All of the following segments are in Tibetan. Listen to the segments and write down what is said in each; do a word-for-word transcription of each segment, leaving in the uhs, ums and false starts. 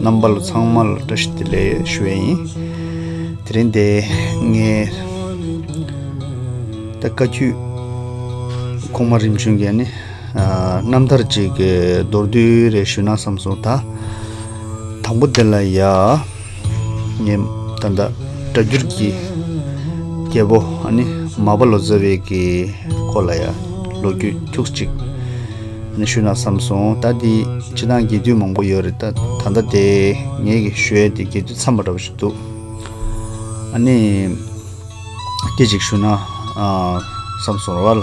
རྣམ་པ་ལ་ཚང་མ་ལ་བཀྲ་ཤིས་བདེ་ལེགས་ཞུ་ཡས་ཡིན། དེ་རིང་འདི་ངས་ད་བཀའ་བརྒྱུད་གོང་མ་རིམ་བྱོན་གྱི་ནི་རྣམ་ཐར་ཅིག་གི་མདོར་བསྡུས་རེ་ཞུས་ན་བསམ་སོང་། ད་དང་པོ་དེ་ལ་ཡ། ངས་ད་ལྟ་སྒྲ་བསྒྱུར་གྱི་རྒྱལ་པོ་ཨ་ནི་མར་པ་ལོ་ཙཱ་བའི་གི་སྐོར་ལ་ཡ་ལོ་རྒྱུས་ཁྱུག་ཅིག་ཨ་ནི་ཞུས་ན་བསམ་སོང་། ད་འདི་སྤྱིར་བཏང་རྒྱས་བསྡུས་མང་པོ་ཡོད་རེད། ད་ད་ལྟ་དེ་ངས་གི་ཞུ་ཡས་དེ་རྒྱས་བསྡུས་འཚམས་པ་འདྲ་པོ་ཞིག་འདུག་ཨ་ནི་དེ་ཅིག་ཞུས་ན་ཨ་བསམ་སོང་ར་བ་ལ།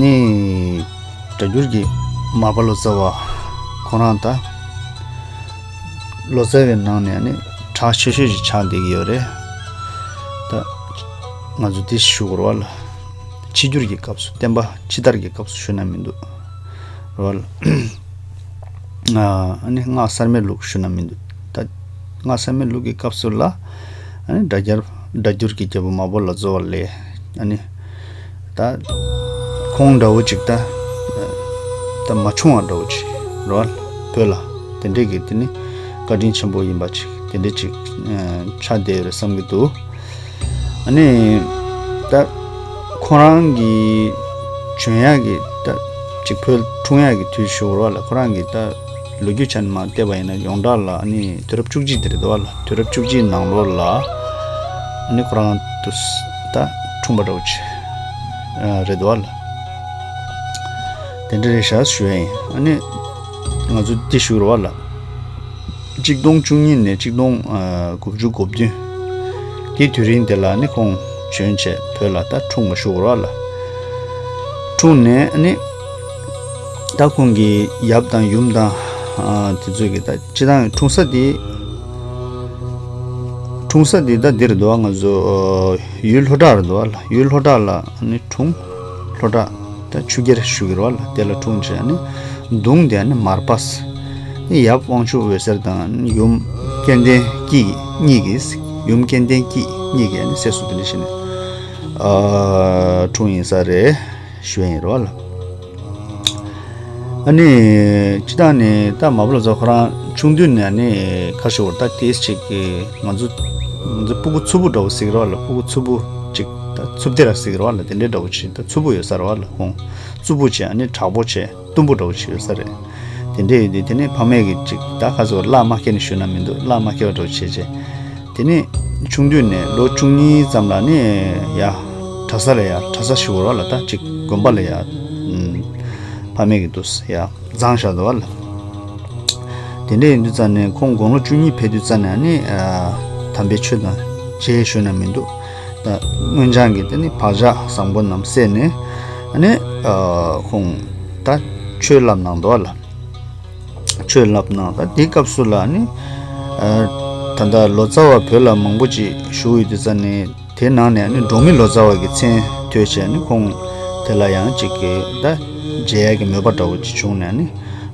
ནི་སྒྲ་བསྒྱུར་གྱི་མར་པ་ལོ་ཙཱ་བ་ཁོ་རང་ད་ལོ་ཙཱ་བའི་ནང་ནས་ནི་གྲགས་ཆེ་ཤོས་ཤིག་ཆགས་བསྡད་ཀྱི་ཡོད་རེད། ད་ང་ཚོ་འདི་ཞུ་དགོས་རེད་བ་ལ། ཕྱི་འགྱུར་གྱི་སྐབས་སུ་བསྟན་པ་ཕྱི་དར་གྱི་སྐབས་སུ་ཞུ་ན་མི་འདུག་རེད་བ་ལ། ཨ་ནི་སྔགས་གསར་མའི་ལུགས་ཞུ་ན་མི་འདུག་ད་སྔགས་གསར་མའི་ལུགས་ཀྱི་སྐབས་སུ་ལ་ཨ་ནི་སྒྲ་བསྒྱུར་སྒྲ་བསྒྱུར་གྱི་རྒྱལ་པོ་མར་པ་ལོ་ཙཱ་བ་ལས་ཨ་ནི་ད་ཁོང་འདྲ་བོ་ཅིག་ད་ད་མ་བྱུང་བ་འདྲ་བོ་ཅིག་རེད་བ་ལ། བོད་ལ་དེ་འདྲས་ཀྱི་དེ་ནི་བཀའ་དྲིན་ཆེན་པོ་ཡིན་པ་ཅིག་དེ་འདྲས་ཅིག་ཆགས་བསྡད་ཡོད་རེད་བསམ་གྱི་འདུག་ཨ་ནི་ད་ཁོ་རང་གི་བྱོན་ཡག་གི་ད་ཅིག་བོད་འཁྲུངས་ཡག་གི་དུས་ཤོར་བ་ལ་ཁོ་རང་གི་ད་ལོ་རྒྱུས་ཆ་ནས་མར་བལྟས་པ་ཡིན་ན་ཡོངས་གྲགས་ལ་ཨ་ནི་དུས་རབས་བཅུ་གཅིག་དེ་རེད་འདུག་བ་ལ། དུས་རབས་བཅུ་གཅིག་ནང་ལོགས་ལ་ཨ་ནི་ཁོ་རང་དུ་ད་འཁྲུངས་པ་འདྲ་བོ་ཅིག་རེད་འདུག་བ་ལ། དེ་འདྲ་རེད་ཤག་ཞུ་ཡ་ཡིན། ཨ་ནི་ང་ཚོ་འདི་ཞུ་རེད་བ་ལ། གཅིག་སྟོང་བཅུ་གཉིས་ནས་གཅིག་སྟོང་དགུ་བཅུ་གོ་བདུན། དེའི་དུས་རིང་དེ་ལ་ནི་ཁོང་བྱོན་བྱས་བོད་ལ་ད་འཁྲུངས་པ་ཞུ་དགོས་རེད་ལ། འཁྲུངས་ནས་ནི་ད་ཁོང་གི་ཡབ་དང་ཡུམ་དང་དེ་ཚོས་ཀྱི་ད་སྤྱི་བཏང་འཁྲུངས་ས་དེ་འཁྲུངས་ས་དེ་ད་འདིར་འདུག་ང་ཚོ་ཡུལ་ལྷོ་བྲག་རེད་འདུག་ལ། ཡུལ་ལྷོ་བྲག་ལ་ནི་འཁྲུངས། ལྷོ་བྲག་ད་ཆུ་རྒྱལ་ཞུ་གི་རེད་བ་ལ། དེ་ལ་འཁྲུངས་བྱས་ནི་གདུང་དེ་ནི་མར་པ། ཡབ་དབང་ཕྱུག་འོད་ཟེར་དང་ཡུམ་སྐལ་ལྡན་སྐྱིད་གཉིས་ཀྱིས། ཡུམ་སྐལ་ལྡན་སྐྱིད་གཉིས་ཀྱིས་ནི་སྲས་སུ་དེ་འདྲ་བྱས་ནས་ཨ་འཁྲུངས་ཡིན་ས་རེད་ཞུ་ཡ་ཡིན་རེད་བ་ལ། ཨ་ནི་སྤྱི་བཏང་ནས་ད་མར་པ་ལོ་ཙཱ་ཁོ་རང་ཆུང་དུས་ནས་ནི་ཁ་ཤོར་ད་ཏིས་ཅིག་གི་ང་ཚོ་ང་ཚོ་སྤུ་གུ་རྩུབ་པོ་འདྲ་བོ་ཟེར་གི་རེད་བ་ལ། སྤུ་གུ་རྩུབ་པོ་ཅིག་ད་རྩུབ་སྡེ་ར་ཟེར་གི་རེད་བ་ལ། དེ་འདྲའི་འདྲ་བོ་ཅིག་ད་རྩུབ་པོ་ཡོད་ས་རེད་བ་ལ། ཁོང་རྩུབ་པོ་བྱས་ཨ་ནི་དྲག་པོ་བྱས་གཏུམ་པོ་འདྲ་བོ་ཅིག་ཡོད་ས་རེད། དེ་འདྲ་ཡོད་དུས་དེ་ནས་ཕ་མས་གི་ཅིག་ད་ཁ་སོ་བླ་མ་སྐྱེ་ནས་ཞུས་ན་མི་འདུག་བླ་མ་སྐྱེ་བ་འདྲ་བོ་བྱས་བྱས། དེ་ནས་ཆུང་དུས་ནས་ལོ་བཅུ་གཉིས་ཙམ་ལ་ནི་ཡ་གྲྭ་ས་ལ་ཡ་གྲྭ་ས་ཞུ་བ་ལ་ད་ཅིག་དགོན་པ་ལ་ཡ་ཕ་མས་གི་འདུག་ཡ་བརྫངས་བཞག་འདུག་བ་ལ། དེ་འདྲ་ཡིན་དུས་ཙ་ནས་ཁོང་དགུང་ལོ་བཅུ་གཉིས་ཕེབས་དུས་ཙ་ནས་ནི་དམ་པའི་ཆོས་དང་མཇལ་ཞུས་ན་མི་འདུག་ད་སྔོན་སྦྱངས་ཀྱི་དེ་ནི་བག་ཆགས་བཟང་པོ་རྣམས་སད་ནས་ནི་ཁོང་ད་ཆོས་བསླབ་གནང་འདུག་བ་ལ། ཆོས་བསླབ་གནང་། ད་དེའི་སྐབས་སུ་ལ་ནི་ཨ་ད་ལྟ་ལོ་ཙཱ་བ་བོད་ལ་མང་པོ་ཅིག་བཞུགས་ཡོད་དུས་ཙ་ནས་དེའི་ནང་ནས་ནི་འབྲོག་མི་ལོ་ཙཱ་བ་གི་མཚན་ཐོས་བྱས་ནི་ཁོང་དེ་ལ་ཡང་ཅིག་གི་ད་མཇལ་ཡ་གི་མོས་པ་འདྲ་བོ་ཅིག་བྱུང་ནས་ནི་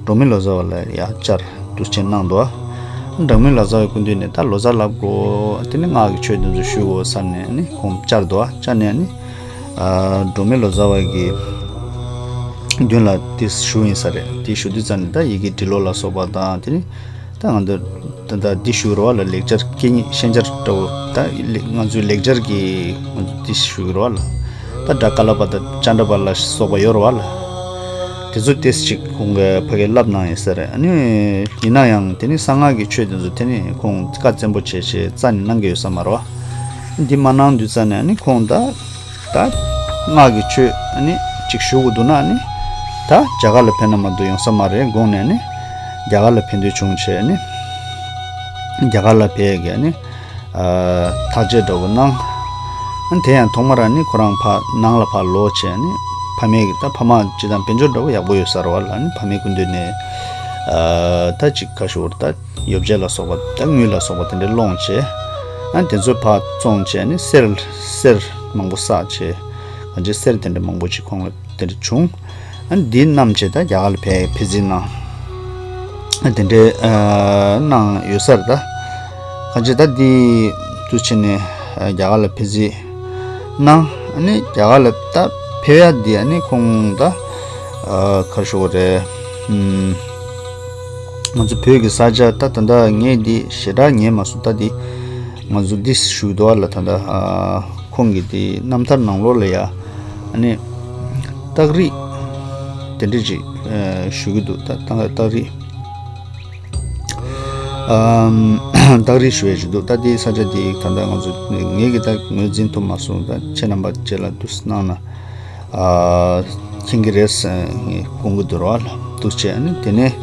འབྲོག་མི་ལོ་ཙཱ་བ་ལ་ཡང་བཅར་འདུག་སེ་གནང་འདུག་འབྲོག་མི་ལོ་ཙཱ་བའི་སྐུ་མདུན་ནས་ད་ལོ་ཙཱ་བསླབ་དགོས། དེ་ནི་སྔགས་ཀྱི་ཆོས་དེ་ཚོ་ཞུ་དགོས་བསམ་ནས་ནི་ཁོང་བཅར་འདུག་བཅར་ནས་ནི་ཨ་འབྲོག་མི་ལོ་ཙཱ་བ་གི་མདུན་ལ་དེ་ཞུ་ཡིན་ས་རེད། དེ་ཞུ་དུས་ཙམ་ནས་ད་ཡི་གེ་འབྲི་ཀློག་ལ་སོགས་པ་དང་དེ་ནི་ད་ང་ཚོ་ད་ད་འདི་ཞུ་རོགས་ལ་ལེགས་སྦྱར་སྐད་གཉིས་ཤན་སྦྱར་འདྲ་བོ་ད་ལེ་ང་ཚོའི་ལེགས་སྦྱར་གྱི་ང་ཚོ་འདི་ཞུ་རོགས་ལ་ད་སྒྲ་ཀ་ལ་པ་དང་ཙ་འདྲ་པ་ལ་སོགས་པ་ཡོད་རོགས་ལ། དེ་ཚོ་ཏེས་ཅིག་ཁོང་གིས་ཕ་གིར་བསླབ་གནང་ཡིན་ས་རེད། ཨ་ནི་ཡིན་ན་ཡང་དེ་ནི་གསང་སྔགས་ཀྱི་ཆོས་དེ་ཚོ་དེ་ནི་ཁོང་བཀའ་བཙན་པོ་བྱས་བྱས་རྩ་ནས་གནང་གི་ཡོད་ས་མ་རེད་བ། འདི་མ་གནང་དུས་ཙམ་ནས་ཨ་ནི་ཁོང་ད་ད་སྔགས་ཀྱི་ཆོས་ཨ་ནི་ཅིག་ཞུ་དགོས་འདུག་ན་ཨ་ནི་ད་རྒྱ་གར་ལ་ཕེབས་ན་མ་གཏོགས་ཡོང་ས་མ་རེད་དགོངས་ནས་ཨ་ནི་རྒྱ་གར་ལ་ཕེབས་འདོད་བྱུང་བྱས་ཨ་ནི་རྒྱ་གར་ལ་ཕེབས་ཡས་ཀྱི་ཨ་ནི་ཨ་ཐག་གཅོད་འདྲ་བོ་གནང་། ཨ་ནི་དེ་ཡང་ཐོག་མར་ཨ་ནི་ཁོ་རང་ཕ་ནང་ལ་ཕར་ལོག་བྱས་ཨ་ནི་ཕ་མའི་གི་ད་ཕ་མ་སྤྱིར་བཏང་དཔལ་འབྱོར་འདྲ་བོ་ཡག་པོ་ཡོད་ས་རེད་བ་ལ། ཨ་ནི་ཕ་མའི་སྐུ་མདུན་ནས་ཨ་ད་ཅིག་ག་ཞུ་བར་ད་ཡོ་བྱད་ལ་སོགས་པ་ད་དངུལ་ལ་སོགས་པ་དེ་འདྲ་སློང་བྱས། ཨ་ནི་དེ་ཚོ་ཕར་བཙོང་བྱས་ནས་གསེར་གསེར་མང་པོ་བསགས་བྱས། གང་ཅི་གསེར་དེ་འདྲ་མང་པོ་ཅིག་ཁོང་ལ་དེ་འདྲ་བྱུང་། ཨ་ནི་འདི་བསྣམས་བྱས་ད་རྒྱ་གར་ལ་ཕེབས་ཕེབས་རྩིས་གནང་། ཨ་དེ་འདྲའི་ཨ་གནང་ཡོད་ས་རེད་ད། གང་ཅི་ད་འདི་དུས་ཕྱིན་ནས་ཨ་རྒྱ་གར་ལ་ཕེབས་རྩིས་གནང་། ཨ་ནི་རྒྱ་གར་ལ་ད་ཕེབས་ཡ་འདི་ཨ་ནི་ཁོང་ད་ཨ་ག་རེ་ཞུ་དགོས་རེད། ཨམ། ང་ཚོ་བོད་ཀྱི་ས་ཆ་ད་ད་ལྟ་ངས་འདི་ཞེ་དྲག་ཉན་མ་སོང་། ད་འདི་ང་ཚོ་འདི་ཞུ་འདུག་ལ། ད་ལྟ་ཨ་ཁོང་གི་འདི་རྣམ་ཐར་ནང་ལོགས་ལ་ཡ་ཨ་ནི་སྟག་རིས་དེ་འདྲ་ཅིག་ཨ་ཞུ་གི་འདུག་ད་ད་སྟག་རིས་ཨམ་སྟག་རིས་ཞུ་ཡ་ཞིག་འདུག་ད་འདི་ས་ཆ་འདི་ད་ལྟ་ང་ཚོ་ངས་གི་ད་ངོས་འཛིན་ཐུབ་མ་སོང་། ད་ཁྱེད་རྣམ་པ་བཅས་ལ་འདུག་གནང་ན། ཨ་མཁྱེན་གྱི་རེད་ཟེར་དགོངས་ཀྱི་འདུག་ར་བ་ལ་འདུག་བྱས། ཨ་ནི་དེ་ནས་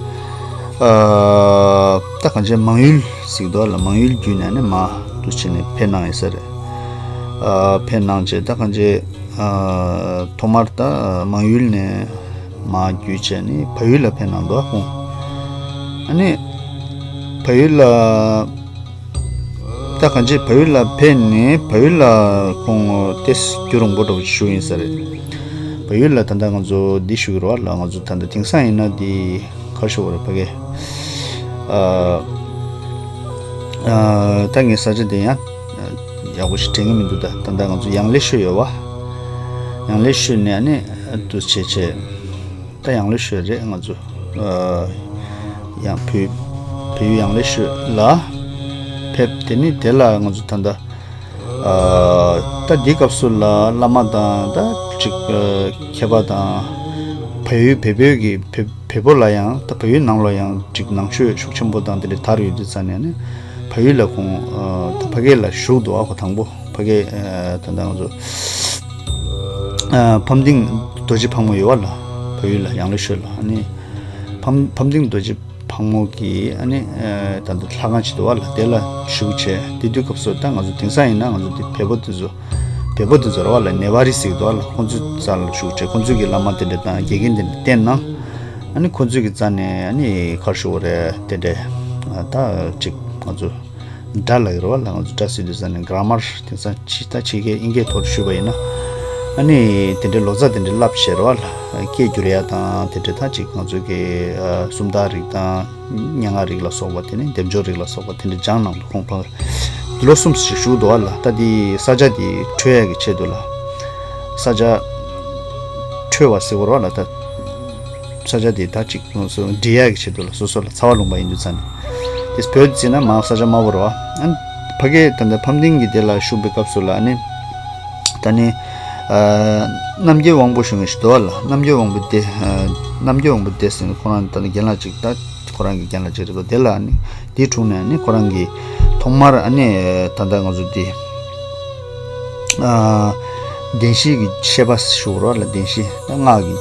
ཨ་ད་གང་ཅི་མང་ཡུལ་ཟེར་གྱི་འདུག་ར་ལ། མང་ཡུལ་བརྒྱུད་ནས་ནི་མར་འདུག་བྱས་ནས་ཕེབས་གནང་ཡོད་ས་རེད། ཨ་ཕེབས་གནང་བྱས་ད་གང་ཅི་ཨ་ཐོག་མར་ད་མང་ཡུལ་ནས་མར་བརྒྱུད་བྱས་ནི་བལ་ཡུལ་ལ་ཕེབས་གནང་འདུག་ཁོང་། ཨ་ནི་བལ་ཡུལ་ལ། ད་གང་ཅི་བལ་ཡུལ་ལ་ཕེབས་ནས་བལ་ཡུལ་ལ་ཁོང་ཏོག་ཙམ་རྒྱུན་རིང་པོ་འདྲ་བོ་ཞིག་བཞུགས་ཡིན་ས་རེད། བལ་ཡུལ་ལ་ད་ལྟ་ང་ཚོ་འདི་བཞུགས་ཡོད་རེད་བ་ལ། ང་ཚོ་ད་ལྟ་དེང་སང་ཡིན་ན་འདི་ག་རེ་ཞུ་དགོས་རེད། ཕ་གི་ཨ་ཨ་ད་ངའི་ས་ཆ་འདི་ཡང་ཡག་པོ་ཞིག་དྲན་གྱི་མི་འདུག་ད་ད་ལྟ་ང་ཚོ་ཡང་ལེ་ཤོད་ཡོད་བ། ཡང་ལེ་ཤོད་ནས་ཨ་ནི་འདུག་བྱས་བྱས། ད་ཡང་ལེ་ཤོད་རེད། ང་ཚོ་ཨ་ཡང་བོད་བལ་ཡུལ་ཡང་ལེ་ཤོད་ལ་ཕེབས། དེ་ནི་དེ་ལ་ང་ཚོ་ད་ལྟ་ཨ་ད་འདི་སྐབས་སུ་ལ་བླ་མ་དང་ད་ཅིག་ཨ་མཁས་པ་དང་བལ་ཡུལ་བལ་བོད་ཀྱི་བལ་བལ་པོ་ལ་ཡང་ད་བལ་ཡུལ་ནང་ལ་ཡང་ཅིག་ནང་ཆོས་ཤུགས་ཆེན་པོ་དང་དེ་འདྲ་དར་ཡོད་དུས་ཙང་ནས་ནི་བལ་ཡུལ་ལ་ཁོང་ཨ་ད་ཕ་གི་ལ་བཞུགས་འདུག་ཨ་ཁོ་དང་པོ། ཕ་གི་ཨ་ད་ལྟ་ང་ཚོ་ཨ་ཕམ་ལྡིང་རྡོ་རྗེ་ཕག་མོ་ཡོད་བ་ལ། བལ་ཡུལ་ལ་ཡང་ལེ་ཤོད་ལ། ཨ་ནི་ཕམ་ཕམ་ལྡིང་རྡོ་རྗེ་ཕག་མོ་གི་ཨ་ནི་ཨ་ད་ལྟ་ལྷ་ཁང་ཅིག་འདུག་བ་ལ། དེ་ལ་བཞུགས་བྱས་དེ་དུས་སྐབས་སུ་ད་ང་ཚོ་དེང་སང་ཡིན་ན་ང་ཚོ་དེ་བལ་པོ་དེ་ཚོ་བལ་པོ་དེ་ཚོ་རེད་བ་ལ། ནེ་པ་ལི་ཟེར་གྱི་འདུག་བ་ལ། ཁོང་ཚོའི་རྩ་ལ་བཞུགས་བྱས་ཁོང་ཚོའི་གི་བླ་མ་དེ་འདྲ་དང་དགེ་རྒན་དེ་འདྲ་བསྟེན་གནང་། ཨ་ནི་ཁོང་ཚོའི་གི་རྩ་ནས་ཨ་ནི་ག་རེ་ཞུ་དགོས་རེད། དེ་འདྲ་ད་ཅིག་ང་ཚོ་སྒྲ་ལབ་ཀྱི་རེད་བ་ལ། ང་ཚོ་སྒྲ་ཟེར་དུས་ཙ་ནས་གྷ་ར་མར་དེང་སང་ཕྱི་ད་ཕྱི་སྐད་དབྱིན་སྐད་ཐོག་ཏུ་ཞུས་པ་ཡིན་ན། ཨ་ནི་དེ་འདྲའི་ལོ་ཙཱ་དེ་འདྲའི་བསླབ་བྱས་རེད་བ་ལ། སྐད་སྒྱུར་ཡ་དང་དེ་འདྲའི་ད་ཅིག་ང་ཚོ་གི་ཨ་སུམ་རྟགས་རིགས་དང་སྙན་ངག་རིགས་ལ་སོགས་པ། དེ་ནས་སྡེབ་སྦྱོར་རིགས་ལ་སོགས་པ་དེ་འདྲའི་སྦྱངས་གནང་འདུག་ཁོང་ཕ་གི་ལོ་གསུམ་ཞིག་བཞུགས་འདུག་བ་ལ། ད་དེ་ས་ཆ་དེ་འཕྲོད་ཡ་གི་ཆེད་དུ་ལ། ས་ཆ་འཕྲོད་པ་ཟེར་བ་རེད་བ་ལ། ད་ས་ཆ་དེ་ད་ཅིག་སོ་སོ་འབྲི་ཡག་གི་ཆེད་དུ་ལ་སོ་སོ་ལ་ཚ་བ་ལུང་པ་ཡིན་དུས་ཙང་ནས། དེ་བོད་བརྩིས་ན་མར་ས་ཆ་དམའ་བོ་རེད་བ། ཨ་ནི་ཕ་གིར་ད་ལྟ་ཕམ་གདིང་གི་དེ་ལ་བཞུགས་པའི་སྐབས་སུ་ལ་ཨ་ནི་ད་ནི་ཨ་རྣམ་རྒྱལ་དབང་པོ་ཞུ་མཁན་ཞིག་འདུག་བ་ལ། རྣམ་རྒྱལ་དབང་པོ་སྡེ་ཨ་རྣམ་རྒྱལ་དབང་པོ་སྡེ་ཟེར་ནས་ཁོ་རང་ད་ནི་རྒན་ལགས་ཅིག་ད་ཁོ་རང་གི་རྒན་ལགས་ཅིག་རེད་པ། དེ་ལ་ཨ་ནི་དེའི་དྲུང་ནས་ཨ་ནི་ཁོ་རང་གིས་ཐོག་མར་ཨ་ནི་ད་ལྟ་ང་ཚོ་འདི་ཨ་བདེན་བཞིའི་གི་བཤད་པ་ཞུ་རོགས་ལ། བདེན་བཞི་ད་སྔགས་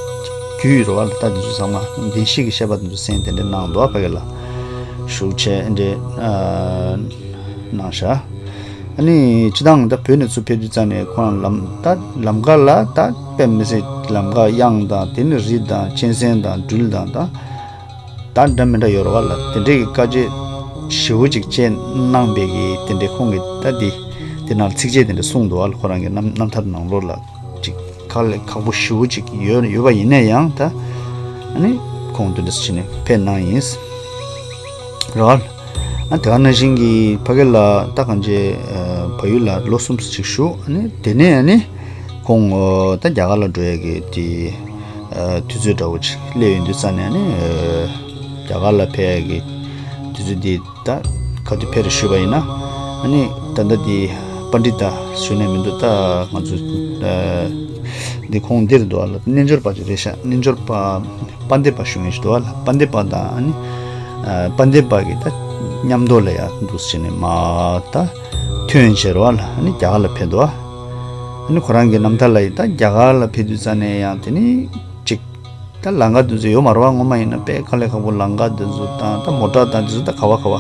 ཀྱི་རྒྱུད་རོགས་ལ། ད་འདི་ཚོ་ཚང་མ་བདེན་བཞི་གི་བཤད་པ་འདི་ཚོ་གསན་དེ་འདྲ་གནང་འདུག་ཕ་གི་ལ་བཞུགས་བྱས་འདྲ་ཨ་གནང་ཤག་ཨ་ནི་སྤྱི་བཏང་ད་བོད་ནས་ཚུར་ཕེབས་དུས་ཙང་ནས་ཁོ་རང་ལམ་ད་ལམ་ཁ་ལ་ད་དཔེ་མི་སྲིད་ལམ་ཁ་གཡང་དང་དེ་ནི་རི་དང་གཅན་གཟན་དང་སྦྲུལ་དང་ད། ད་འདྲ་མི་འདྲ་ཡོད་རེད་བ་ལ། དེ་འདྲའི་གི་བཀའ་རྒྱ་ཞེ་པོ་ཅིག་བཅས་གནང་པའི་གི་དེ་འདྲའི་ཁོང་གི་ད་དེ་དེ་ནང་ཚིགས་བཅད་དེ་འདྲ་གསུངས་འདུག་བ་ལ། ཁོ་རང་གི་རྣམ་རྣམ་ཐར་ནང་ལོགས་ལ་ཅིག་དཀའ་ལས་ཁག་པོ་ཞེ་པོ་ཅིག་ཡོད་ཡོད་པ་ཡིན་ན་ཡང་ད་ཨ་ནི་ཁོང་དེ་འདྲ་བྱས་ནས་ཕེབས་གནང་ཡིན་རེད་བ་ལ། ཨ་དེ་ག་ནང་བཞིན་གྱི་ཕ་གི་ལ་ད་གང་ཅི་བལ་ཡུལ་ལ་ལོ་གསུམ་ཅིག་བཞུགས། ཨ་ནི་དེ་ནས་ཨ་ནི་ཁོང་ད་རྒྱ་གར་ལ་འགྲོ་ཡ་གི་དེ་ཨ་དུས་ཚོད་འདྲ་བོ་ཅིག་སླེབས་ཡོང་དུས་ཙ་ནས་ནི་ཨ་རྒྱ་གར་ལ་ཕེབས་ཡ་གི་དུས་ཚོད་འདི་ད་ག་དུས་ཕེབས་རེད་ཞུས་པ་ཡིན་ན། ཨ་ནི་ད་ལྟ་འདི་པཎྜི་ཏ་ཞུ་ནས་མི་འདུག་ད་ང་ཚོ་ཨ་འདི་ཁོང་འདིར་འདུག་བ་ལ། རྣལ་འབྱོར་པ་ཅིག་རེད་ཤག་རྣལ་འབྱོར་པ་དཔལ་ལྡན་པ་ཞུ་མཁན་ཞིག་འདུག་བ་ལ། དཔལ་ལྡན་པ་དང་ཨ་ནི་ཨ་དཔལ་ལྡན་པ་གི་ད་མཉམ་དུ་ལ་ཡ་འདུག་ཟེར་ནས་མ་ད་ཐོན་བྱས་རེད་བ་ལ། ཨ་ནི་རྒྱ་གར་ལ་ཕེབས་འདུག་བ། ཨ་ནི་ཁོ་རང་གི་རྣམ་ཐར་ལ་ཡི་ད་རྒྱ་གར་ལ་ཕེབས་དུས་ཙ་ནས་ཡང་དེ་ནི་ཅིག་ད་ལམ་ཁ་དེ་ཚོ་ཡོད་མ་རེད་བ། སྔོན་མ་ཡིན་ན་དཔེ་དཀའ་ལས་ཁག་པོ། ལམ་ཁ་དེ་ཚོ་དང་ད་མོ་ཊ་དང་དེ་ཚོ་ད་ག་བ་ག་བ་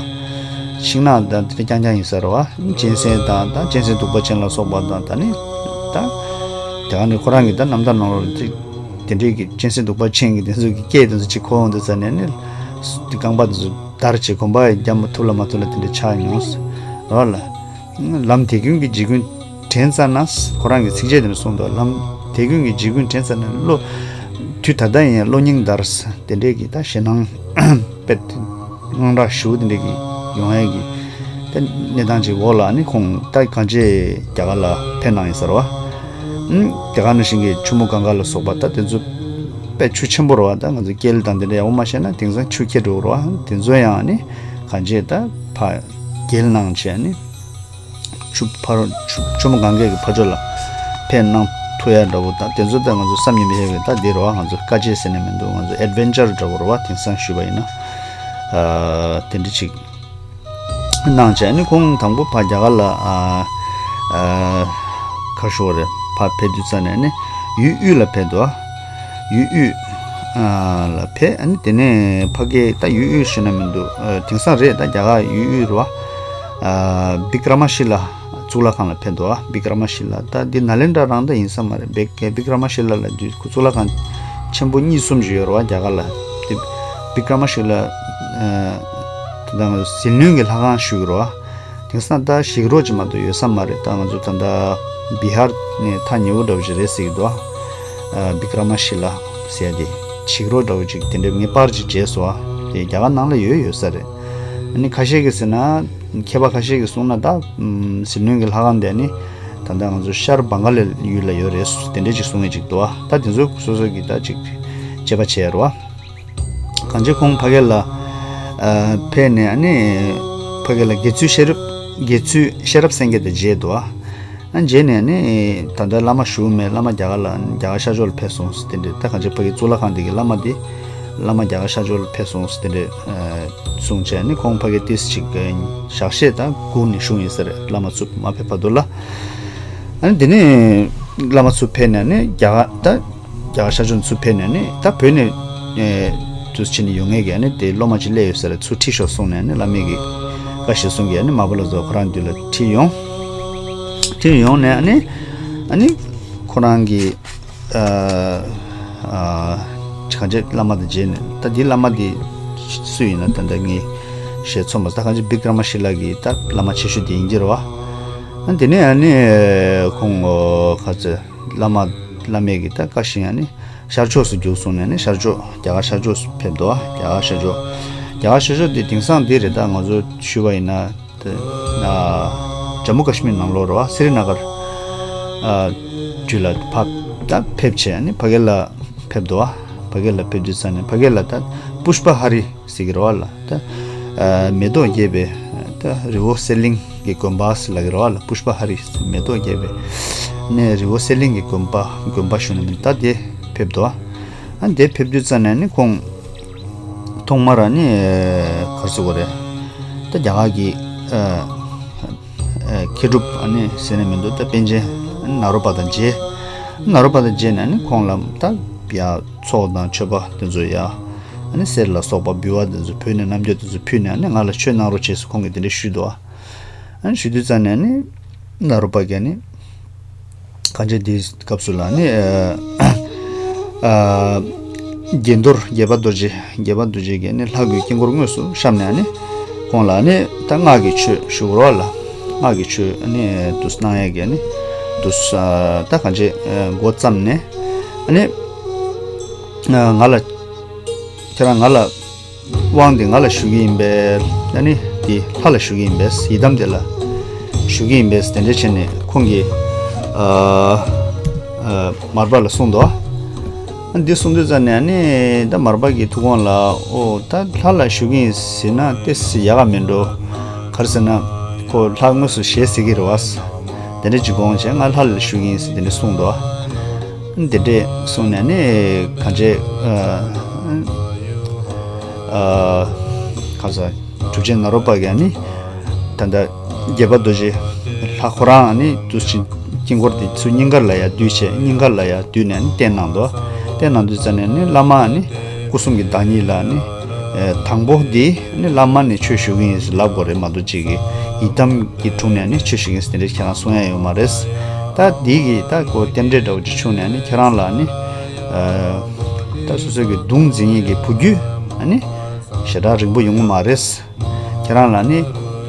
ཤིང་ནགས་དང་དེ་རྐྱང་རྐྱང་ཡིན་ས་རེད་བ། གཅན་གཟན་དང་ད་གཅན་གཟན་གདུག་པ་ཅན་ལ་སོགས་པ་དང་ད་ནི་ད་དེ་ག་ནི་ཁོ་རང་གི་ད་རྣམ་ཐར་ནང་ལོགས་ལ་དེ་འདྲའི་གི་གཅན་གཟན་གདུག་པ་ཅན་གི་དེ་ཚོ་གི་སྐད་དེ་ཚོ་ཅིག་གོ་འོང་དུས་ཙ་ནས་ནི་དེ་རྐང་པ་དེ་ཚོ་འདར་བྱས་གོམ་པ་རྒྱབ་མ་ཐུབ་ལ་མ་ཐུབ་ལ་དེ་འདྲ་ཆགས་མྱོང་རེད་བ་ལ། ལམ་དེ་ཀུན་གྱི་འཇིགས་ཀུན་དྲན་ཙ་ན། ཁོ་རང་གི་ཚིགས་བཅད་དེ་ནས་གསུངས་འདུག་ལམ་དེ་ཀུན་གྱི་འཇིགས་ཀུན་དྲན་ཙ་ན་བློ། དུས་ད་ལྟ་ཡིན་ཡང་བློ་སྙིང་འདར། དེ་འདྲའི་གི་ད་ཞེད་སྣང་དཔེ་དངངས་སྐྲག་ཞེ་པོ་དེ་འདྲའི་གི་ཡོང་ཡས་ཀྱི་ད་གནས་སྟངས་ཅིག་འོག་ལ་ནི་ཁོང་ད་གང་ཅི་རྒྱ་གར་ལ་ཕེབས་གནང་ཡིན་ཟེར་བ། ཨུམ། དེ་ག་ནང་བཞིན་གྱི་ཆུ་མོ་གངྒཱ་ལ་སོགས་པ་ད་དེ་ཚོ་ དཔེ་ཆུ་ཆེན་པོ་རེད་བ། ད་ང་ཚོ་ཀེལ་དང་དེ་འདྲ་ཡག་པོ་མ་བཤད་ན་དེང་སང་ཆུ་ཁྱེར་འགྲོ་གི་རེད་བ། དེ་ཚོ་ཡང་ཨ་ནི་གང་བྱས་ད་ཕར་བརྒལ་གནང་བྱས་ཨ་ནི་ཆུ་ཕར་ཆུ་ཆུ་མོ་གངྒཱའི་གི་ཕར་ཕྱོགས་ལ་ཕེབས་གནང་ཐུབ་ཡ་འདྲ་བོ། ད་དེ་ཚོ་ད་ང་ཚོ་བསམ་གྱིས་མི་ཁྱབ་པའི་ད་འདི་རེད་བ། ང་ཚོ་དཀའ་སྤྱད་ཟེར་ནས་མི་འདུག་ང་ཚོ་ཨེ་ཌི་ཝེན་ཅར་འདྲ་བོ་རེད་བ། དེང་སང་ཞུས་པ་ཡིན་ན་ཨ་དེ་འདྲ་ཅིག་གནང་བྱས་ནི་ཁོང་དང་པོ་ཕར་རྒྱ་གར་ལ་ཨ་ཨ་ག་ཞུ་བ་རེད། ཕར་ཕེབས་དུས་ཙ་ནས་ནི་ཡུལ་དབུས་ལ་ཕེབས་འདུག་ཡུལ་དབུས་ཨ་ལ་ཕེབས། ཨ་ནི་དེ་ནས་ཕ་གི་ད་ཡུལ་དབུས་ཞུ་ན་མི་འདུག་ཨ་དེང་སང་རེད། ད་རྒྱ་གར་ཡུལ་དབུས་རེད་བ། ཨ་བི་ཀྲ་མ་ཤི་ལ་གཙུག་ལག་ཁང་ལ་ཕེབས་འདུག་ཨ་བི་ཀྲ་མ་ཤི་ལ་ད་འདི་ནཱ་ལེནྡྲ་རང་ད་ཡིན་ས་མ་རེད། བི་བི་ཀྲ་མ་ཤི་ལ་ལ་དུས་གཙུག་ལག་ཁང་ཆེན་པོ་གཉིས་གསུམ་ཞིག་ཡོད་རེད་བ་རྒྱ་གར་ལ། དེ་བི་ཀྲ་མ་ཤི་ལ་ཨ་ད་ང་ཚོ་ཟིལ་གནོན་གྱི་ལྷ་ཁང་ཞུ་གི་རེད་བ། དེང་སང་ད་ཞིག་རོགས་ཅིག་མ་གཏོགས་ཡོད་ས་མ་རེད། ད་ང་ཚོ་ད་ལྟ་བི་ཧར་ནས་ཐག་ཉེ་བོ་འདྲ་བོ་ཞིག་རེད་ཟེར་གྱི་འདུག་ཨ་བི་ཀྲ་མ་ཤི་ལ་ཟེར་ཡ་དེ་ཞིག་རོགས་འདྲ་བོ་ཅིག་དེ་འདྲའི་ངས་པར་ཅིག་བརྗེས་སོང་ཨ། དེ་རྒྱ་གར་ནང་ལ་ཡོད་ཡོད་ས་རེད། ཨ་ནི་ཁ་ཤས་ཀྱིས་ཟེར་ན་མཁས་པ་ཁ་ཤས་ཀྱིས་གསུངས་ན་ད་ཨམ་ཟིལ་གནོན་གྱི་ལྷ་ཁང་དེ་ནི་ད་ལྟ་ང་ཚོ་ཤར་བང་ག་ལའི་ཡུལ་ལ་ཡོད་རེད་དེ་འདྲས་ཅིག་གསུང་མཁན་ཅིག་འདུག་ཨ། ད་དེ་ཚོ་སོ་སོ་གིས་ད་ཅིག་དཔྱད་པ་བྱས་རོགས་ཨ། གང་ཅི་ཁོང་ཕ་གི་ལ་ཨ་ཕེབས་ནས་ཨ་ནི་ཕ་གི་ལ་དགེ་ཚུལ་ཤེས་རབ་དགེ་ཚུལ་ཤེས་རབ་སེང་གེ་དང་མཇལ་འདུག་ཨ། ཨ་མཇལ་ནས་ཨ་ནི་ད་ལྟ་བླ་མ་བཞུགས་མེད། བླ་མ་རྒྱ་གར་ལ་རྒྱ་གར་ཤར་ཕྱོགས་ལ་ཕེབས་སོང་ཟེར་དེ་འདྲས། ད་གང་ཅི་ཕ་གི་གཙུག་ལག་ཁང་དེ་གི་བླ་མ་དེ་བླ་མ་རྒྱ་གར་ཤར་ཕྱོགས་ལ་ཕེབས་སོང་ཟེར་དེ་འདྲས་ཨ་གསུངས་བྱས་ནི་ཁོང་ཕ་གི་ཏིས་ཅིག་ཨ་ཞག་ཤས་ད་སྒུག་ནས་བཞུགས་ཡིན་ས་རེད། བླ་མ་ཚུར་མ་ཕེབས་བར་དུ་ལ། ཨ་ནི་དེ་ནས་བླ་མ་ཚུར་ཕེབས་ནས་ནི་རྒྱ་གར་ད་རྒྱ་གར་ཤར་ཕྱོགས་ཚུར་ཕེབས་ནས་ནི་ད་བོད་ནས་ཨེ་དུས་ཕྱིན་ནས་ཡོང་མཁན་གྱི་ཨ་ནི་དེ་སློབ་མ་ཅིག་སླེབས་ཡོད་ས་རེད། ཚུར་ཁྲིད་ཤོག་གསུངས་ནས་ནི་བླ་མས་ཀྱི་བཀའ་ཞིག་གསུང་གི་ཨ་ནི་མར་པ་ལ་སོགས་ཁོ་རང་འདི་ལ་ཁྲིད་ཡོང་། ཁྲིད་ཡོང་ནས་ཨ་ནི་ཨ་ནི་ཁོ་རང་གི་ཨ་ཨ་གང་ཅི་བླ་མ་དང་མཇལ་ནས། ད་འདི་བླ་མ་འདི་སུ་ཡིན་ན་ད་ལྟ་ངས་ཞལ་ཚོམས་པ། ད་གང་ཅི་བི་ཀྲ་མ་ཤི་ལ་གི་ད་བླ་མ་ཆེ་ཤོས་དེ་ཡིན་གྱི་རེད་བ། ཨ་དེ་ནས་ཨ་ནི་ཁོང་ཁ་ཚེ་བླ་མ་བླ་མས་ཀྱི་ད་བཀའ་བཞིན་ཨ་ནི་ཤར་ཕྱོགས་སུ་རྒྱུགས་སོང་ནས་ནི་ཤར་ཕྱོགས་རྒྱ་གར་ཤར་ཕྱོགས་སུ་ཕེབས་འདུག་རྒྱ་གར་ཤར་ཕྱོགས། རྒྱ་གར་ཤར་ཕྱོགས་དེ་དེང་སང་འདི་རེད། ད་ང་ཚོ་ཞུས་པ་ཡིན་ན་དེ་ཨ་ཇམ་མུ་ཀ་ཤི་མིར་ནང་ལོགས་རེད་བ། སི་རི་ན་གར་ཨ་དུས་ལ་ཕ་ད་ཕེབས་བྱས་ནི་ཕ་གི་ལ་ཕེབས་འདུག་ཕ་གི་ལ་ཕེབས་དུས་ཙ་ནས་ཕ་གི་ལ་ད་པུཤ་པ་ཧ་རི་ཟེར་གྱི་རེད་བ་ལ། ད་ཨ་མེ་ཏོག་རྒྱས་པའི་ད་རི་བོ་གསེར་གླིང་གི་དགོན་པ་ཟེར་ལབ་ཀྱི་རེད་བ་ལ། པུཤ་པ་ཧ་རི་མེ་ཏོག་རྒྱས་པའི་ནས་རི་བོ་གསེར་གླིང་གི་དགོན་པ་དགོན་པ་ཞུ་ན་མིན་ད་དེ་ཕེབས་འདུག་ཨ་དེ་ཕེབས་དུས་ཙ་ནས་ནི་ཁོང་ཐོག་མར་ནི་ག་རེ་ཟེར་དགོས་རེད། ད་རྒྱ་གར་གྱི་ཨ་ཨ་མཁས་གྲུབ་ཨ་ནི་ཟེར་ན་མི་འདུག་ད་པཎ་ཆེན་ནཱ་རོ་པ་དང་མཇལ། ནཱ་རོ་པ་དང་མཇལ་ནས་ནི་ཁོང་ལ་ད་ཡ་ཚོགས་དང་མཆོད་པ་དེ་ཚོ་ཡ་ཨ་ནི་གསེར་ལ་སོགས་པ་འབུལ་བ་དེ་ཚོ་ཕུལ་ནས་རྣམ་འགྱུར་དེ་ཚོ་ཕུལ་ནས་ཨ་ནི་ང་ལ་ཆོས་གནང་རོགས་བྱས་ཟེར་ཁོང་གིས་དེ་འདྲ་ཞུས་འདུག་ཨ་ནི་ཞུ་དུས་ཙ་ནས་ནི་ནཱ་རོ་པ་གིས་ནི་གང་ཅི་དེའི་སྐབས་སུ་ལ་ནི་ཨ་ཨ་དགྱེས་རྡོར་དགྱེས་པ་རྡོ་རྗེ་དགྱེས་པ་རྡོ་རྗེ་གིས་ནི་ལྷ་གི་དཀྱིལ་འཁོར་དངོས་སུ་བཤམས་ནས་ནི་ཁོང་ལ་ནི་ད་སྔགས་ཀྱི་ཆོས་ཞུ་རོགས་ལ། སྔགས་ཀྱི་ཆོས་ནི་དུ་གནང་ཡས་ཀྱི་ནི་དུ་ད་གང་ཅི་འགོ་བརྩམས་ནས་ནི་ང་ལ་ཁྱེད་རང་ང་ལ་དབང་འདི་ང་ལ་ཞུ་གི་ཡིན་པས། ཨ་ནི་འདི་ལྷ་ལ་ཞུ་གི་ཡིན་པས། ཡི་དམ་དེ་ལ་ཞུ་གི་ཡིན་པས། དེ་འདྲ་བྱས་ནས་ཁོང་གིས་ཨ་ཨ་མར་པ་ལ་གསུངས་འདུག་ཨ་འདི་གསུངས་དུས་ཙ་ནས་ཨ་ནི་ད་མར་པ་གི་ཐུགས་དགོངས་ལ་ཨོ་ད་ལྷ་ལ་ཞུ་གི་ཡིན་ཟེར་ན་ཏོག་ཙམ་ཡག་ག་མེད་འགྲོ། ག་རེ་ཟེར་ན་ཁོ་ལྷ་དངོས་སུ་ཞལ་གཟིགས་ཀྱི་རེད་བ། དེ་འདྲ་ཅིག་དགོངས་བྱས་ང་ལྷ་ལ་ཞུ་གི་ཡིན་ཟེར་དེ་འདྲ་གསུངས་འདུག་ཨ་འདི་འདྲས་གསུངས་ནས་ནི་གང་བྱས་ཨ་ཨ་ག་ས་གྲུབ་ཆེན་ནཱ་རོ་པ་གིས་ནི་ད་ལྟ་དགྱེས་པ་རྡོ་རྗེ་ལྷ་ཁོ་རང་ནི་དུས་ཕྱིན་དཀྱིལ་འཁོར་དེ་ཚུར་སྙིང་གར་ལ་ཡར་བསྡུས་བྱས་སྙིང་གར་ལ་ཡར་བསྡུས་ནས་ནི་བསྟན་གནང་འདུག་བསྟན་གནང་དུས་ཙ་ནས་ནི་བླ་མ་ནི་སྐུ་གསུམ་གྱི་བདག་ཉིད་ལ་ནི་ཨེ་དང་པོ་འདི་ནི་བླ་མ་ནས་ཆོས་ཞུ་གི་ཡིན་ཟེར་ལབ་དགོས་རེད་མ་གཏོགས་ཅིག་གིས་ཡི་དམ་གྱི་དྲུང་ནས་ནི་ཆོས་ཞུ་གི་ཡིན་ཟེར་དེ་འདྲ་ཁྱེད་རང་གསུང་ཡ་ཡོད་མ་རེད། ད་འདི་གི་ད་གོ་རྟེན་འབྲེལ་འདྲ་བོ་ཅིག་བྱུང་ནས་ནི་ཁྱེད་རང་ལ་ནི་ཨ་ད་སོ་སོ་གི་གདུང་འཛིན་ཡས་ཀྱི་བུ་རྒྱུད་ཨ་ནི་ཞེ་དྲག་རིང་པོ་ཡོང་གི་མ་རེད། ཁྱེད་རང་ལ་ནི་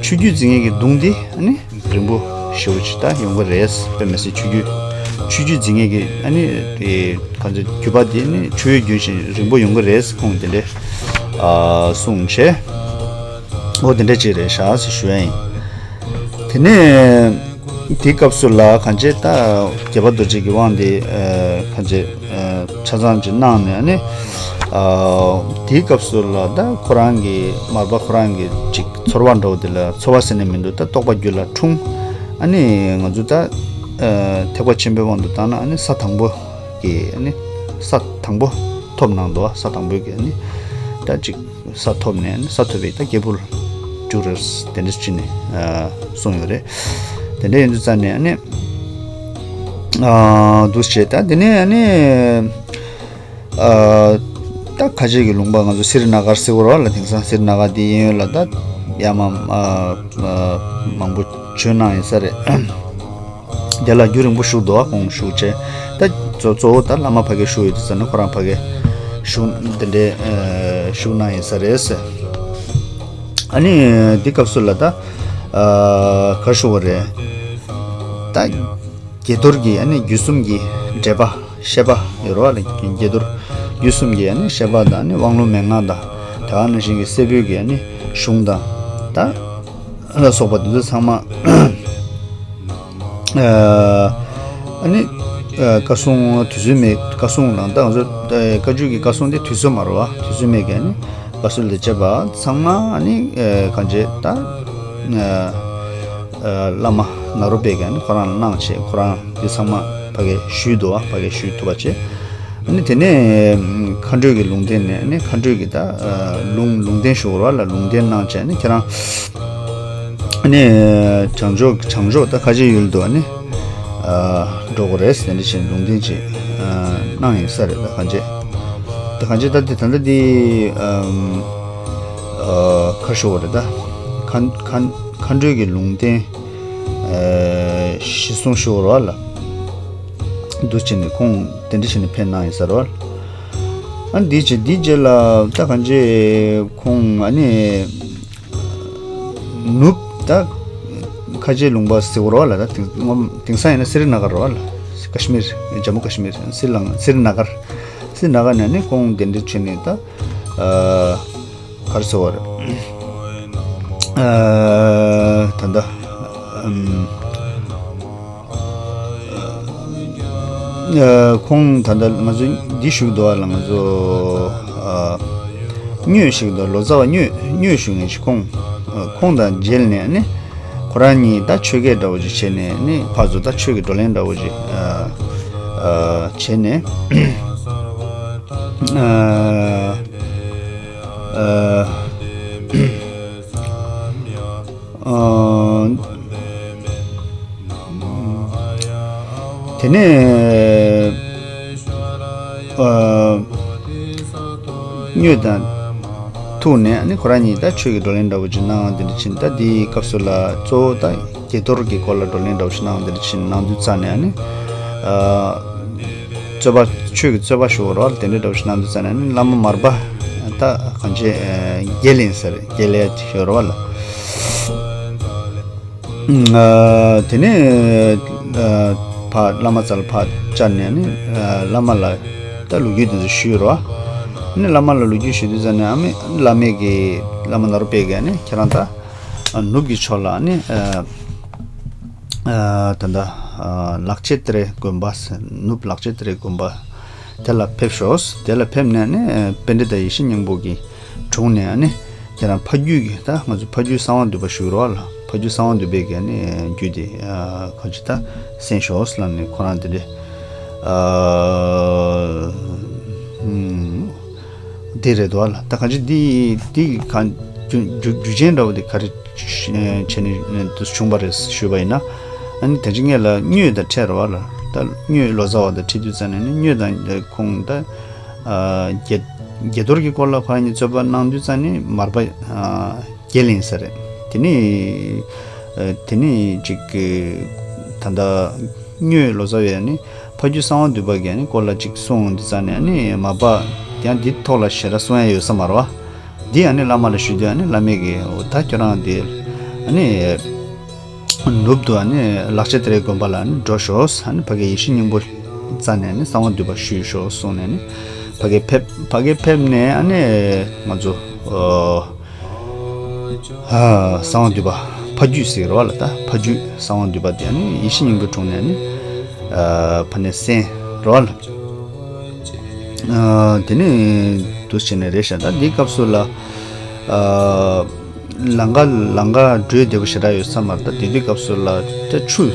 ཆོས་བརྒྱུད་འཛིན་ཡས་ཀྱི་གདུང་འདི་ཨ་ནི་རིང་པོ་ཞེ་པོ་ཅིག་ད་ཡོང་གི་རེད། དཔེ་མི་སྲིད་ཆོས་བརྒྱུད་ཆོས་བརྒྱུད་འཛིན་ཡས་ཀྱི་ཨ་ནི་དེ་གང་ཚེ་རྒྱུད་པ་འདི་ནི་ཆོས་བརྒྱུད་བཞིན་རིང་པོ་ཡོང་གི་རེད། ཁོང་དེ་འདྲས་ཨ་གསུངས་བྱས། འོ་དེ་འདྲ་ཅིག་རེད་ཤག་ཟེར་ཞུ་ཡ་ཡིན། དེ་ནས་དེའི་སྐབས་སུ་ལ་གང་བྱས་ད་དགྱེས་པ་རྡོ་རྗེ་གི་དབང་དེ་ཨ་གང་བྱས་ ཆ་ཚང་ཅིག་གནང་ནས་ཨ་ནི། ཨ། དེའི་སྐབས་སུ་ལ་ད་ཁོ་རང་གི་མར་པ་ཁོ་རང་གི་ཅིག་ཚོར་བ་འདྲ་བོ་དེ་ལ་ཚོར་བ་ཟེར་ནས་མི་འདུག་ད་རྟོགས་པ་རྒྱུད་ལ་འཁྲུངས། ཨ་ནི་ང་ཚོ་ད། ཨ། ཐེག་པ་ཆེན་པོའི་དབང་དུ་བཏང་ན་ཨ་ནི་ས་དང་པོ་གི་ཨ་ནི་ས་དང་པོ་ཐོབ་གནང་འདུག་ས་དང་པོའི་གི་ཨ་ནི་ད་ཅིག་ས་ཐོབ་ནས་ཨ་ནི་ས་ཐོབ་པའི་ད་སྐྱེས་བུ་གྱུར་རེད་དེ་འདྲ་ཅིག་ནས། ཨ། གསུངས་ཡོད་རེད། དེ་འདྲ་ཡིན་དུས་ཙང་ནས་ཨ་ནི། ཨ། འདུག་བྱས་ད་དེ་ནས་ཨ་ནི། ཨ། ད་ཁ་ཆེ་གི་ལུང་པ་ང་ཚོ་སི་རི་ན་གར་ཟེར་བ་རེད་ལ། དེང་སང་སི་རི་ན་གར་དེ་ཡིན་ཡོད་ལ། ད་ཡ་མ། ཨ། ཨ། མང་པོ་བྱོན་གནང་ཡིན་ས་རེད། དེ་ལ་རྒྱུན་རིང་པོ་བཞུགས་འདུག་ཁོང་བཞུགས་བྱས། ད་གཙོ་གཙོ་བོ་ད་བླ་མ་ཕ་གི་བཞུགས་ཡོད་དུས་ཙང་ནས་ཁོ་རང་ཕ་གི་བཞུགས་དེ་འདྲའི། ཨ། བཞུགས་གནང་ཡིན་ས་རེད་ཟེར། ཨ་ནི་འདི་སྐབས་སུ་ལ་ད། ཨ། ག་རེ་ཞུ་བ་རེད། ད། དགྱེས་རྡོར་གྱི་ཨ་ནི་རྒྱུད་གསུམ་གྱི་འགྲེལ་པ་བཤད་པ་ཡོད་རེད་བ་ལ། དགྱེས་རྡོར་རྒྱུད་གསུམ་གྱི་ཨ་ནི་བཤད་པ་དང་ཨ་ནི་དབང་ལུང་མན་ངག་དང་། དེ་ག་ནང་བཞིན་གྱི་སྲད་བུ་གི་ཨ་ནི་གཞུང་དང་། ད་ལ་སོགས་པ་འདི་ཚོ་ཚང་མ། ཨ། ཨ་ནི། ཨ། བཀའ་སྲུང་དུས་ཚོད་མེད། བཀའ་སྲུང་ནང་ད་ང་ཚོ། ཨ། བཀའ་བརྒྱུད་ཀྱི་བཀའ་སྲུང་དེ་དུས་ཚོད་མ་རེད་བ། དུས་ཚོད་མེད་མཁན་ནི་བཀའ་སྲུང་ལས་བྱེད་པ་ཚང་མ་ཨ་ནི། ཨ། གང་བྱེད་ད། ཨ། ཨ། བླ་མ་ནཱ་རོ་པས་ཀྱང་ཁོ་རང་ལ་གནང་བྱས། ཁོ་རང་འདི་ཚང་མ་ཕ་གིར་ཞུས་འདུག་བ། ཕ་གིར་ཞུས་ཐུབ་པ་བྱས། ཨ་ནི་དེ་ནས་མཁའ་འགྲོའི་གི་ལུང་བསྟན་ནས། ཨ་ནི་མཁའ་འགྲོའི་གི་ད། ཨ། ལུང་ལུང་བསྟན་ཞུ་བ་རེད་བ་ལ། ལུང་བསྟན་གནང་བྱས། ཨ་ནི་ཁྱེད་རང་ཨ་ནི་བྱང་ཕྱོགས། བྱང་ཕྱོགས་ད་ཁ་ཆེའི་ཡུལ་དུ་ཨ་ནི། ཨ། འགྲོ་དགོས་རེད་ཟེར་འདི་བཞིན་ལུང་བསྟན་ཅིག་ཨ། གནང་ཡིན་ས་རེད། ད་གང་བྱེད། ད་གང་བྱེད་ད་འདི་ད་ལྟ་འདི། ཨམ། ཨ། ག་རེ་ཞུ་བ་རེད། ད་མཁའ་མཁའ་མཁའ་འགྲོའི་གི་ལུང་བསྟན། ཨ། གཞི་བཟུང་ཞུ་བ་རེད་བ་ལ། འདུ་བྱེད་ནས་ཁོང་དེ་འདྲ་བྱས་ནས་ཕེབས་གནང་ཡིན་ས་རེད་བ་ལ། ཨ་འདི་བྱས་འདི་རྗེས་ལ་ད་གང་བྱེད་ཁོང་ཨ་ནི། ནུབ་ད་ཁ་ཆེའི་ལུང་པ་ཟེར་བ་རེད་བ་ལ། ད་དེང་དེང་སང་ཡིན་ན་སི་རི་ན་གར་རེད་བ་ལ། ཀ་ཤི་མིར། ཇམ་མུ་ཀ་ཤི་མིར། སི་ལང་སི་རི་ན་གར། སི་རི་ན་གར་ནས་ནི་ཁོང་གདན་འདྲེན་བྱས་ནས་ད། ཨ། ག་རེ་ཟེར་བ་རེད། ཨ། ད་ལྟ། ཨམ། ཨ། ཁོང་ད་ལྟ་ང་ཚོ་འདི་བཞུགས་འདུག་བ་ལ། ང་ཚོ། ཨ། སྨྱོས་ཞིག་འདུག་ལོ་ཙཱ་བ་སྨྱོས་སྨྱོས་བཞུགས་མཁན་ཞིག་ཁོང་། ཨ། ཁོང་དང་མཇལ་ནས་ནི་ཁོ་རང་གཉིས་ད་ཆོས་སྐད་འདྲ་བོ་ཅིག་བྱས་ནས་ནི་ཕར་ཚུར་ད་ཆོས་ཀྱི་བགྲོ་གླེང་འདྲ་བོ་ཅིག་ཨ། ཨ། བྱས་ནས། ཨ། ཨ། ཨ། དེ་ནས། ཨ། སྨྱོས་དང་ཐུག་ནས་ནི་ཁོ་རང་གཉིས་ད་ཆོས་ཀྱི་བགྲོ་གླེང་འདྲ་བོ་ཅིག་གནང་། དེ་འདྲ་ཕྱིན། ད་འདིའི་སྐབས་སུ་ལ་གཙོ་བོ་ད་དགྱེས་རྡོར་གྱི་སྐོར་ལ་བགྲོ་གླེང་འདྲ་བོ་ཞིག་གནང་། དེ་འདྲ་ཕྱིན་གནང་དུས་ཙ་ནས་ནི། ཨ། རྩོད་པ། ཆོས་ཀྱི་རྩོད་པ་ཞུ་བ་རེད་བ་ལ། དེ་འདྲ་འདྲ་བོ་ཞིག་གནང་དུས་ཙ་ནས་ནི་བླ་མ་མར་པ་ད་གང་བྱེད། ཨ། རྒྱལ་ཡིན་ཟེར། རྒྱལ་ལས་ཞུ་བ་རེད་བ་ལ། ཨ། དེ་ནས། ཨ། ཕར་བླ་མ་རྩ་ལ་ཕར་བཅར་ནས་ནི། ཨ། བླ་མ་ལ་ད་ལོ་རྒྱུས་དེ་ཚོ་ཞུས་རོ། ནི་བླ་མ་ལ་ལོ་རྒྱུས་ཞུས་དུས་ཙ་ནས་ཨ་མི་བླ་མས་ཀྱི་བླ་མ་ནཱ་རོ་པས་ཀྱིས་ནི་ཁྱེད་རང་ད་ནུབ་ཀྱི་ཕྱོགས་ལ་ནི། ཨ། ཨ། ད་ལྟ། ཨ། ལག་བྱེད་ཏི་རེ་དགོན་པ། ནུབ་ལག་བྱེད་ཏི་རེ་དགོན་པ་དེ་ལ་ཕེབས་ཤོག་དེ་ལ་ཕེབས་ནས་ནི་པཎྜི་ཏ་ཡེ་ཤེས་སྙིང་པོ་གི་དྲུང་ནས་ནི། ཁྱེད་རང་ཕ་རྒྱུད་ཀྱི་ད་ང་ཚོ་ཕ་རྒྱུད་གསང་བ་འདུས་པ་ཞུ་རོགས་ལ། ཕ་རྒྱུད་གསང་བ་འདུས་པའི་གི་ནི་རྒྱུད་དེ། ཨ། གང་ཅི་ད་གསན་ཤོག་ལབ་ནས་ཁོ་རང་དེ་འདྲས། ཨ། ཨུམ། དེ་རེད་དོ་ལ། ད་གང་ཅི་འདི་འདི་གང་རྒྱུ་རྒྱུ་རྒྱུ་རྐྱེན་འདྲ་བོ་དེ་ག་རེ་བྱས་ནས་དུ་བྱུང་བ་རེད་ཞུས་པ་ཡིན་ན། ཨ་ནི་དེ་ཅི་ངེད་ལ་སྨྱོས་དང་འཕྲད་རོགས་ལ། ད་སྨྱོས་ལོ་ཙཱ་བ་དང་འཕྲད་དུས་ཙ་ནས་ནི་སྨྱོས་དང་ཁོང་ད། ཨ། དགྱེས་དགྱེས་རྡོར་གྱི་སྐོར་ལ་ཁོ་རང་གཉིས་རྩོད་པ་གནང་དུས་ཙ་ནས་མར་པ། ཨ། རྒྱལ་ཡིན་ས་རེད། དེ་ནས། ཨ། དེ་ནས་ཅིག་གི་ད་ལྟ་སྨྱོས་ལོ་ཙཱ་བས་ནི་ཕ་རྒྱུད་གསང་བ་འདུས་པ་གི་ནི་སྐོར་ལ་ཅིག་གསུངས་དུས་ཙ་ནས་ནི་མར་པ་ཡང་འདི་ཐོག་ལ་ཞེ་དྲག་གསུང་ཡ་ཡོད་ས་མ་རེད་བ། འདི་ཨ་ནི་བླ་མ་ལ་ཞུས་དུས་ཨ་ནི་བླ་མས་ཀྱི་འོ་ད་ཁྱོད་རང་འདི་ཨ་ནི། ནུབ་ཏུ་ཨ་ནི་ལག་བྱེད་ཏི་རེ་དགོན་པ་ལ་ཨ་ནི་འགྲོ་ཤོག་ཨ་ནི་ཕ་གིར་ཡེ་ཤེས་སྙིང་པོ་རྩ་ནས་ཨ་ནི་གསང་བ་འདུས་པ་ཞུས་ཤོག་གསུངས་ནས་ཨ་ནི་ཕ་གིར་ཕེབས། ཕ་གིར་ཕེབས་ནས་ཨ་ནི་ང་ཚོ། ཨ། ཨ། གསང་བ་འདུས་པ་ཕ་རྒྱུད་ཟེར་རོ་ལ། ད་ཕ་རྒྱུད་གསང་བ་འདུས་པ་དེ་ཨ་ནི་ཡེ་ཤེས་སྙིང་པོའི་དྲུང་ནས་ཨ་ནི། ཨ། ཕ་ནས་གསན་རོ་ལ། ཨ། དེ་ནས་འདུག་བྱས་ནས་རེད་ཤག་ད་འདིའི་སྐབས་སུ་ལ། ཨ། ལམ་ཁ་ལམ་ཁ་བགྲོད་བདེ་པོ་ཞེ་དྲག་ཡོད་ས་མ་རེད། ད་དེ་དུས་སྐབས་སུ་ལ་ད་ཆུ།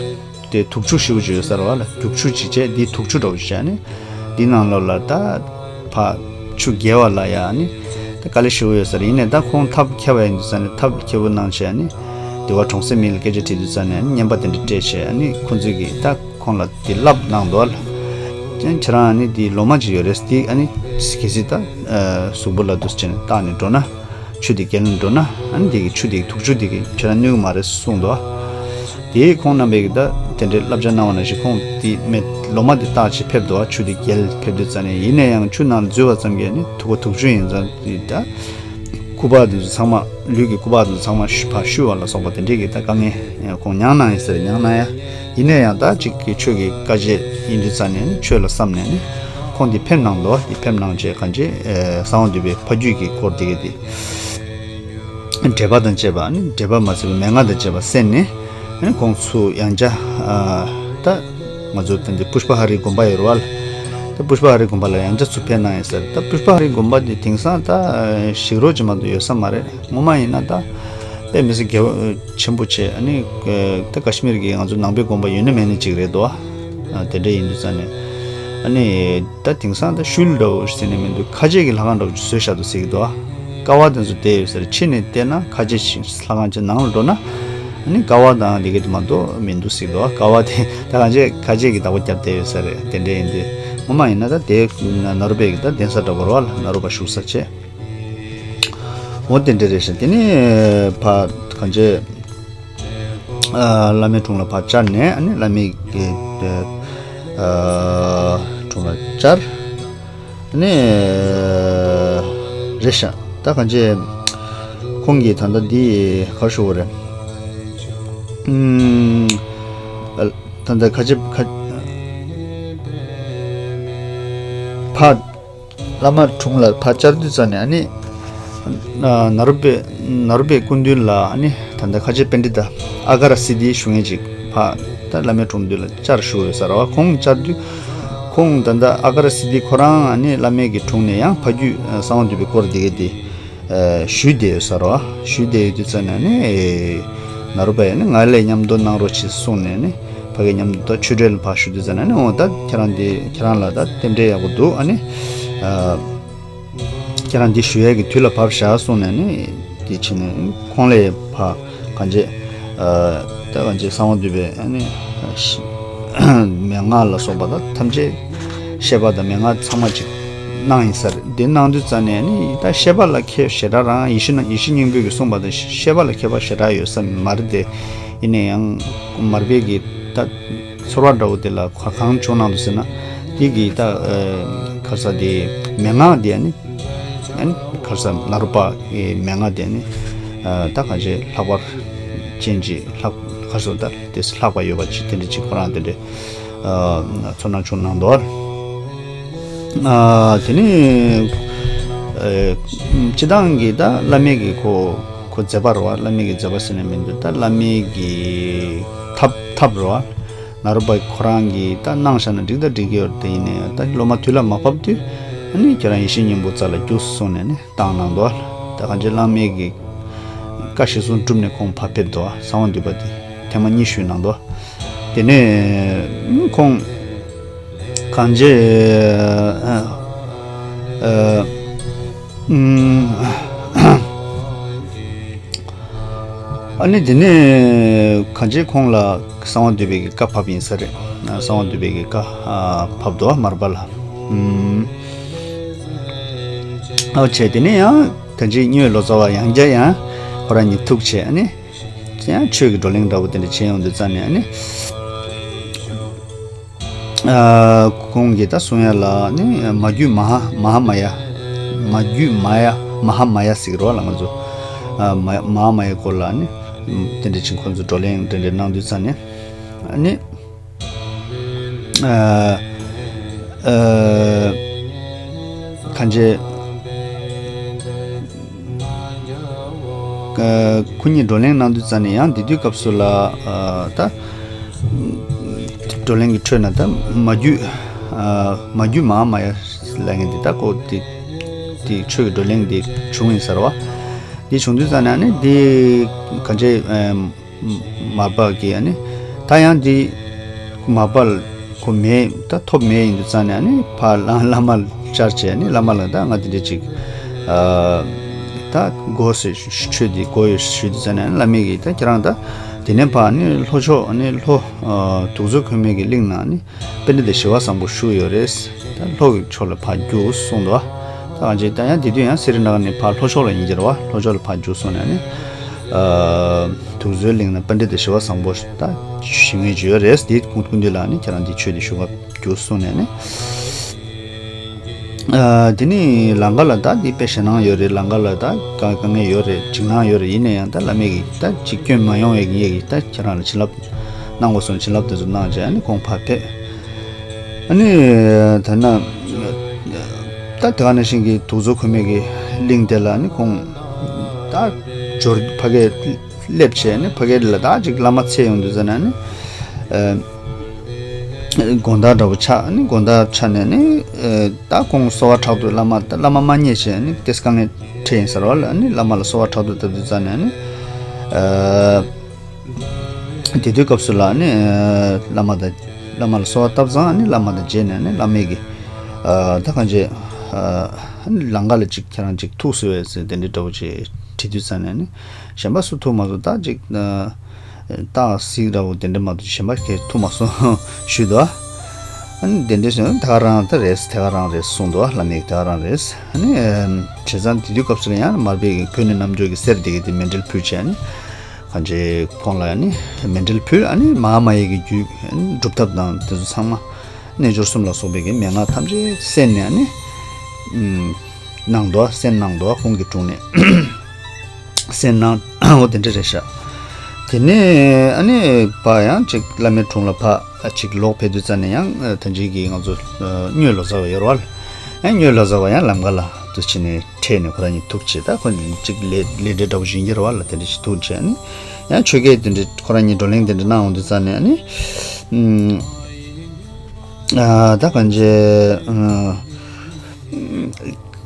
དེ་དུག་ཆུ་ཞེ་པོ་ཅིག་ཡོད་ས་རེད་བ་ལ། རྒྱུག་ཆུ་ཅིག་བྱས། འདི་དུག་ཆུ་འདྲ་བོ་ཅིག་བྱས་ནས་འདི་ནང་ལོགས་ལ་ད་ཕར་ཆུ་བརྒལ་བ་ལ་ཡ་ནི་ད་དཀའ་ལས་ཞེ་པོ་ཡོད་ས་རེད། ཡིན་ནའི་ད་ཁོང་ཐབས་མཁས་པ་ཡིན་དུས་ཙང་ནས་ཐབས་མཁས་པོ་གནང་བྱས་ནི་དེ་བ་གྲོང་གསེབ་མི་ལ་སྐད་ཆ་དྲིས་དུས་ཙང་ནས་ནི་རྔན་པ་དེ་འདྲ་སྤྲད་བྱས་ནི་ཁོང་ཚོས་ཀྱིས་ད་ཁོང་ལ་དེ་བསླབ་གནང་འདུག་བ་ལ། ཁྱེད་རང་ནི་དེ་ལོ་མ་ཅིག་ཡོད་རེད། དེ་ཨ་ནི་གལ་སྲིད་ད་གཟུགས་པོ་ལ་འདུག་བྱས་ནས་བཏགས་ནས་འགྲོ་ན། ཆུ་དེ་བརྒལ་ནས་འགྲོ་ན་ཨ་ནི་དེ་གི་ཆུ་དེ་གི་དུག་ཆུ་དེ་གི་ཁྱེད་རང་གནོད་ཀྱི་མ་རེད་གསུངས་འདུག་དེ་ཁོང་རྣམ་པས་ཀྱི་ད་དེ་འདྲའི་བསླབ་བྱ་གནང་བ་ནང་བཞིན་ཁོང་དེ་མེ་ལོ་མ་དེ་བཏགས་བྱས་ཕེབས་འདུག་ཆུ་དེ་བརྒལ་ཕེབས་དུས་ཙ་ནས། ཡིན་ན་ཡང་ཆུ་ནང་འཛུལ་བ་ཙམ་གྱིས་ནི་དུག་པ་དུག་ཆུ་ཡིན་ཙང་དེ་ད་སྐུད་པ་དེ་ཚོ་ཚང་མ་ལུས་ཀྱི་སྐུད་པ་དེ་ཚོ་ཚང་མ་ཕར་བཤུ་བ་ལ་སོགས་པ་དེ་འདྲའི་གི་ད་དཀའ་ངལ་ཁོང་མྱངས་གནང་ཡིན་ཟེར། མྱངས་གནང་ཡ། ཡིན་ན་ཡང་ད་ཅིག་གི་ཆོས་ཀྱི་བཀའ་བཅད་ཡིན་དུས་ཙ་ནས་ནི་ཆོས་ལ་བསམ་ནས་ནི་ཁོང་དེ་ཕེབས་གནང་འདུག་དེ་ཕེབས་གནང་བྱས་གང་བྱས་གསང་བ་འདུས་པའི་ཕ་རྒྱུད་ཀྱི་སྐོར་དེ་ག་དེ་འགྲེལ་པ་དང་བཅས་པ་ནི་འགྲེལ་པ་མ་ཟད་པའི་མན་ངག་དང་བཅས་པ་གསན་ནས་ནི་ཁོང་ཚུར་ཡང་བསྐྱར་ད་ང་ཚོ་དེ་འདི་པུཤ་པ་ཧ་རིའི་དགོན་པ་ཡོད་རེད་བ་ལ། ད་པུཤ་པ་ཧ་རིའི་དགོན་པ་ལ་ཡང་བསྐྱར་ཚུར་ཕེབས་གནང་ཡིན་ཟེར། ད་པུཤ་པ་ཧ་རིའི་དགོན་པ་དེ་དེང་སང་ད་ཞིག་རོགས་ཅིག་མ་གཏོགས་ཡོད་ས་མ་རེད། སྔོན་མ་ཡིན་ན་ད་དཔེ་མི་སྲིད་རྒྱ་ཆེན་པོ་བྱས། ཨ་ནི་ད་ཀ་ཤི་མིར་གྱི་ང་ཚོ་ནང་པའི་དགོན་པ་ཡོད་ན་མེད་ན་ཅིག་རེད་དོ། དེ་འདྲ་ཡིན་དུས་ཙང་ནས་ཨ་ནི་ད་དེང་སང་ད་ཤུལ་འདྲ་བོ་ཟེར་ནས་མི་འདུག་ཁ་ཆེ་གི་ལྷ་ཁང་འདྲ་བོ་ཅིག་བཟོས་བཞག་འདུག་ཟེར་གྱི་འདུག་ཀ་བ་དེ་ཚོ་བསྡད་ཡོད་ས་རེད། ཕྱི་ནས་བལྟས་ན་ཁ་ཆེ་ཞིག་ལྷ་ཁང་ཅིག་ནང་ལ་འགྲོ་ན་ཨ་ནི་ཀ་བ་དང་དེ་ག་དེ་མ་གཏོགས་མི་འདུག་ཟེར་གྱི་འདུག་ཀ་བ་དེ་ད་གང་ཅི་ཁ་ཆེ་གི་བདག་པོ་རྒྱབ་བསྡད་ཡོད་ས་རེད། དེ་འདྲ་ཡིན་དུས་སྔོན་མ་ཡིན་ན་ད་དེ་ནཱ་རོ་པའི་གི་ད་གདན་ས་འདྲ་བོ་རེད་བ་ལ། ནཱ་རོ་པ་བཞུགས་ས་བྱས། འོ་དེ་འདྲ་རེད་ཤག་དེ་ནས་ཕར་གང་བྱས། ཨ། བླ་མའི་དྲུང་ལ་ཕར་བཅར་ནས་ཨ་ནི་བླ་མའི་གི་ཨ་དྲུང་ལ་བཅར། ཨ་ནི་རེད་ཤག་ད་གང་བྱས་ཁོང་གིས་ད་ལྟ་འདི་ག་རེ་ཞུ་དགོས་རེད། ཨུམ། ད་ལྟ་ཁ་ཆེ་ཁ་ཕར། བླ་མ་དྲུང་ལ་ཕར་བཅར་དུས་ཙ་ནས་ཨ་ནི། ཨ། ནཱ་རོ་པའི་ནཱ་རོ་པའི་སྐུ་མདུན་ལ་ཨ་ནི་ད་ལྟ་ཁ་ཆེ་པཎྜི་ཏ་ཨ་ག་ར་སིདྡྷི་ཞུ་མཁན་ཅིག་ཕར་ད་བླ་མའི་དྲུང་མདུན་ལ་བཅར་བཞུགས་ཡོད་ས་རེད་བ། ཁོང་བཅར་དུས་ཁོང་ད་ལྟ་ཨ་ག་ར་སིདྡྷི་ཁོ་རང་ཨ་ནི་བླ་མའི་གི་དྲུང་ནས་ཡང་ཕ་རྒྱུད་གསང་བ་འདུས་པའི་སྐོར་དེ་ག་དེ། ཨ། ཞུས་བསྡད་ཡོད་ས་རེད་བ། ཞུས་བསྡད་ཡོད་དུས་ཙ་ནས་ནི། ནཱ་རོ་པ་ཡིས་ནི་ང་ལ་མཉམ་དུ་གནང་རོགས་བྱེད་གསུངས་ནས་ནི། ཕ་གིར་མཉམ་དུ་ད་ཆོས་འབྲེལ་ལ་ཕར་ཞུ་དུས་ཙ་ནས་ནི། འོ་ད་ཁྱེད་རང་འདི་ཁྱེད་རང་ལ་ད་རྟེན་འབྲེལ་ཡག་པོ་འདུག་ཨ་ནི། ཨ། ཁྱེད་རང་འདི་ཞུ་ཡས་ཀྱི་དུས་ལ་བབས་བཞག་གསུངས་ནས་ནི། དེ་བྱས་ནས་ཁོང་ལ་ཕར་གང་བྱས། ཨ། ད་གང་བྱས་གསང་བ་འདུས་པའི་ཨ་ནི། མན་ངག་ལ་སོགས་པ་ད་ཐམས་ཅད་བཤད་པ་དང་མན་ངག་ཚང་མ་ཅིག་གནང་ཡིན་ས་རེད། དེ་གནང་དུས་ཙ་ནས་ནི་ད་བཤད་པ་ལ་མཁས་ཞེ་དྲག་རང་ཡེ་ཤེས་ན་ཡེ་ཤེས་སྙིང་པོས་ཀྱིས་གསུངས་པ་དང་བཤད་པ་ལ་མཁས་པ་ཞེ་དྲག་ཡོད་ས་མ་རེད་དེ། ཡིན་ན་ཡང་མར་པའི་གི་ད་ཚོར་བ་འདྲ་བོ་དེ་ལ་གང་བྱུང་གནང་འདུག་ཟེར་ན། དེ་གི་ད་ཨ་ག་རེ་ཟེར་དེ་མན་ངག་དེ་ནི། ཨ་ནི་ག་རེ་ཟེར་ནཱ་རོ་པ་གི་མན་ངག་དེ་ནི། ཨ། ད་གང་བྱས་ལྷག་པར་ཅན་གྱི་ལྷག་ག་རེ་ཟེར་ད་དེ་ལྷག་པ་ཡོད་པ་ཅིག་དེ་འདྲ་ཅིག་ཁོ་རང་དེ་འདྲ། ཨ། ཚོར་སྣང་བྱུང་གནང་འདུག་ཨ། དེ་ནས་ཨ་སྤྱིར་བཏང་གི་ད་བླ་མའི་གི་ཁོ་ཁོ་མཛད་པ་རེད་བ། བླ་མའི་གི་མཛད་པ་ཟེར་ན་མི་འདུག་ད་བླ་མའི་གི་ཐབས་ཐབས་རེད་བ། ནཱ་རོ་པ་ཁོ་རང་གིས་ད་གནང་བཞག་ན་འགྲིག་ད་འགྲིག་གི་ཡོད་རེད། དེ་ཡིན་ནའི་ད་སློབ་མ་དུས་ལ་མ་བབས་དུས་ཨ་ནི་ཁྱེད་རང་ཡེ་ཤེས་སྙིང་པོ་རྩ་ལ་རྒྱུགས་གསུངས་ནས་ནི་བཏང་གནང་འདུག་ད་གང་བྱས་བླ་མའི་གི་བཀའ་གཞིར་བཟུང་བསྒྲུབས་ནས་ཁོང་ཕར་ཕེབས་འདུག་གསང་བ་འདུས་པ་དེ་ཐེངས་མ་གཉིས་ཞུས་གནང་འདུག་དེ་ནས་ཁོང་གང་བྱས། ཨ། ཨ། ཨུམ། ཨ་ནི་དེ་ནས་གང་བྱས་ཁོང་ལ་གསང་བ་འདུས་པའི་གི་བཀའ་ཕབ་ཡིན་ས་རེད། གསང་བ་འདུས་པའི་གི་བཀའ་ཕབ་འདུག་མར་པ་ལ། ཨུམ། ཨོ་བྱས་དེ་ནས་ཡང་ད་ཅི་གཉོས་ལོ་ཙཱ་བ་ཡང་བསྐྱར་ཡང་ཁོ་རང་གཉིས་ཐུག་བྱས་ཨ་ནི། ཡང་ཆོས་ཀྱི་བགྲོ་གླེང་འདྲ་བོ་དེ་འདྲ་བྱས་ཡོང་དུས་ཙ་ནས་ཨ་ནི། ཨ། ཁོང་གིས་ད་གསུང་ཡ་ལ་ནི་མ་རྒྱུད་མ་ཧ་མ་ཧ་མ་ཡ། མ་རྒྱུད་མ་ཡ་མ་ཧ་མ་ཡ་ཟེར་གི་རེད་བ་ལ་ང་ཚོ། ཨ། མ་མ་ཧ་མ་ཡའི་སྐོར་ལ་ནི་དེ་འདྲ་ཅིག་ཁོང་ཚོ་བགྲོ་གླེང་དེ་འདྲ་གནང་དུས་ཙ་ནས་ཨ་ནི། ཨ། ཨ། གང་བྱས། ཨ། ཁོ་གཉིས་བགྲོ་གླེང་གནང་དུས་ཙ་ནས་ཡང་དེ་དུས་སྐབས་སུ་ལ། ཨ། ད་བགྲོ་གླེང་གི་ཁྲོད་ན་ད་མ་རྒྱུད། ཨ། མ་རྒྱུད་མ་ཧ་མ་ཡ་ ལབ་མཁན་འདི་ད་ཁོ་འདི་འདི་ཆོས་ཀྱི་བགྲོ་གླེང་འདི་བྱུང་ཡིན་ཟེར་བ། འདི་བྱུང་དུས་ཙ་ནས་ཨ་ནི་འདི་ག་འདྲས་མར་པ་གིས་ཨ་ནི་ད་ཡང་འདི་མར་པ་ཁོ་མེད་ད་ཐོབ་མེད་ཡིན་དུས་ཙ་ནས་ཨ་ནི་ཕར་བླ་བླ་མ་ལ་བཅར་བྱས་ཨ་ནི་བླ་མ་ལ་ད་ང་འདི་འདྲས་ཅིག་ཨ་ད་དགོས་ཟེར་ཆོས་འདི་དགོས་ཡོད་ཞུས་དུས་ཙ་ནས་ཨ་ནི་བླ་མས་གིས་ད་ཁྱེད་རང་ད་དེ་ནས་ཕར་ཨ་ནི་ལྷོ་ཕྱོགས་ཨ་ནི་ལྷོ་ཨ་དུག་མཛོད་མཁོ་མའི་གི་གླིང་ན་ཨ་ནི་པཎྜི་ཏ་ཞི་བ་བཟང་པོ་བཞུགས་ཡོད་རེད། ད་ལྷོ་གི་ཕྱོགས་ལ་ཕར་རྒྱུགས་གསུངས་འདུག་ད་གང་ཅི་ད་ཡང་དེ་དུས་ཡང་སི་རི་ན་ག་ནས་ཕར་ལྷོ་ཕྱོགས་ལ་ཡིན་གྱི་རེད་བ། ལྷོ་ཕྱོགས་ལ་ཕར་རྒྱུགས་གསུངས་ནས་ནི་ཨ་དུག་མཛོད་གླིང་ན་པཎྜི་ཏ་ཞི་བ་བཟང་པོ་ད་ཞིང་ངེ་ཡོད་རེད། དེ་ཀུན་ཀུན་འདི་ལ་ནི་ཁྱེད་རང་འདི་ཆོས་འདི་ཞུ་ག་རྒྱུགས་གསུངས་ནས་ནི། ཨ་དེ་ནི་ལམ་ཁ་ལ་ད་འདི་དཔེ་ཞེད་སྣང་ཡོད་རེད། ལམ་ཁ་ལ་ད་དཀའ་དཀའ་ངལ་ཡོད་རེད། འཇིགས་སྣང་ཡོད་རེད། ཡིན་ན་ཡང་ད་བླ་མས་གིས་ད་ཅིག་སྐྱོན་མ་ཡོང་བའི་ངེས་ཀྱིས་ད་ཁྱེད་རང་ལ་བྱིན་རླབས་གནང་དགོས་སོང་། བྱིན་རླབས་དེ་ཚོ་གནང་བྱས་ཨ་ནི་ཁོང་ཕར་ཕེབས། ཨ་ནི་ད་ན་ད་དེ་ག་ནང་བཞིན་གྱི་དུག་མཚོ་ཁོལ་མའི་གི་གླིང་དེ་ལ་ནི་ཁོང་ད་འབྱོར་ཕ་གིར་སླེབས་བྱས་ནི་ཕ་གིར་ལ་ད་ཅིག་བླ་མ་འཚོལ་ཡོང་དུས་ཙ་ན་ནི་ཨ་དགོང་དག་འདྲ་བོ་ཆགས་ནི་དགོང་དག་ཆགས་ནས་ནི་ཨ་ད་ཁོང་གསོལ་བ་ཕྲག་ཏུ་བླ་མ་ད་བླ་མ་མ་རྙེད་བྱས་ནི་ཏེས་དཀའ་ངལ་འཕྲད་ཡིན་ཟེར་བ་ལ་ནི་བླ་མ་ལ་གསོལ་བ་ཕྲག་ཏུ་བཏབ་དུས་ཙ་ནས་ནི་ཨ་དེ་དུས་སྐབས་སུ་ལ་ནི་ཨ་བླ་མ་དང་བླ་མ་ལ་གསོལ་བ་བཏབ་ཙང་ནི་བླ་མ་དང་མཇལ་ནས་ནི་བླ་མས་གི་ཨ་ད་གང་བྱེད་ཨ་ནི་ལམ་ཁ་ལ་ཅིག་ཁྱེད་རང་ཅིག་ཐུག་སོང་བས་ཟེར་དེ་འདྲའི་འདྲ་བོ་ཅིག་དྲིས་དུས་ཙ་ནས་ནི་གཞན་པ་སུ་ཐུག་མ་སོང་། ད་ཅིག་ཨ་སྟག་གཟིག་འདྲ་བོ་དེ་འདྲ་མ་གཏོགས་གཞན་པ་གས་ཐུག་མ་སོང་ཞུས་འདུག་ཨ་ནི་དེ་འདྲ་ཞུས་ན་ད་ག་རང་ད་རེད། ད་ག་རང་རེད་གསུངས་འདུག་བླ་མས་ད་ག་རང་རེད། ཨ་ནི་བྱས་ཙང་དེ་དུས་སྐབས་སུ་ལ་ཡང་མར་པའི་གི་བོད་ནས་རྣམ་འབྱོར་གྱི་གསེར་དེ་གི་དེ་མཎྜལ་ཕུལ་བྱས་ནི་གང་ཅི་ཁོང་ལ་ཡང་ནི་མཎྜལ་ཕུལ། ཨ་ནི་མ་ཧཱ་མ་ཡ་གི་རྒྱུད་ཨ་ནི་སྒྲུབ་ཐབས་དང་དེ་ཚོ་ཚང་མ་རྣལ་འབྱོར་གསུམ་ལ་སོགས་པའི་གི་མན་ངག་ཐམས་ཅད་གསན་ནས་ཨ་ནི་གནང་འདུག་གསན་གནང་འདུག་ཁོང་གི་དྲུང་ནས། གསན་གནང་འོ་དེ་འདྲ་རེད་ཤག་དེ་ནས་ཨ་ནི་ཕར་ཡང་ཅིག་བླ་མའི་དྲུང་ལ་ཕར་ཅིག་ལོག་ཕེབས་དུས་ཙ་ནས་ཡང་ད་ཅིག་གི་ང་ཚོ་སྨྱོས་ལོ་ཙཱ་བ་ཡོད་རེད་བ། ཡང་སྨྱོས་ལོ་ཙཱ་བ་ཡང་ལམ་ཁ་ལ་དུ་ཕྱིན་ནས་འཕྲད་ནས་ཁོ་རང་གཉིས་ཐུག་བྱས། ད་ཁོ་གཉིས་ཅིག་ལས་ལས་འབྲེལ་འདྲ་བོ་ཞིག་ཡིན་གྱི་རེད་བ་ལ། དེ་འདྲ་ཞིག་ཐུག་བྱས་ནས་ཡང་ཆོས་སྐད་དེ་འདྲ་ཁོ་རང་གཉིས་བགྲོ་གླེང་དེ་འདྲ་གནང་འོང་དུས་ཙ་ནས་ཨ་ནི་ཨ་ད་གང་ཅི་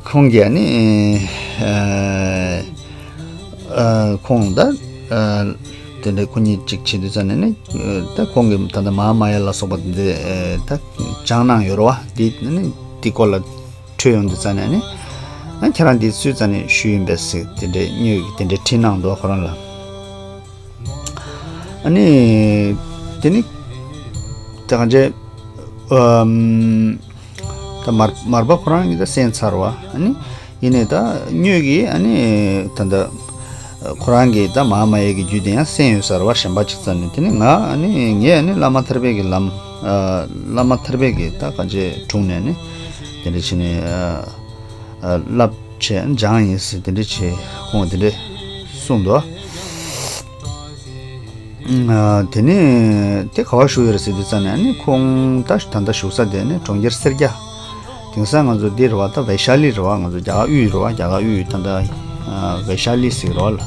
ཁོང་གིས་ནི་ཨ་ཨ་ཁོང་ད་ཨ་དེ་འདྲ་ཁོ་གཉིས་ཅིག་བྱེད་དུས་ཙ་ནས་ནི་ཨ་ད་ཁོང་གིས་ད་ལྟ་མ་ཧཱ་མ་ཡ་ལ་སོགས་པ་དེ་འདྲ་ཨ་ད་སྦྱངས་གནང་ཡོད་རེད་བ། དེ་ནི་དེ་སྐོར་ལ་འཕྲོས་ཡོང་དུས་ཙ་ནས་ནི་ཨ་ཁྱེད་རང་འདི་སུའི་རྩ་ནས་ཞུས་ཡིན་པས་ཟེར་དེ་འདྲའི་སྨྱོས་ཀྱིས་དེ་འདྲའི་དྲིས་གནང་འདུག་ཁོ་རང་ལ། ཨ་ནི་དེ་ནི་ད་གང་ཅི་ཨམ། ད་མར་མར་པ་ཁོ་རང་གིས་ད་གསན་ཚར་བ། ཨ་ནི་ཡིན་ནའི་ད་སྨྱོས་ཀྱིས་ཨ་ནི་ད་ད་ཁོ་རང་གིས་ད་མ་ཧཱ་མ་ཡ་གི་རྒྱུད་དེ་ཡང་གསན་ཡོད་ས་རེད་བ། གཞན་པ་ཅིག་རྩ་ནས། དེ་ནི་ང་ཨ་ནི་ངས་ཨ་ནི་བླ་མ་ཐར་པའི་གི་ལམ་ཨ་བླ་མ་ཐར་པའི་གི་ད་གང་ཅི་དྲུང་ནས་ནི་དེ་འདྲ་བྱས་ནས་ཨ་ཨ་བསླབ་བྱས་སྦྱངས་ཡིན་ཟེར་དེ་འདྲ་བྱས་ཁོང་དེ་འདྲ་གསུངས་འདུག་ཨ་དེ་ནས་དེ་ག་བ་བཞུགས་ཡོད་རེད་ཟེར་དུས་ཙ་ནས་ཨ་ནི་ཁོང་ད་ད་ལྟ་བཞུགས་ས་དེ་ནི་གྲོང་ཁྱེར་སེར་སྐྱ། དེང་སང་ང་ཚོ་འདི་རེད་བ། ད་བེ་ཤ་ལི་རེད་བ། ང་ཚོ་རྒྱ་གར་དབུས་རེད་བ། རྒྱ་གར་དབུས་ད་ལྟ་ཨ་བེ་ཤ་ལི་ཟེར་གི་རེད་བ་ལ།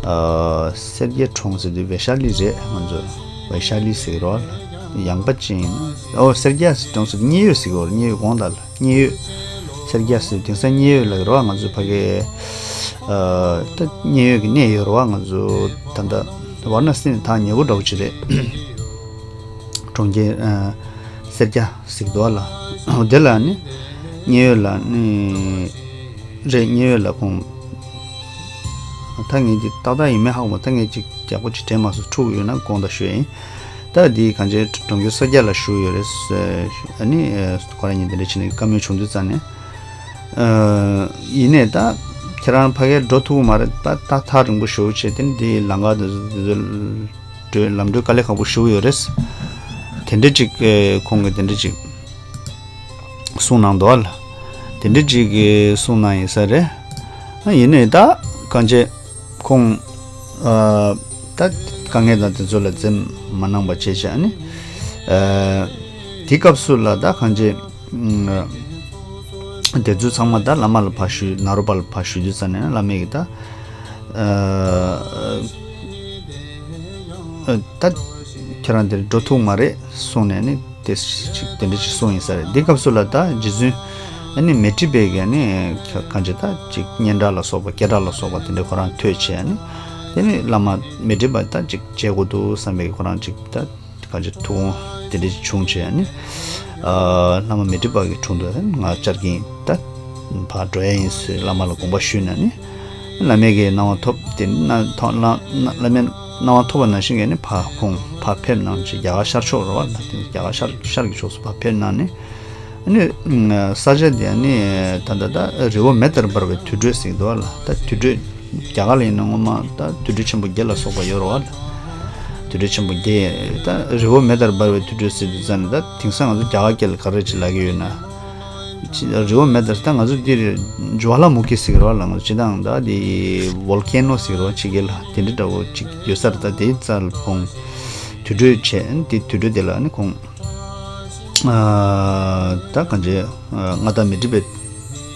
ཨ་སེར་སྐྱའི་གྲོང་ཟེར་དུས་བེ་ཤ་ལི་རེད། ང་ཚོ་བེ་ཤ་ལི་ཟེར་གི་རེད་བ་ལ། ཡངས་པ་ཅན་ཨོ་སེར་སྐྱ་ཟེར་གྲོང་ཟེར་དུས་མཉན་ཡོད་ཟེར་གི་རེད་བ། མཉན་ཡོད་དགོངས་དག་ལ། མཉན་ཡོད། སེར་སྐྱ་ཟེར་དེང་སང་མཉན་ཡོད་ལ་རེད་བ། ང་ཚོ་ཕ་གི་ཨ་ད་མཉན་ཡོད་ཀྱི་གནས་ཡོད་རེད་བ། ང་ཚོ་ད་ལྟ་ཝཱ་ར་ཎ་སི་ནས་ཐག་ཉེ་པོ་འདྲ་བོ་ཅིག་རེད། གྲོང་ཁྱེར་ཨ་སེར་སྐྱ་ཟེར་གི་འདུག་བ་ལ། དེ་ལ་ནི་མཉན་ཡོད་ལ་ནི་རེད། མཉན་ཡོད་ལ་ཁོང་ད་ངས་འདི་ཏག་ཏག་ཡིན་མིན་ཧ་གོ་མ། ད་ངས་ཅིག་ཡག་པོ་ཅིག་དྲན་མ་སོང་། འཁྲུག་ཡོད་ན་དགོངས་དག་ཞུ་ཡིན། ད་འདི་གང་ཅི་གྲོང་ཁྱེར་སེར་སྐྱ་ལ་བཞུགས་ཡོད་རེད། ཨ་ནི་ཁོ་རང་གཉིས་འདི་འདྲ་བྱས་ནས་བཀའ་མོལ་བྱུང་དུས་ཙ་ནས་ཨ་ཡིན་ནའི་ད་ཁྱེད་རང་ཕ་གིར་འགྲོ་ཐུབ་ཀྱི་མ་རེད། ད་ད་ཐག་རིང་པོ་ཞེ་པོ་བྱས་དེ་འདི་ལམ་ཁ་འདི་ཚོ་འདི་ཚོ་བགྲོད་ལམ་བགྲོད་དཀའ་ལས་ཁག་པོ་ཞེ་པོ་ཡོད་རེད། དེ་འདྲ་ཅིག་ཁོང་གིས་དེ་འདྲ་ཅིག་གསུངས་གནང་འདུག་བ་ལ། དེ་འདྲ་ཅིག་གསུངས་གནང་ཡིན་ས་རེད། ཨ་ཡིན་ནའི་ད་གང་ཅི་ཁོང་ཨ་ད་དཀའ་ངལ་དང་དེ་ཚོ་ལ་འཛེམ་མ་གནང་པ་བྱས་བྱས་ནི་ཨ་དེ་སྐབས་སུ་ལ་ད་གང་ཅི་ཨ་དེ་ཚོ་ཚང་མ་ད་བླ་མ་ལ་ཕར་ཞུས། ནཱ་རོ་པ་ལ་ཕར་ཞུས་དུས་ཙ་ནས་བླ་མས་གི་ད་ཨ་ཨ་ད་ཁྱེད་རང་འདིར་འགྲོ་ཐུབ་མ་རེད་གསུངས་ནས་ནི་དེ་ཅིག་དེ་འདྲ་ཅིག་གསུངས་ཡིན་ས་རེད། འདི་སྐབས་སུ་ལ་ད་རྗེ་བཙུན་ ཨ་ནི་མཻ་ཏྲི་པའི་གི་ཨ་ནི་གང་ཅི་ད་ཅིག་སྙན་གྲགས་ལ་སོགས་པ་སྐད་གྲགས་ལ་སོགས་པ་དེ་འདྲ་ཁོ་རང་ཐོས་བྱས། ཨ་ནི་དེ་ནི་བླ་མ་མཻ་ཏྲི་པ་ད་ཅིག་མཇལ་དགོས་འདུག་བསམ་པའི་ཁོ་རང་ཅིག་ད་གང་ཅི་ཐུགས་དགོངས་དེ་འདྲ་ཅིག་བྱུང་བྱས། ཨ་ནི་ཨ་བླ་མ་མཻ་ཏྲི་པ་གི་དྲུང་དུ་ང་བཅར་གྱིན་ད་ཕར་འགྲོ་ཡ་ཡིན་ཟེར་བླ་མ་ལ་དགོངས་པ་ཞུས་ནས། ཨ་ནི་བླ་མའི་གི་གནང་བ་ཐོབ། དེ་ནི་གནང་ཐོབ་བླ་བླ་མའི་གནང་བ་ཐོབ་པ་ནང་བཞིན་གྱི་ནི་ཕར་ཁོང་ཕར་ཕེབས་གནང་བྱས། རྒྱ་གར་ཤར་ཕྱོགས་རེད་བ། ད་དེ་རྒྱ་གར་ཤར་ཤར་གྱི་ཕྱོགས་སུ་ཕར་ཕེབས་གནང་ནས། ཨ་ནི་ཨ་ས་ཆ་དེ་ཨ་ནི་ད་ད་ད་རི་བོ་མེ་ལྟར་འབར་བའི་དུར་ཁྲོད་ཟེར་གྱི་འདུག་བ་ལ། ད་དུར་ཁྲོད་རྒྱ་གར་ལ་ཡིན་ན་སྔོན་མ་ད་དུར་ཁྲོད་ཆེན་པོ་བརྒྱད་ལ་སོགས་པ་ཡོད་རེད་བ་ལ། དུར་ཁྲོད་ཆེན་པོ་བརྒྱད་ད་རི་བོ་མེ་ལྟར་འབར་བའི་དུར་ཁྲོད་ཟེར་དུས་ཙང་ནས། ད་དེང་སང་ང་ཚོ་རྒྱ་གར་སྐད་ལ་ག་རེ་ཅིག་ལབ་ཀྱི་ཡོད་ན། ཅི་རི་བོ་མེ་ལྟར་ད་ང་ཚོ་འདིར་ཇུ་ཝ་ལ་མུ་ཁི་ཟེར་གྱི་རེད་བ་ལ། ང་ཚོ་སྤྱིར་བཏང་ད་དེ་ཝོལ་ཀེ་ནོ་ཟེར་གྱི་རེད་བ། ཕྱི་རྒྱལ་ལ་དེ་འདྲ་འདྲ་བོ་ཅིག་ཡོད་ས་རེད། ད་དེའི་རྩ་ལ་ཁོང་དུར་ཁྲོད་བྱས། ཨ་ནི་དེ་དུར་ཁྲོད་དེ་ལ་ཨ་ནི་ཁོང་ཨ་ད་གང་ཅི་ཨ་མངའ་བདག་མཻ་ཏྲི་པའི་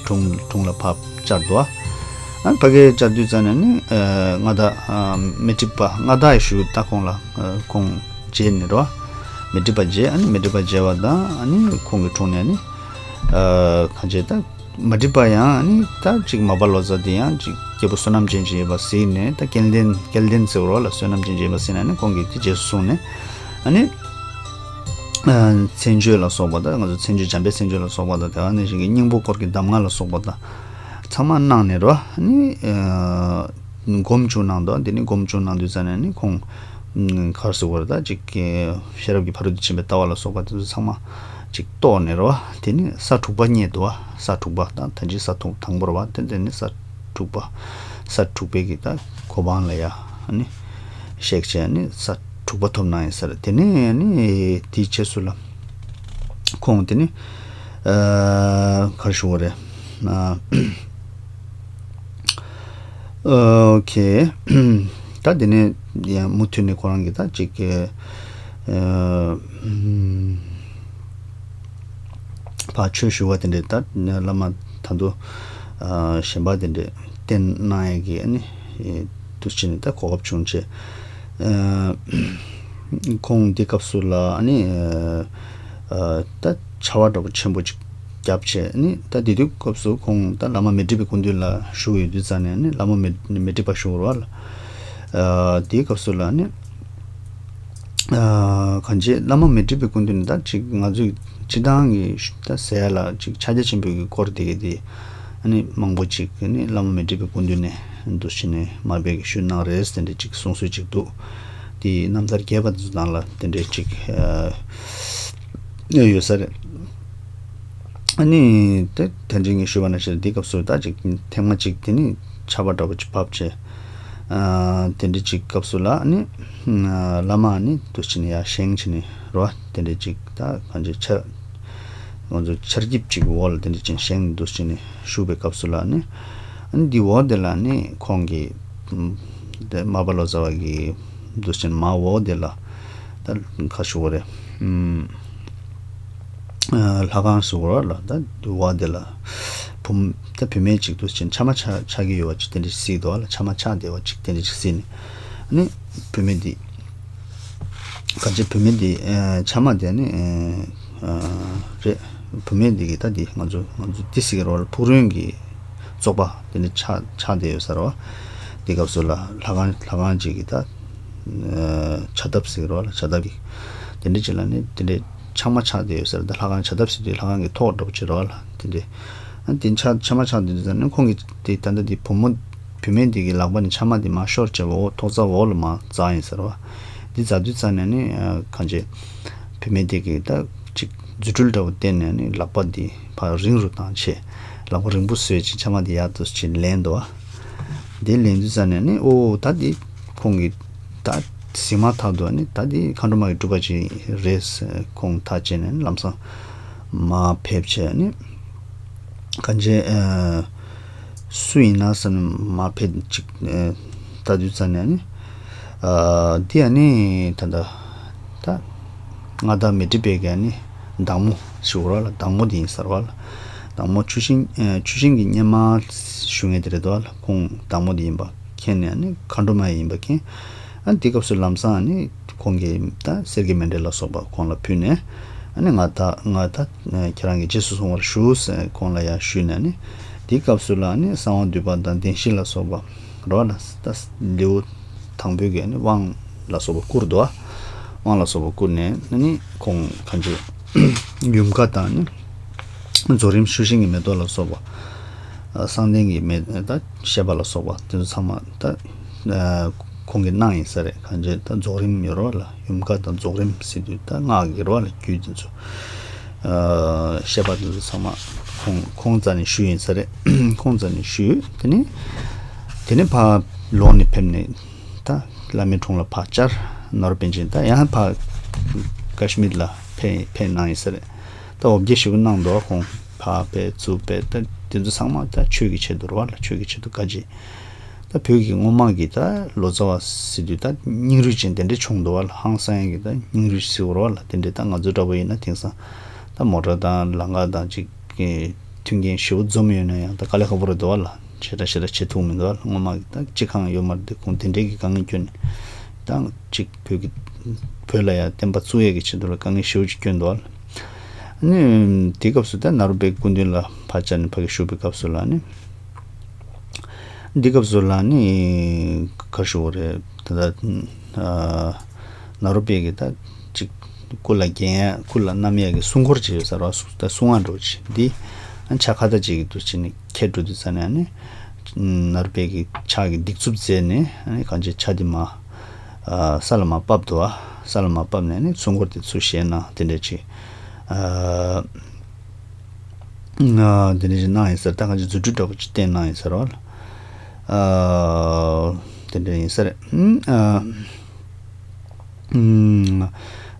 དྲུང་དྲུང་ལ་ཕར་བཅར་འདུག་བ། ཨ་ཕ་གིར་བཅར་དུས་ཙང་ནས་ནི་ཨ་མངའ་བདག་ཨ་མཻ་ཏྲི་པ་མངའ་བདག་ཡི་ཞུ་ད་ཁོང་ལ་ཨ་ཁོང་མཇལ་ནས་རེད་བ། མཻ་ཏྲི་པ་མཇལ། ཨ་ནི་མཻ་ཏྲི་པ་མཇལ་བ་དང་ཨ་ནི་ཁོང་གི་དྲུང་ནས་ནི་ཨ་གང་ཅི་ད་མཻ་ཏྲི་པ་ཡང་ཨ་ནི་ད་ཅིག་མ་པ་ལོ་ཙཱ་དེ་ཡང་ཅིག་སྐྱེས་བུ་བསོད་ནམས་ཅན་ཅིག་ཡིན་པ་གཟིགས་ནས། ད་སྐལ་ལྡན་སྐལ་ལྡན་ཟེར་བ་ལ་བསོད་ནམས་ཅན་ཅིག་ཡིན་པ་གཟིགས་ནས་ནི་ཁོང་གིས་དེ་རྗེས་སུ་བཟུང་ནས། ཨ་ནི་ཨ་མཚན་བརྗོད་ལ་སོགས་པ་དང་། ང་ཚོ་མཚན་བརྗོད་འཇམ་དཔལ་མཚན་བརྗོད་ལ་སོགས་པ་དང་། དེ་ག་ནང་བཞིན་གྱི་སྙིང་པོ་སྐོར་གྱི་གདམས་ངག་ལ་སོགས་པ་དང་ཚང་མ་གནང་ནས་རོ། ཨ་ནི་ཨ་སྒོམ་བཅུག་གནང་འདུག་དེ་ནི་སྒོམ་བཅུག་གནང་དུས་ཙ་ནས་ནི་ཁོང་ཨ་ག་རེ་ཟེར་དགོས་རེད། ད་ཅིག་ཤེས་རབ་ཀྱི་ཕ་རོལ་ཏུ་ཕྱིན་པའི་ལྟ་བ་ལ་སོགས་པ་དེ་ཚོ་ཚང་མ་ཅིག་རྟོགས་ནས་རོ། དེ་ནི་ས་དྲུག་པ་རྙེད་འདུག་ས་དྲུག་པ་དང་། ད་ཅི་ས་དྲུག་དང་པོ་རེད་བ། དེ་དེ་ནི་ས་དྲུག་པ། ས་དྲུག་པའི་གི་ད་གོ་འཕང་ལ་ཡ་ཨ་ནི་གཤེགས་བྱས། ཨ་ནི་ས་དྲུག་པ་ཐོབ་གནང་ཡིན་ས་རེད། དེ་ནས་ཨ་ནི་དེའི་རྗེས་སུ་ལ་ཁོང་དེ་ནི་ཨ་ག་རེ་ཞུ་དགོས་རེད། ཨ་ཨོ་ཁེ། ད་དེ་ནས་ཡང་མུ་མཐུད་ནས་ཁོ་རང་གིས་ད་ཅིག་ཨ་ཕར་ཆོས་ཞུ་བ་དེ་འདྲས། ད་བླ་མ་ད་དུང་ཨ་གཞན་པ་དེ་འདྲས་བསྟེན་གནང་ཡས་ཀྱི་ཨ་ནི་དུས་ཕྱིན་ནས་ད་གོ་སྐབས་བྱུང་བྱས། ཨ་ཁོང་འདི་སྐབས་སུ་ལ་ཨ་ནི་ཨ་ད་ཆར་པ་འདྲ་པོ་ཆེན་པོ་ཅིག་བརྒྱབ་བྱས། ཨ་ནི་ད་དེ་དུས་སྐབས་སུ་ཁོང་ད་བླ་མ་མཻ་ཏྲི་པའི་སྐུ་མདུན་ལ་བཞུགས་ཡོད་དུས་ཙ་ནས། ཨ་ནི་བླ་མ་མཻ་མཻ་ཏྲི་པ་བཞུགས་རོགས་ལ། ཨ་དེའི་སྐབས་སུ་ལ་ཨ་ནི། ཨ་གང་ཅི་བླ་མ་མཻ་ཏྲི་པའི་སྐུ་མདུན་ནས་ད་ཅིག་ང་ཚོས་སྤྱིར་བཏང་གི་ད་ཟེར་ཡ་ལ་ཅིག་ཕྱག་རྒྱ་ཆེན་པོའི་གི་སྐོར་དེ་གི་དེ་ཨ་ནི་མང་པོ་ཅིག་ཨ་ནི་བླ་མ་མཻ་ཏྲི་པའི་སྐུ་མདུན་ནས་འདུག་སེ་བྱས་ནས་མར་པས་གི་ཞུས་གནང་རེད། དེ་འདྲ་ཅིག་གསུང་སྲོལ་ཅིག་འདུག་དེ་རྣམ་ཐར་རྒྱས་པ་དེ་ཚོ་ནང་ལ་དེ་འདྲ་ཅིག་ཨ་ཡོད་ས་རེད། ཨ་ནི་དེ་ད་ཅི་ངས་ཞུས་པ་ནང་བཞིན་དེའི་སྐབས་སུ་ད་ཅིག་ཐེངས་མ་གཅིག་དེ་ནི་ཆར་པ་འདྲ་པོ་ཅིག་བབས་བྱས། ཨ་དེ་འདྲ་ཅིག་སྐབས་སུ་ལ་ཨ་ནི་ཨ་བླ་མ་ཨ་ནི་འདུག་སེ་བྱས་ནས་ཡར་བཞེངས་བྱས་ནས་རོ། དེ་འདྲ་ཅིག་ད་གང་ཅི་ཆ་ང་ཚོ་ཆར་འགྱིབ་ཅིག་འོག་ལ་དེ་འདྲ་ཅིག་བཞེངས་འདུག་སེ་བྱས་ནས་བཞུགས་པའི་སྐབས་སུ་ལ་ཨ་ནི། ཨ་ནི་འདི་འོག་དེ་ལ་ཨ་ནི་ཁོང་གིས་ཨམ་དེ་མར་པ་ལོ་ཙཱ་བ་གིས་འདུག་སེ་བྱས་ནས་མར་འོག་དེ་ལ་ད་ག་ཞུ་དགོས་རེད། ཨམ། ལྷ་ཁང་ཟེར་བ་ལ་ད་འོག་དེ་ལ་བུམ་ད་བུད་མེད་ཅིག་འདུག་སེ་བྱས་ནས་ཆ་མ་ཆ་ཆགས་ཀྱི་ཡོད་པ་ཅིག་དེ་འདྲ་ཞིག་གཟིགས་འདུག་བ་ལ། ཆ་མ་ཆགས་བསྡད་པ་ཅིག་དེ་འདྲ་ཞིག་གཟིགས་ནས། ཨ་ནི་བུད་མེད་འདི་ག་ཅི་བུད་མེད་འདི་ཨ་ཆ་མ་དེ་ནི་ཨ་རེད། བུད་མེད་འདི་གི་ད་འདི་ང་ཚོ་ང་ཚོ་འདི་ཟེར་གྱི་རེད་བ་ལ། ཕུག་རོན་གྱི་བཙོག་པ་དེ་འདྲ་ཆགས་ཆགས་བསྡད་ཡོད་ས་རེད་བ། འདི་སྐབས་སུ་ལ་ལྷ་ཁང་ལྷ་ཁང་ཅིག་གི་ད་ཨ་བྱ་ཐབ་ཟེར་གྱི་རེད་བ་ལ། བྱ་ཐབ་ཀྱི་དེ་འདྲ་ཅིག་ལ་ནི་དེ་འདྲའི་ཆགས་མ་ཆགས་བསྡད་ཡོད་ས་རེད། ད་ལྷ་ཁང་བྱ་ཐབ་ཟེར་དུས་ལྷ་ཁང་གི་ཐོག་འདྲ་པོ་ཅིག་རེད་བ་ལ། དེ་འདྲའི་ཨ་དེ་ཆགས་ཆགས་མ་ཆགས་བསྡད་དུས་ཙ་ནས་ཁོང་གིས་དེ་ད་ལྟ་དེ་བུ་མོ་བུད་མེད་དེ་གི་ལག་པ་ནས་ཆ་མ་དེ་མར་ཤོར་བྱས་པ་འོག་ཐོག་རྩ་འོག་ལ་མར་འཛེགས་ཡིན་ས་རེད་བ། འདི་འཛེགས་དུས་ཙ་ནས་ནི་ཨ་གང་ཅི་བུད་མེད་དེ་གིས་ད་ཅིག་རྫུ་འཕྲུལ་འདྲ་པོ་བསྟན་ནས་ནི་ལག་པ་འདི་ཕར་རིང་རུ་བཏང་བྱས། ལག་པ་རིང་པོ་བཟོས་བྱས་ཆ་མ་དེ་ཡར་འདུག་སེ་བྱས་ལེན་འདུག་བ། དེ་ལེན་དུས་ཙ་ནས་ནི་ཨོ་ད་འདི་ཁོང་གིས་ད་གཟིགས་མ་ཐག་ཏུ་ནི་ད་འདི་མཁའ་འགྲོ་མ་ཡི་སྤྲུལ་པ་ཅིག་རེད་ཟེར་ཁོང་ཐག་བཅད་ནས་ནི་ལམ་སང་མར་ཕེབས་བྱས་ནི། གང་ཅི་ཨ་སུ་ཡིན་ན་བསམ་ནས་མར་ཕེབས་ཅིག་ཨ་ལྟ་དུས་ཙ་ནས་ནི། ཨ་འདི་ཨ་ནི་ད་ལྟ་ད་མངའ་བདག་མཻ་ཏྲི་པའི་གི་ཨ་ནི་བདག་མོ་ཞུ་བ་ལ། བདག་མོ་དེ་ཡིན་ས་རེད་བ་ལ། བདག་མོ་ཆུ་ཤིང་ཨ་ཆུ་ཤིང་གི་གཉེར་མ་ཞུ་མཁན་དེ་རེད་བ་ལ། ཁོང་བདག་མོ་དེ་ཡིན་པ་མཁྱེན་ནས་ཨ་ནི་མཁའ་འགྲོ་མ་ཡིན་པ་མཁྱེན། ཨ་ནི་དེ་སྐབས་སུ་ལམ་སང་ཨ་ནི་ཁོང་གིས་ད་གསེར་གྱི་མཎྜལ་ལ་སོགས་པ་ཁོང་ལ་ཕུལ་ནས། ཨ་ ཨ་ནི་ང་ད་ང་ད་ཁྱེད་རང་གིས་རྗེས་སུ་བཟུང་བར་ཞུ་ཟེར་ཁོང་ལ་ཡང་ཞུས་ནས་ནི། དེའི་སྐབས་སུ་ལ་ནི་གསང་བ་འདུས་པ་དང་བདེན་བཞི་ལ་སོགས་པ་རོ་ལ་ད་ལེའུ་དང་པོའི་གི་ནི་དབང་ལ་སོགས་པ་བསྐུར་འདུག་དབང་ལ་སོགས་པ་བསྐུར་ནས་ནི་ཁོང་གང་ཅི་ཡུམ་བཀའ་དང་ནི་རྫོགས་རིམ་ཆུ་ཤིང་གི་མེ་ཏོག་ལ་སོགས་པ། གསང་བདེན་གྱི་མེ་ད་བཤད་པ་ལ་སོགས་པ་དེ་ཚོ་ཚང་མ་ད་ཁོང་གིས་གནང་ཡིན་ས་རེད། གང་ཅི་ད་རྫོགས་རིམ་ཡོད་རོ་ལ་ཡུམ་བཀའ་དང་རྫོགས་རིམ་ཟེར་དུས་ད་སྔགས་ཀྱི་རོ་ལ་རྒྱུད་དེ་ཚོ། བཤད་པ་དེ་ཚོ་ཚང་མ་ཁོང་ཁོང་རྩ་ནས་ཞུས་ཡིན་ས་རེད། ཁོང་རྩ་ནས་ཞུས། དེ་ནས་དེ་ནས་ཕར་ལོག་ནས་ཕེབས་ནས་ད་བླ་མའི་དྲུང་ལ་ཕར་བཅར། ནོར་པན་ཅན་ད་ཡང་ཕར་ཀ་ཤི་མིར་ལ་ཕེབས་ཕེབས་གནང་ཡིན་ས་རེད། ད་འོ་བརྒྱལ་ཞེ་པོ་གནང་འདུག་ཁོང་ཕར་ཕེབས་ཚུར་ཕེབས་ད་དེ་ཚོ་ཚང་མ་ད་ཆོས་ཀྱི་ཆེད་དུ་རེད་བ་ལ་ཆོས་ཀྱི་ཆེད་དུ་དཀའ་སྤྱད། ད་བོད་ཀྱི་སྔོན་མ་གི་ད་ལོ་ཙཱ་བ་ཟེར་དུས་ད་སྙིང་རུས་ཅན་དེ་འདྲས་བྱུང་འདུག་བ་ལ་ཧང་སང་ཡ་གི་ད་སྙིང་རུས་ཟེར་བ་རེད་བ་ལ་དེ་འདྲས་ད་ང་ཚོ་འདྲ་པོ་ཡིན་ན་དེང་སང་ད་མོ་ཊ་དང་ལམ་ཁ་དང་ཅིག་གི་མཐུན་རྐྱེན་ཞེ་པོ་འཛོམས་ཡོད་ན་ཡང་ད་དཀའ་ལས་ཁག་པོ་རེད་འདུག་བ་ལ་ཞེ་དྲག་ཞེ་དྲག་བྱེད་ཐུབ་མི་འདུག་བ་ལ་སྔོན་མ་གི་ད་སྤྱི་ཁང་ཡོད་མ་རེད་དེ་ཁོང་དེ་འདྲས་ཀྱི་དཀའ་ངལ་བསྐྱོན་ནས་ད་ཅིག་བོད་ཀྱི་བོད་ལ་ཡང་བསྟན་པ་བཙུགས་ཡས་ཀྱི་ཆེད་དུ་ལ་དཀའ་ངལ་ཞེ་པོ་ཅིག་བསྐྱོན་འདུག་བ་ལ། ཨ་ནི་དེའི་སྐབས་སུ་ད་ནཱ་རོ་པའི་སྐུ་མདུན་ལ་ཕར་བཅར་ནས་ཕ་གི་བཞུགས་པའི་སྐབས་སུ་ལ་ནི། འདི་སྐབས་སུ་ལ་ནི་ག་རེ་ཞུ་དགོས་རེད་ད་ལྟ་ནཱ་རོ་པའི་གི་ད་ཅིག་སྐུ་ལ་འགན་སྐུ་ལ་བསྣམས་ཡས་ཀྱི་སྲུང་འཁོར་ཅིག་ཡོད་ས་རེད་བ། ད་སྲུང་མ་འདྲ་བོ་ཅིག་འདི་ཕྱག་ཁ་ད་ཅིག་གི་འདུག་བྱས་ནས་ཁྱེར་འགྲོ་དུས་ཙ་ནས་ནི་ནཱ་རོ་པའི་གི་ཕྱག་གི་སྡིགས་མཛུབ་མཛད་ནས་ནི་གང་ཅི་ཕྱག་འདི་མ་ས་ལ་མ་བབས་འདུག་བ། ས་ལ་མ་བབས་ནས་ནི་སྲུང་འཁོར་དེ་ཚུར་བཞེས་གནང་དེ་འདྲ་ཅིག་དེ་འདྲ་ཞིག་གནང་ཡིན་ཟེར་ད་གང་ཅི་རྫུ་འཕྲུལ་འདྲ་པོ་ཅིག་བསྟན་གནང་ཡིན་ཟེར་བ་ལ། དེ་འདྲ་ཡིན་ས་རེད།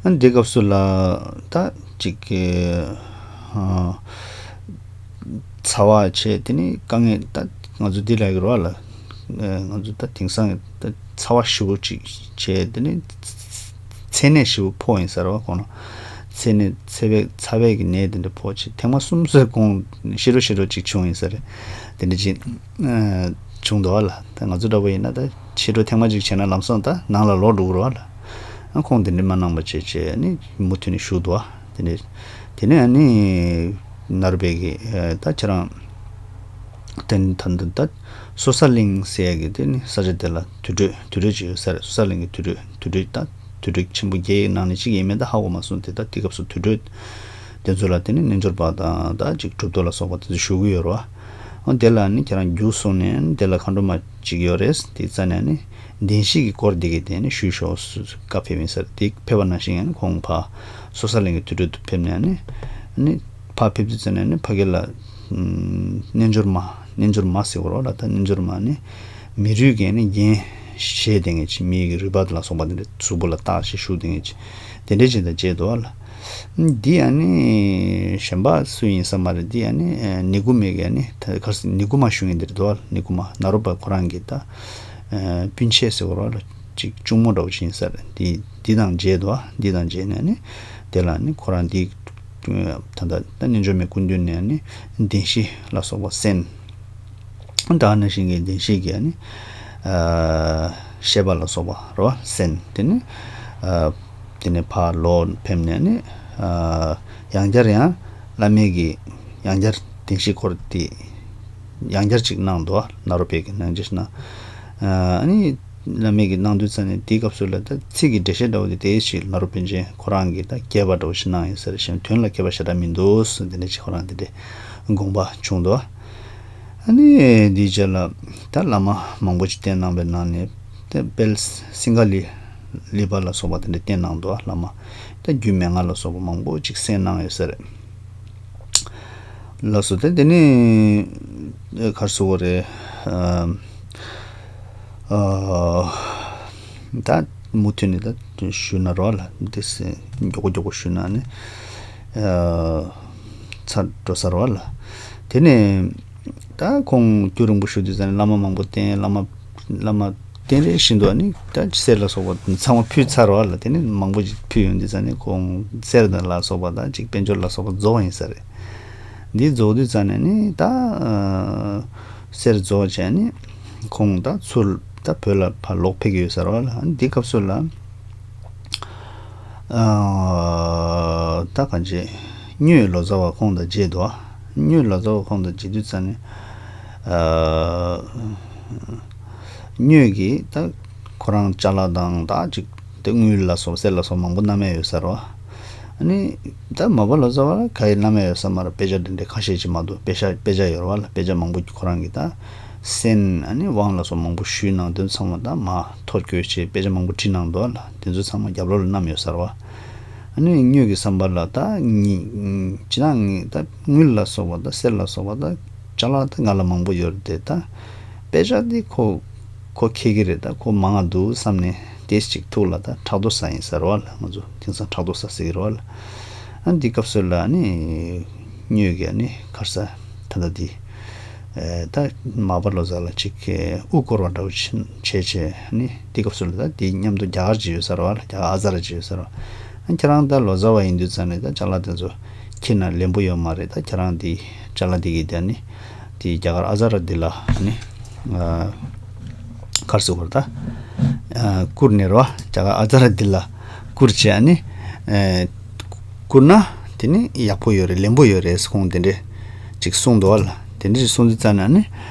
ཨ་འདི་སྐབས་སུ་ལ་ད་ཅིག་ཚ་བ་བྱས་དེ་ནི་དཀའ་ངལ་ད་ང་ཚོ་འདི་ལ་ཡོད་རེད་བ་ལ། ང་ཚོ་ད་དེང་སང་ད་ཚ་བ་ཞེ་པོ་ཅིག་བྱས་དེ་ནི། ཚད་ནད་ཞེ་པོ་ཕོག་ཡིན་ས་རེད་བ་ཁོང་ལ། ཚད་ནད་ཚ་བའི་ཚ་བའི་གི་ནད་དེ་འདྲ་ཕོག་ཅིག་ཐེངས་མ་གསུམ་ཙམ་ཁོང་ཤི་རོ་ཤི་རོ་ཅིག་བྱུང་ཡིན་ས་རེད། དེ་འདྲ་ཅིག་བྱུང་འདུག་བ་ལ་ད་ང་ཚོ་འདྲ་པོ་ཡིན་ན་ད་ཤི་རོ་ཐེངས་མ་ཅིག་བྱས་ན་ལམ་སང་ད་ནང་ལ་ལོག་འགྲོ་གི་རེད་བ་ལ། ཁོང་དེ་འདྲ་མ་གནང་པ་བྱས་བྱས་ནི་མུ་མཐུད་ནས་བཞུགས་འདུག་བ་དེ་འདྲ། དེ་ནས་ནི་ནཱ་རོ་པའི་གི་ད་ཁྱེད་རང་། དེ་ནི་ད་ད་ད་སོ་ས་གླིང་ཟེར་ཡ་གི་དེ་ནི་ས་ཆ་དེ་ལ་དུར་ཁྲོད་དུར་ཁྲོད་ཅིག་ཡོད་ས་རེད། སོ་ས་གླིང་གི་དུར་ཁྲོད་དུར་ཁྲོད་ད་དུར་ཁྲོད་ཆེན་པོ་བརྒྱད་ཡི་ནང་ནས་གཅིག་ཡིན་མིན་ད་ཧ་གོ་མ་སོང་། དེ་ད་དེ་སྐབས་སུ་དུར་ཁྲོད་དེ་ཚོ་ལ་དེ་ནི་རྣལ་འབྱོར་པ་དང་ད་ཅིག་གྲུབ་ཐོབ་ལ་སོགས་པ་དེ་ཚོ་བཞུགས་ཀྱི་ཡོད་རེད་བ། འོ་དེ་ལ་ནི་ཁྱེད་རང་རྒྱུགས་སོང་ནས་དེ་ལ་མཁའ་འགྲོ་མ་ཅིག་ཡོད་རེད། དེ་རྩ་ནས་ནི་བདེན་བཞི་གི་སྐོར་འདི་གི་དེ་ནི་ཞུས་ཤོག་ཟེར་བཀའ་ཕེབས་ཡིན་ས་རེད། དེ་ཕེབས་པ་ནང་བཞིན་ཡང་ནི་ཁོང་ཕར་སོ་ས་གླིང་གི་དུར་ཁྲོད་དུ་ཕེབས་ནས་ནི་ནི། ཕར་ཕེབས་དུས་ཙམ་ནས་ནི་ཕ་གི་ལ། ཨམ། རྣལ་འབྱོར་མ། རྣལ་འབྱོར་མ་ཟེར་བ་རོ་ལ་ད་རྣལ་འབྱོར་མ་ནི། མི་རུས་ཀྱི་ནི་རྒྱན་བཞེས་བསྡད་མཁན་ཅིག་མི་ཡི་གི་རུས་པ་ལ་སོགས་པ་དེ་འདྲ་གཟུགས་པོ་ལ་བཏགས་ཤིང་བཞུགས་བསྡད་མཁན་ཅིག་དེ་འདྲ་ཅིག་དང་བཅས་འདུག་བ་ལ། འདི་ཡང་ནི་གཞན་པ་སུ་ཡིན་ས་མ་རེད། འདི་ཡང་ནི་ནི་གུ་མའི་གི་ནི་ད་གར་སོང་ནི་གུ་མ་ཞུ་མཁན་དེ་རེད་འདུག་བ་ལ། ནི་གུ་མ་ནཱ་རོ་པ་ཁོ་རང་གི་ད་སྤུན་མཆེད་ཟེར་བ་རོ་ལ་ཅིག་གཅུང་མོ་འདྲ་བོ་ཅིག་ཡིན་ས་རེད། འདི་འདི་དང་བཅས་འདུག་བ། འདི་དང་བཅས་ནས་ནི་དེ་ལ་ནི་ཁོ་རང་འདི། ད་ལྟ་ད་རྣལ་འབྱོར་མའི་སྐུ་མདུན་ནས་ནི་བདེན་བཞི་ལ་སོགས་པ་གསན། ད་ནང་བཞིན་གྱི་བདེན་བཞི་གི་ནི་བཤད་པ་ལ་སོགས་པ་རོ་གསན། དེ་ནི་དེ་ནི་ཕར་ལོག་ཕེབས་ནས་ནི་ཡང་བསྐྱར་ཡང་བླ་མའི་གི་ཡང་བསྐྱར་བདེན་བཞི་སྐོར་དེ་ཡང་བསྐྱར་ཅིག་གནང་འདུག་ནཱ་རོ་པའི་གི་གནང་རྗེས་ན་ཨ་ནི། བླ་མས་ཀྱིས་གནང་དུས་ཙམ་ནས་དེའི་སྐབས་སུ་ལ་ད་ཚིག་གི་འགྲེལ་བཤད་འདྲ་བོ་དེ་དེའི་ཕྱིར་ནཱ་རོ་པཎ་ཆེན་ཁོ་རང་གིས་ད་རྒྱས་པ་འདྲ་བོ་ཞིག་གནང་ཡོད་ས་རེད། གཞན་དོན་ལ་ཁྱད་པར་ཞེ་དྲག་མི་འདུག་ཟེར་དེ་འདྲ་ཅིག་ཁོ་རང་དེ་འདྲའི་དགོངས་པ་བྱུང་འདུག་ཨ་ནི་དེའི་རྗེས་ལ་ད་བླ་མ་མང་པོ་ཅིག་བསྟེན་གནང་བའི་ནང་ནས་དེ་དཔལ་སིང་ག་ལི་ལི་པ་ལ་སོགས་པ་དེ་འདྲ་བསྟེན་གནང་འདུག་བླ་མ་ད་རྒྱུད་མན་ངག་ལ་སོགས་པ་མང་པོ་ཅིག་གསན་གནང་ཡོད་ས་རེད། ལགས་སོ། དེ་དེ་ནས་ག་རེ་ཟེར་དགོས་རེད། ཨ་ཨ་ད་མུ་མཐུད་ནས་ད་ཞུས་ན་རོ་ལ་འདི་སེ་མགྱོགས་པོ་མགྱོགས་པོ་ཞུས་ན་ནི་ཨ་ཚར་འགྲོ་ས་རོ་ལ། དེ་ནས་ད་ཁོང་རྒྱུན་རིང་པོ་བཞུགས་དུས་ཙམ་ནས་བླ་མ་མང་པོ་བསྟེན། བླ་མ་བླ་མ་བསྟེན་རེས་བཞིན་དུ་ཨ་ནི་ད་གསེར་ལ་སོགས་པ་ཚང་མ་ཕུལ་ཚར་བ་ལ། དེ་ནི་མང་པོ་ཅིག་ཕུལ་ཡོང་དུས་ཙམ་ནས་ཁོང་གསེར་དང་ལ་སོགས་པ་དང་ཅིག་དཔལ་འབྱོར་ལ་སོགས་པ་རྫོགས་ཡིན་ས་རེད། འདི་རྫོགས་དུས་ཙམ་ནས་ནི་ད་གསེར་རྫོགས་བྱས་ནི་ཁོང་ད་ཚུར་ད་བོད་ལ་ཕར་ལོག་ཕེབས་ཀྱི་ཡོད་ས་རེད་བ་ལ། འདི་སྐབས་སུ་ལ། ཨ་ ད་གང་ཅི་གཉོས་ལོ་ཙཱ་བ་ཁོང་དང་མཇལ་འདུག་གཉོས་ལོ་ཙཱ་བ་ཁོང་དང་མཇལ་དུས་ཙ་ནས། ཨ། གཉོས་ཀྱིས་ད་ཁོ་རང་ཅ་ལག་དང་ད་ཅིག་དེ་དངུལ་ལ་སོགས་གསེར་ལ་སོགས་མང་པོ་བསྣམས་ཡོད་ས་རེད་བ། ཨ་ནི་ད་མར་པ་ལོ་ཙཱ་བ་ལ་ག་ཡེ་བསྣམས་ཡོད་ས་མ་རེད། དཔེ་ཆ་འདི་འདྲའི་ཁ་ཤས་ཅིག་མ་གཏོགས། དཔེ་ཆ་དཔེ་ཆ་ཡོད་རེད་བ་ལ། དཔེ་ཆ་མང་པོ་ཁོ་རང་གིས་ད་གསན། ཨ་ནི་དབང་ལ་སོགས་མང་པོ་ཞུས་གནང་། དེ་ཚོ་ཚང་མ་ད་མར་ཐོ་བཀོད་བྱས་དཔེ་ཆ་མང་པོ་བྲིས་གནང་འདུག་བ་ལ། དེ་ཚོ་ཚང་མ་རྒྱབ་ལོགས་ལ་བསྣམས་ཡོད་ས་རེད་བ། ཨ་ནི་གཉོས་ཀྱི་བསམ་པ་ལ་ད་ངེད་ཅི་ན་ངེད་ད་དངུལ་ལ་སོགས་པ་ད་གསེར་ལ་སོགས་པ་ད་ཅ་ལག་ད་ང་ལ་མང་པོ་ཡོད་རེད་དེ། ད་དཔེ་ཆ་འདི་ཁོ་ཁོ་ཁྱེར་གྱི་རེད། ད་ཁོ་མང་ང་འདུག་བསམ་ནས་དེ་ཅིག་ཐུགས་ལ་ད་ཕྲག་དོག་ཟ་ཡིན་ས་རེད་བ་ལ། ང་ཚོ་དེང་སང་ཕྲག་དོག་ཟ་ཟེར་གྱི་རེད་བ་ལ། ཨ་འདི་སྐབས་སུ་ལ་ཨ་ནི་གཉོས་ཀྱིས་ཨ་ནི་ག་རེ་ཟ་ད་ལྟ་འདི། ཨེ། ད་མར་པ་ལོ་ཙཱ་ལ་ཅིག་གི་དབུ་བསྐོར་བ་འདྲ་བོ་བྱེད་བྱས་བྱས་ནི་དེ་སྐབས་སུ་ལ་ད་དེ་མཉམ་དུ་རྒྱ་གར་ཅིག་ཡོད་ས་རེད་བ་ལ། རྒྱ་གར་ཨ་ཙརྱ་ཅིག་ཡོད་ས་རེད་བ། ཨ་ཁྱེད་རང་ད་ལོ་ཙཱ་བ་ཡིན་དུས་ཙང་ནས་ད་ཅ་ལག་དེ་ཚོ་ཁྱེར་ན་ལེན་པོ་ཡོད་མ་རེད། ད་ཁྱེད་རང་དེ་ཅ་ལག་དེ་གི་དེ་ནི་དེ་རྒྱ་གར་ཨ་ཙརྱ་འདི་ལ་ནི་ཨ་ག་རེ་ཟེར་དགོས་རེད། ད་ཨ་བསྐུར་ནས་རེད་བ། རྒྱ་གར་ཨ་ཙརྱ་འདི་ལ་བསྐུར་བྱས་ནི་ཨ། བསྐུར་ན་དེ་ནི་ཡག་པོ་ཡོད་རེད། ལེན་པོ་ཡོད་རེད། ཁོང་དེ་འདྲས་ཅིག་གསུངས་འདུག་བ་ལ། དེ་འདྲས་ཅིག་གསུངས་དུས་ཙ་ན་ནི་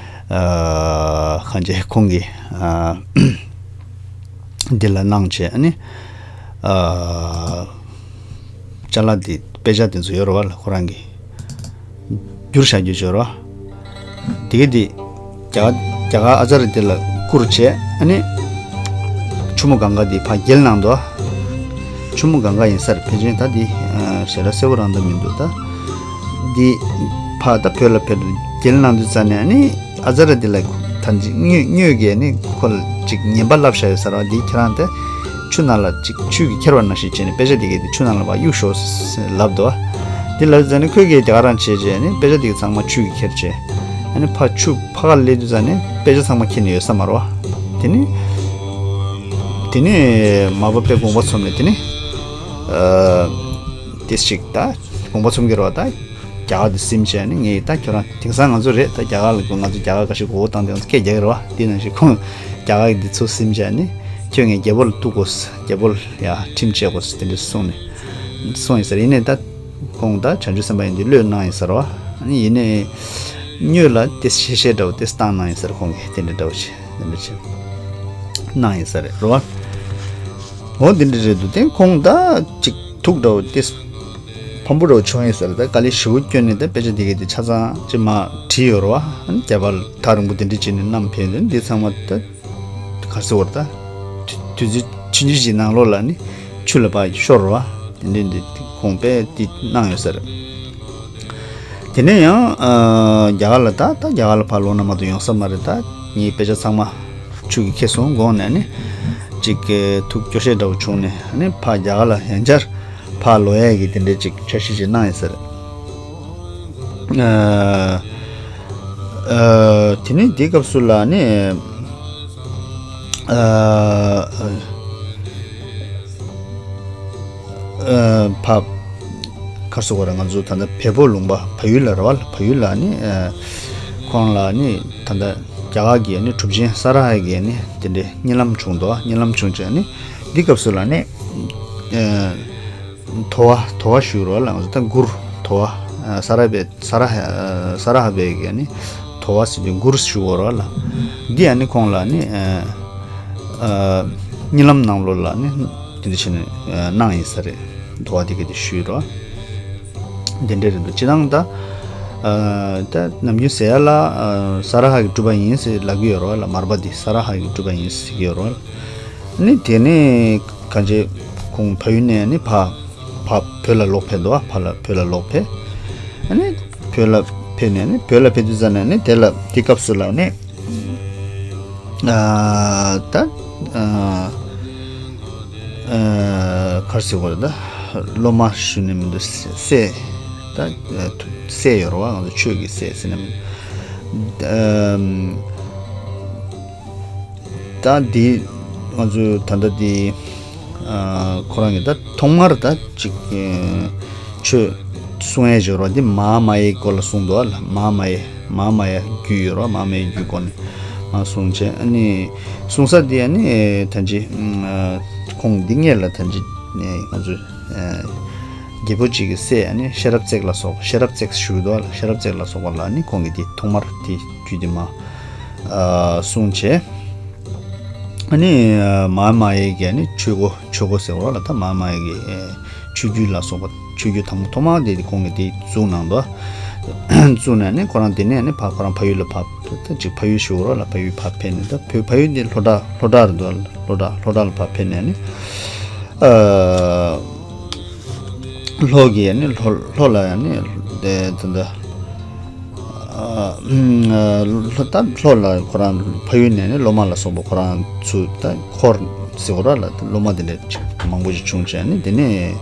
ཨ་གང་ཅི་ཁོང་གིས་ཨ་འདི་ལ་གནང་བྱས་ནི་ཨ་ཅ་ལག་དེ་དཔེ་ཆ་དེ་ཚོ་ཡོད་རེད་བ་ལ། ཁོ་རང་གིས་བསྒྱུར་བཞག་རྒྱུ་བྱོས་རོགས། དེ་ག་དེ་རྒྱ་རྒྱ་གར་ཨ་ཙརྱ་དེ་ལ་བསྐུར་བྱས། ཨ་ནི་ཆུ་མོ་གངྒཱ་དེ་ཕར་བསྒྱེལ་གནང་འདུག་ཆུ་མོ་གངྒཱ་ཡིན་ས་རེད། ཕལ་ཆེར་ད་དེ་ཞེ་དྲག་གསལ་པོ་རང་ད་མི་འདུག་ད་དེ་ཕར་ད་བོད་ལ་ཕེབས་བསྒྱེལ་གནང་དུས་ཙ་ནས་ཨ་ནི་ཨ་ཙརྱ་དེ་ལ་ད་ཅིག་གཉོས་གཉོས་ཀྱིས་ནི་ཁོ་ལ་ཅིག་ཉན་པ་བསླབས་བཞག་ཡོད་ས་རེད་བ། དེ་ཁྱེད་རང་དེ་ཆུ་ནང་ལ་ཅིག་ཆུ་གིས་ཁྱེར་བ་ནང་བཞིན་བྱས་ནས་དཔེ་ཆ་དེ་གས་དེ་ཆུ་ནང་ལ་ཕར་གཡུག་ཤོག་ཟེར་ལབ་འདུག་དེ་ལབ་ཙ་ནས་ཁོས་གས་རྒྱ་གར་རང་བྱས་བྱས་ནས་དཔེ་ཆ་དེ་གས་ཚང་མ་ཆུ་གིས་ཁྱེར་བྱས། ཨ་ནི་ཕར་ཆུ་ཕར་ཁ་སླེབས་དུས་ཙ་ནས་དཔེ་ཆ་ཚང་མ་ཁྱེར་ནས་ཡོད་ས་མ་རེད་བ། དེ་ནི་དེ་ནི་མར་པ་དཔེ་དགོངས་པ་ཚོམས་ནས་དེ་ནི་ཨ་དེ་ཞིག་ད་དགོངས་པ་ཚོམས་ཀྱི་རེད་བ། ད་རྒྱ་གར་དེ་ཟིན་བྱས་ནི་ངས་ད་ཁྱོད་རང་དེང་སང་ང་ཚོ་རེད། ད་རྒྱ་གར་ལ་ང་ཚོ་རྒྱ་གར་ག་ཞིག་མགོ་བོ་བཏང་སྟེ་ང་ཚོ་སྐད་རྒྱག་གི་རེད་བ། དེ་ནང་བཞིན་ཁོང་རྒྱ་གར་གྱི་འདི་ཚོ་ཟིན་བྱས་ནི་ཁྱོད་ངའི་རྒྱལ་པོ་ལ་གཏུག་དགོས། རྒྱལ་པོ་ལ་ཡ་ཁྲིམས་བཅད་དགོས་དེ་འདྲ་གསུངས་ནས་གསུངས་ཡིན་ས་རེད། ཡིན་ནའི་ད་ཁོང་ད་བྱང་ཆུབ་སེམས་དཔའ་ཡིན་དུས་བློས་གནང་ཡིན་ས་རེད་བ། ཨ་ནི་ཡིན་ནའི་གཉོས་ལ་དེ་ཤེས་བཤད་འདྲ་བོ་དེ་བཏང་གནང་ཡིན་ས་རེད། ཁོང་གིས་དེ་འདྲ་འདྲ་བོ་ཞིག་དེ་འདྲ་བྱས་གནང་ཡིན་ས་རེད་རེད་བ། འོ་དེ་འདྲ་རེད་འདུག་དེ་ཁོང་ད་ཅིག་ཐུགས་འདྲ་བོ་དེ་ཕམ་པོ་འདྲ་བོ་བྱུང་ཡིན་ས་རེད། ད་དཀའ་ལས་ཞེ་པོ་བསྐྱོན་ནས་ད་དཔེ་ཆ་དེ་གས་དེ་ཆ་ཚང་ཅིག་མར་བྲིས་ཡོད་རེད་བ། ཨ་ནི་རྒྱ་གར་ལ་ཐག་རིང་པོ་དེ་འདྲ་བྱས་ནས་བསྣམས་ཕེབས་ནས་འདི་ཚང་མ་ད་ག་རེ་ཟེར་དགོས་རེད། ད་དུས་དུས་ཚོད་ཆུང་ཆུང་ཞིག་ནང་ལོགས་ལ་ནི་ཆུ་ལ་ཕར་ཤོར་བ་དེ་འདྲ་འདི་ཁོང་དཔེ་འདི་གནང་ཡོད་ས་རེད། དེ་ནས་ཡང་ཨ་རྒྱ་གར་ལ་ད་ད་རྒྱ་གར་ལ་ཕར་ལོག་ན་མ་གཏོགས་ཡོང་ས་མ་རེད། ད་ངའི་དཔེ་ཆ་ཚང་མ་ཆུ་གིས་ཁྱེར་སོང་དགོངས་ནས་ནི་ཅིག་གི་ཐུགས་སྐྱོ་ཤས་འདྲ་བོ་བྱུང་ནས་ནི་ཕར་རྒྱ་གར་ལ་ཡང་བསྐྱར་ཕར་ལོག་ཡས་ཀྱི་དེ་འདྲ་ཅིག་འཆར་གཞི་ཅིག་གནང་ཡོད་ས་རེད། ཨ་ཨ་དེ་ནས་དེའི་སྐབས་སུ་ལ་ནི་ཨ་ཨ་ཕ་ག་རེ་ཟེར་དགོས་རེད། ང་ཚོ་ད་ལྟ་བལ་པོ་ལུང་པ་བལ་ཡུལ་ལ་རེད་བ། བལ་ཡུལ་ལ་ནི་ཨ་ཁོང་ལ་ནི་ད་ལྟ་རྒྱ་གར་གྱི་ནི་གྲུབ་ཆེན་ས་ར་ཧ་གི་ནི་དེ་འདྲའི་གཉིད་ལམ་བྱུང་འདུག་གཉིད་ལམ་བྱུང་བྱས་ནི་འདི་སྐབས་སུ་ལ་ནི་ཨ་དོ་བ་དོ་བ་ཞུ་རོགས་ལ། ང་ཚོ་ད་མགུར་དོ་བ་ཨ་ས་ར་པའི་ས་ར་ཧ་ས་ར་ཧ་པའི་གི་ནི་དོ་བ་ཟེར་དུས་མགུར་ཞུ་དགོས་རེད་བ་ལ། འདི་ཡང་ནི་ཁོང་ལ་ནི་ཨ་ཨ་གཉིད་ལམ་ནང་ལོགས་ལ་ནི་དེ་འདྲ་བྱས་ནས་ཨ་གནང་ཡིན་ས་རེད། དོ་བ་དེ་ག་དེ་ཞུས་རོགས། དེ་འདྲ་རེད་འདུག་སྤྱིར་བཏང་ད་ཨ་ད་ནམ་རྒྱུན་ཟེར་ཡ་ལ་ཨ་ས་ར་ཧ་གི་སྤྲུལ་པ་ཡིན་ཟེར་ལབ་ཀྱི་ཡོད་རེད་བ་ལ། མར་པ་འདི་ས་ར་ཧ་གི་སྤྲུལ་པ་ཡིན་ཟེར་གྱི་ཡོད་རེད་བ་ལ། ནི་དེ་ནས་གང་ཅི་ཁོང་ཕ་ཡུལ་ནས་ནི་ཕ་ཕ་བོད་ལ་ལོག་ཕེབས་འདུག་ཕ་ལ་བོད་ལ་ལོག་ཕེབས། ཨ་ནི་བོད་ལ་ཕེབས་ནས་ནི་བོད་ལ་ཕེབས་དུས་ཙ་ནས་ནི་དེ་ལ་དེ་སྐབས་སུ་ལ་ནི་ཨ་ད་ཨ་ཨ་ག་རེ་ཟེར་དགོས་རེད། ད་སློབ་མ་ཞུ་ནས་མི་འདུག་སྲས་ད་སྲས་ཡོད་རེད་བ། ང་ཚོ་ཆོས་ཀྱི་སྲས་ཟེར་ནས་མི་འདུག་ཨ་ད་འདི་ང་ཚོས་ད་ལྟ་འདི་ཨ་ཁོ་རང་གིས་ད་ཐོག་མར་ད་ཅིག་ཨ་ཆོས་གསུང་ཡས་ཅིག་རོ། འདི་མ་ཧཱ་མ་ཡའི་སྐོར་ལ་གསུངས་འདུག་ཨ་ལ། མ་ཧཱ་མ་ཡ་མ་ཧཱ་མ་ཡ་རྒྱུད་ཡོད་རོ། མ་ཧཱ་མ་ཡའི་རྒྱུད་སྐོར་ནས་མ་གསུངས་བྱས། ཨ་ནི་གསུང་ས་འདི་ཨ་ནི་ད་ཅི་ཨ་ཁོང་འདི་སྔས་ལ་ད་ཅི་ང་ཚོས་ཨ་ རྒྱལ་པོ་གཅིག་གི་སྲས་ཨ་ནི་ཤེས་རབ་བརྩེགས་ལ་སོགས་པ། ཤེས་རབ་བརྩེགས་ཞུ་འདུག་ལ། ཤེས་རབ་བརྩེགས་ལ་སོགས་པ་ལ་ནི་ཁོང་གིས་དེ་ཐོག་མར་དེ་རྒྱུད་དེ་མར་ཨ་གསུངས་བྱས། ཨ་ནི་ཨ་མ་ཧཱ་མ་ཡེ་གི་ཨ་ནི་ཆོས་སྒོ། ཆོས་སྒོ་ཟེར་བ་ལ་ད་མ་ཧཱ་མ་ཡེ་གི་ཨ་ཆོས་བརྒྱུད་ལ་སོགས་པ། ཆོས་བརྒྱུད་དང་པོ་ཐོག་མ་དེ་དེ་ཁོང་གིས་དེ་བཙུགས་གནང་འདུག་བཙུགས་ནས་ནི་ཁོ་རང་དེ་ནས་ནི་ཕ་ཁོ་རང་ཕ་ཡུལ་ལ་ཕ་ད་ཅིག་ཕ་ཡུལ་ཞུ་བ་ལ་ཕ་ཡུལ་ཕར་ཕེབས་ནས། ད་བོད་ཕ་ཡུལ་དེ་ལྷོ་བྲག་ལྷོ་བྲག་རེད་འདུག་ལྷོ་བྲག་ལྷོ་བྲག་ལ་ཕར་ཕེབས་ནས་ནི་ཨ། ལྷོ་གི་ནི་ལྷོ་ལྷོ་ལ་ནི་དེ་ད་ལྟ་ཨ་ལྷོ་ད་ལྷོ་ལ་ཁོ་རང་ཕ་ཡུལ་ནས་ནི་སློབ་མ་ལ་སོགས་པ་ཁོ་རང་ཚོ་ད་འཁོར་ཟེར་བ་ལ་སློབ་མ་དེ་འདྲ་ཅིག་མང་པོ་ཞིག་བྱུང་བྱས་ནི། དེ་ནས་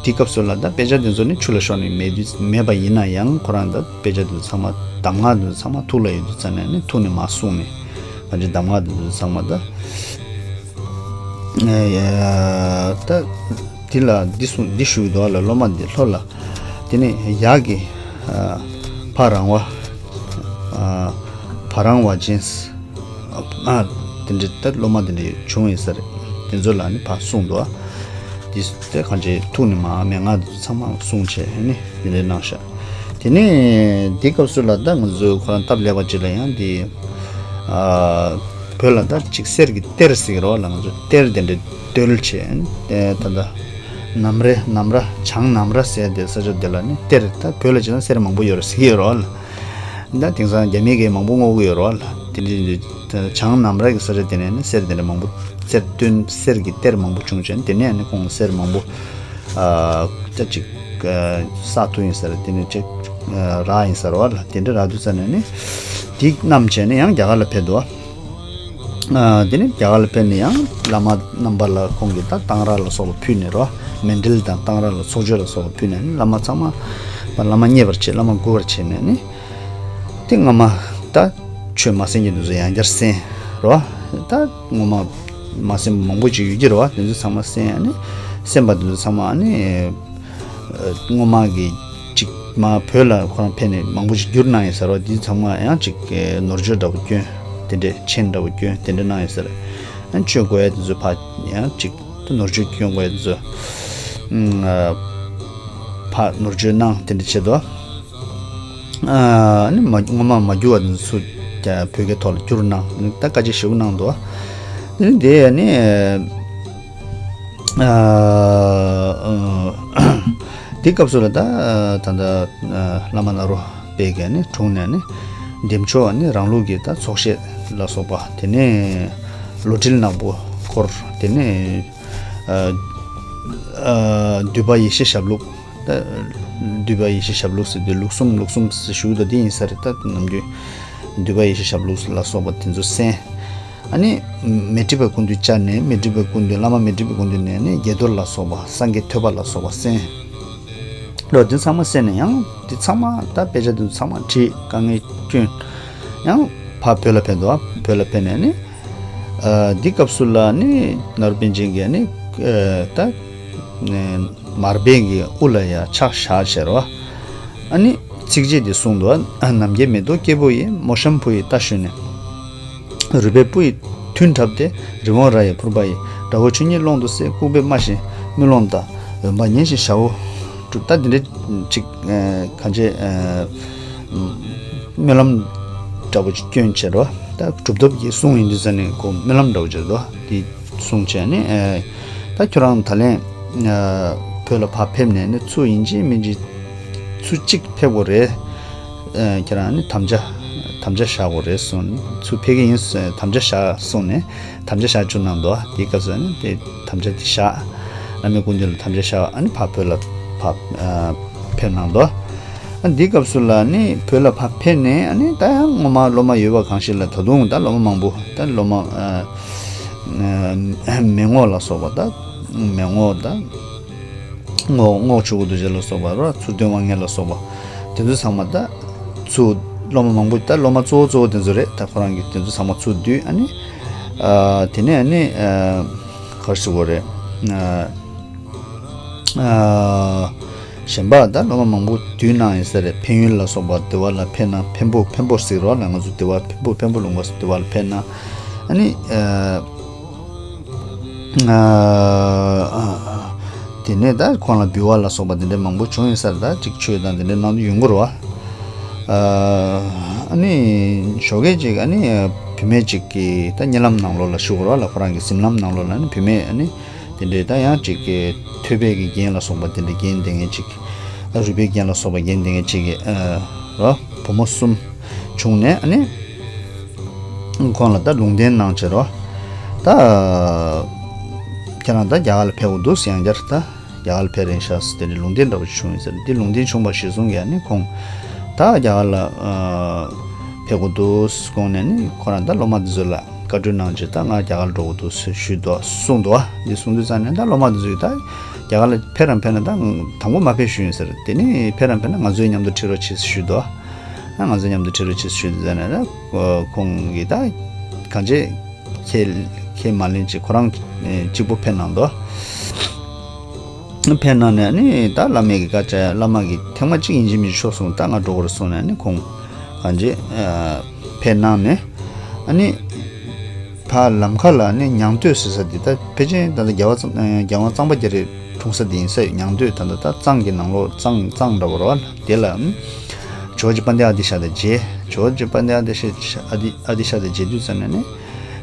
དེ་སྐབས་སུ་ལ་ད་དཔེ་ཆ་དེ་ཚོ་ནི་ཆུ་ལ་ཤོར་ནས་མེད་དུས་མེད་པ་ཡིན་ན་ཡང་། ཁོ་རང་ད་དཔེ་ཆ་དེ་ཚོ་ཚང་མ་གདམས་ངག་དེ་ཚོ་ཚང་མ་ཐུགས་ལ་ཡོད་དུས་ཙ་ནས་ནི་ཐུགས་ནས་མར་གསུངས་ནས། གང་ཅི་གདམས་ངག་དེ་ཚོ་ཚང་མ་ད། ཨེ་ད་འདི་ལ་འདི་གསུང་འདི་ཞུ་འདུག་ལ། སློབ་མ་འདི་ལྷོ་ལ། དེ་ནས་ཡར་གི་ཨ་ཕ་རང་བ། ཨ་བ་རང་བ་ཅན། ཨ་དེ་འདྲའི་ད་སློབ་མ་དེ་འདྲའི་བྱུང་ཡོད་ས་རེད། དེ་ཚོ་ལ་ནི་ཕར་གསུངས་འདུག་འདི་དེ་གང་ཅི་ཐུགས་ནས་མར་མན་ངག་དེ་ཚོ་ཚང་མ་གསུངས་བྱས་ནི་དེ་འདྲའི་གནང་ཤག་དེ་ནས་འདི་སྐབས་སུ་ལ་ད་ང་ཚོའི་ཁོ་རང་སྟབས་ལེགས་པ་ཅིག་ལ་ཡང་འདི། ཨ་བོད་ལ་ད་ཅིག་གསེར་གྱི་གཏེར་ཟེར་གི་རེད་བ་ལ། ང་ཚོ་གཏེར་དེ་འདྲ་བརྡོལ་བྱས་ནས་ད་ལྟ་ནམ་རེ་ནམ་ར་བྱང་ནམ་ར་ཟེར་དེ་ས་ཆ་དེ་ལ་ནི་གཏེར། ད་བོད་ལ་བྱས་ན་གསེར་མང་པོ་ཡོད་རེད་ཟེར་གི་ཡོད་རེད་བ་ལ། ད་དེང་སང་རྒྱ་མི་གིས་མང་པོ་བསྔོག་གི་ཡོད་རེད་བ་ལ། དེ་འདྲ་བྱང་ནམ་ར་གི་ས་ཆ་དེ་ནས་ནི་གསེར་དེ་འདྲ་མང་པོ་གཏེར་བརྡོལ། གསེར་གྱི་གཏེར་མང་པོ་བྱུང་བྱས་ནས། དེ་ནས་ནི་ཁོང་གསེར་མང་པོ་ཨ་ད་ཅིག་ཨ་བསགས་ཐུབ་ཡིན་ས་རེད། དེ་ནས་ཅིག་ཨ་རག་ཡིན་ས་རེད་བ་ལ། དེ་འདྲ་རག་དུས་ཙ་ནས་ནི་དེ་བསྣམས་བྱས་ནས་ཡང་རྒྱ་གར་ལ་ཕེབས་འདུག་ཨ་དེ་ནས་རྒྱ་གར་ལ་ཕེབས་ནས་ཡང་བླ་མ་རྣམ་པ་ལ་ཁོང་གིས་ད་གཏང་རག་ལ་སོགས་པ་ཕུལ་ནས་རེད་བ། མཎྜལ་དང་གཏང་རག་ལ་ཚོགས་མཆོད་ལ་སོགས་པ་ཕུལ་ནས་ནི། བླ་མ་ཚང་མ་བླ་མ་མཉེས་པར་བྱས། བླ་མ་མགུ་བར་བྱས་ནས་ནི། དེ་སྔ་མ་ད་ཆོས་མ་གསན་མཁན་དེ་ཚོ་ཡང་བསྐྱར་གསན་རོ། ད་སྔོན་མ་མ་གསན་པ་མང་པོ་ཅིག་ཡོད་ཀྱི་རེད་བ། དེ་ཚོ་ཚང་མ་གསན། ཨ་ནི་གསན་པ་དེ་ཚོ་ཚང་མ་ཨ་ནི་སྔོན་མ་གི་ཅིག་མ་བོད་ལ་ཁོ་རང་ཕེབས་ནས་མང་པོ་ཅིག་བསྒྱུར་གནང་ཡོད་ས་རེད་བ། དེ་ཚང་མ་ཡང་ཅིག་ནོར་བཅོས་འདྲ་པོ་བསྐྱོན། དེ་འདྲས་མཆན་འདྲ་པོ་བསྐྱོན། དེ་འདྲས་གནང་ཡོད་ས་རེད། ཨ་ནི་ཆོས་གོ་ཡ་དེ་ཚོ་ཕར་ཡང་ཅིག་ནོར་བཅོས་བསྐྱོན་དགོས་ཡ་དེ་ཚོ་ཕར་ནོར་བཅོས་གནང་། དེ་འདྲས་བྱས་འདུག་ཨ་ནི་མ་སྔོན་མ་མ་འགྱུར་བ་དེ་ཚོ་ཀྱང་བོད་སྐད་ཐོག་ལ་བསྒྱུར་གནང་། ད་བཀའ་རྒྱ་ཞེ་པོ་གནང་འདུག་དེ་ནི་དེ་ནི་ཨ་དེ་སྐབས་སུ་ལ་ད་ད་ལྟ་བླ་མ་ནཱ་རོ་པའི་གི་ནི་དྲུང་ནས་ནི་འདེམས་ཆོག་ནི་རང་ལུགས་ཀྱི་ད་ཚོགས་བཤད་ལ་སོགས་པ། དེ་ནས་བློ་གྲོས་ནག་པོ་སྐོར། དེ་ནས་ཨ་ཨ་འདུས་པ་ཡེ་ཤེས་ཞབས་ལུགས། ད་འདུས་པ་ཡེ་ཤེས་ཞབས་ལུགས་ཟེར་དུས་ལུགས་གསུམ་ལུགས་གསུམ་ཟེར་ཞུ་ད་འདི་ཡིན་ས་རེད། ད་ནམ་རྒྱུན་འདུས་པ་ཡེ་ཤེས་ཞབས་ལུགས་ལ་སོགས་པ་དེ་ཚོ་གསན། ཨ་ནི་མཻ་ཏྲི་པའི་སྐུ་མདུན་བཅར་ནས། མཻ་ཏྲི་པའི་སྐུ་མདུན་བླ་མ་མཻ་ཏྲི་པའི་སྐུ་མདུན་ནས་ནི་དགྱེས་རྡོར་ལ་སོགས་པ་སངས་རྒྱས་ཐོས་པ་ལ་སོགས་པ་གསན། ལོ་འདི་ཚང་མ་གསན་ནས་ཡང་འདི་ཚང་མ་ད་དཔེ་ཆ་འདི་ཚང་མ་བྲིས། དཀའ་ངལ་བསྐྱོན། ཡང་ཕར་བོད་ལ་ཕེབས་འདུག་བོད་ལ་ཕེབས་ནས་ནི། ཨ་འདི་སྐབས་སུ་ལ་ནི་ནཱ་རོ་པཎ་ཆེན་གྱིས་ནི་ཨ་ད་ཨ་མར་པའི་གི་དབུ་ལ་ཡ་ཕྱག་བཞག་བྱས་རོ། ཨ་ནི་ཚིགས་བཅད་འདི་གསུངས་འདུག་ནམ་མཁའི་མེ་ཏོག་སྐྱེས་བུ་ཡིས། མོ་གཤམ་བུ་ཡི་རྟ་ཞོན་ནས། རུས་པའི་སྤུ་ཡི་ཐུན་བྲབས་ཏེ། རི་བོང་རྭ་ཡི་ཕུར་པ་ཡིས། དགྲ་བོ་ཆོས་ཉིད་ཀློང་དུ་བསད། ལྐུགས་པས་སྨྲ་ཞིང་དམུས་ལོང་ལྟ། འོན་པ་ཉིད་བཞིན་ཞ་བོ་སྒྲུབ། ད་འདི་འདྲའི་ཅིག་ཨ་གང་ཅི་ཨ་སྨོན་ལམ་འདྲ་པོ་ཅིག་བསྐྱོན་བྱས་རོ། ད་གྲུབ་ཐོབ་ཀྱི་གསུང་ཡིན་དུས་ཙ་ནས་ཁོ་སྨོན་ལམ་འདྲ་པོ་ཅིག་རོ། འདི་གསུངས་བྱས་ནས་ཨ་ད་ཁྱོད་རང་ད་ལན་ཨ་བོད་ལ་ཕར་ཕེབས་ནས་ནི་ཚུར་ཡིན་གཅིག་མིན་གཅིག་ཚུར་གཅིག་ཕེབས་དགོས་རེད། ཨ་ཁྱེད་རང་ནི་དམ་བཅའ་དམ་བཅའ་བཞག་དགོས་རེད་གསུངས་ནས། ཚུར་ཕེབས་ཀྱི་ཡིན་གསུངས། དམ་བཅའ་བཞག་གསུངས་ནས། དམ་བཅའ་བཞག་བཅུག་གནང་འདུག་དེའི་སྐབས་སུ་ནི་དེ་དམ་བཅའ་དེ་བཞག་བླ་མའི་སྐུ་མདུན་ལ་དམ་བཅའ་བཞག་ཨ་ནི་ཕར་བོད་ལ་ཕར་ཨ་ཕེབས་གནང་འདུག་ཨ་འདིའི་སྐབས་སུ་ལ་ནི་བོད་ལ་ཕར་ཕེབས་ནས་ཨ་ནི་ད་ཡང་སྔོན་མ་སློབ་མ་ཡོད་པ་གང་ཞིག་ལ། ད་དུང་ད་སློབ་མ་མང་པོ། ད་སློབ་མ་ཨ་ཨ་མི་ངོ་ལ་སོགས་པ། ད་མི་ངོ་ད་རྔོག་རྔོག་ཆོས་སྐུ་རྡོ་རྗེ་ལ་སོགས་པ་རོ། ཚུར་སྟོན་དབང་ངེ་ལ་སོགས་པ་དེ་ཚོ་ཚང་མ་ད་ཚུར་སློབ་མ་མང་པོ། ད་སློབ་མ་གཙོ་བོ་གཙོ་བོ་དེ་ཚོ་རེད། ད་ཁོ་རང་གིས་དེ་ཚོ་ཚང་མ་ཚུར་བསྡུས། ཨ་ནི་ཨ་དེ་ནས་ཨ་ནི་ཨ་ག་རེ་ཟེར་དགོས་རེད། ཨ་ཨ་གཞན་པ་ད་སློབ་མ་མང་པོ་བསྡུས་གནང་ཡོད་ས་རེད། འཕན་ཡུལ་ལ་སོགས་པ་དེ་བ་ལ་ཕེབས་གནང་། འཕན་པོ་འཕན་པོ་ཟེར་རོ་ལ། ང་ཚོ་དེ་བ་འཕན་པོ་འཕན་པོ་ལུང་པ་ཟེར་དེ་བ་ལ་ཕེབས་གནང་། ཨ་ནི་ཨ། ཨ། དེ་ནས་ད་ཁོང་ལ་འབུལ་བ་ལ་སོགས་པ་དེ་འདྲ་མང་པོ་བྱུང་ཡོད་ས་རེད། ད་ཅིག་ཆོས་དང་དེ་འདྲ་གནང་དུ་ཡོང་གི་རེད་བ། ཨ་ནི་ཞོགས་ཀས་ཅིག་ཨ་ནི་བུད་མེད་ཅིག་གིས་ད་གཉིད་ལམ་ནང་ལོགས་ལ་ཞུ་གི་རེད་བ་ལ། ཁོ་རང་གི་གཟིམ་ལམ་ནང་ལོགས་ལ་ཨ་ནི་བུད་མེད་ཨ་ནི་དེ་འདྲའི་ད་ཡང་ཅིག་གི་ཐོས་པའི་གི་རྒྱན་ལ་སོགས་པ་དེ་འདྲ་རྒྱན་བསྡད་མཁན་ཅིག་ད་རུས་པའི་རྒྱན་ལ་སོགས་པ་རྒྱན་བསྡད་མཁན་ཅིག་གི་ཨ་རོ་བུ་མོ་གསུམ་བྱུང་ནས་ཨ་ནི་ཁོང་ལ་ད་ལུང་བསྟན་གནང་བྱས་རོ། ད་ཁྱེད་རང་ད་རྒྱ་གར་ལ་ཕེབས་དགོས་འདུག་ཡང་བསྐྱར་ད་རྒྱ་གར་ལ་ཕེབས་རན་ཤག་ཟེར་དེ་འདྲའི་ལུང་བསྟན་འདྲ་པོ་ཞིག་བྱུང་ཡོད་ཟེར། དེ་ལུང་བསྟན་བྱུང་བ་གཞིར་བཟུང་གིས་ཨ་ནི་ཁོང་ད་རྒྱ་གར་ལ་ཨ་ཕེབས་དགོས་འདུག་དགོངས་ནས་ནི་ཁོ་རང་ད་སློབ་མ་དེ་ཚོ་ལ་བཀའ་འཁྲོལ་གནང་བྱས། ད་ང་རྒྱ་གར་ལ་འགྲོ་དགོས་འདུག་ཟེར་ཞུས་འདུག་གསུངས་འདུག་འདི་གསུངས་དུས་ཙང་ནས་ད་སློབ་མ་དེ་ཚོས་ད་རྒྱ་གར་ལ་ཕེབས་རང་ཕེབས་ན་ད་དང་པོ་མ་ཕེབས་ཞུས་ཡིན་ཟེར། དེ་ནས་ཕེབས་རང་ཕེབས་ན་ང་ཚོའི་མཉམ་དུ་ཁྲིད་རོགས་བྱེད་ཟེར་ཞུས་འདུག་ད་ང་ཚོའི་མཉམ་དུ་ཁྲིད་རོགས་བྱེད་ཟེར་ཞུས་དུས་ཙང་ནས་ད་ཁོང་གིས་ད་གང་བྱེད་ཁས་ཁས་མ་ལེན་བྱས་ཁོ་རང་གཅིག་པུ་ཕེབས་གནང་འདུག་ཕེབས་གནང་ནས་ནི་ད་བླ་མའི་གི་བཀའ་བཅག་བླ་མ་གིས་ཐེངས་མ་གཅིག་ཡིན་གཅིག་མིན་གཅིག་ཆོག་གསུངས། ད་ང་འགྲོ་དགོས་རེད་གསུངས་ནས་ནི་ཁོང་གང་བྱེད་ཕེབས་གནང་ནས་ཨ་ནི་ཕར་ལམ་ཁ་ལ་ནི་ཉང་སྟོད་ཟེར་ས་འདི་ད་ཕལ་ཆེར་ད་ལྟ་རྒྱལ་བ་རྒྱལ་དབང་གཙང་པ་རྒྱ་རས་འཁྲུངས་ས་འདི་ཡིན་ས་ཡོད། ཉང་སྟོད་ད་ལྟ་ད་གཙང་གི་ནང་ལོགས་གཙང་གཙང་འདྲ་བོ་རེད་བ། དེ་ལ་ཇོ་བོ་རྗེ་དཔལ་ལྡན་ཨ་ཏི་ཤ་དང་མཇལ། ཇོ་བོ་རྗེ་དཔལ་ལྡན་ཨ་ཏི་ཤ་ཨ་ཏི་ཨ་ཏི་ཤ་དང་མཇལ་དུས་ཙམ་ནས་ནི།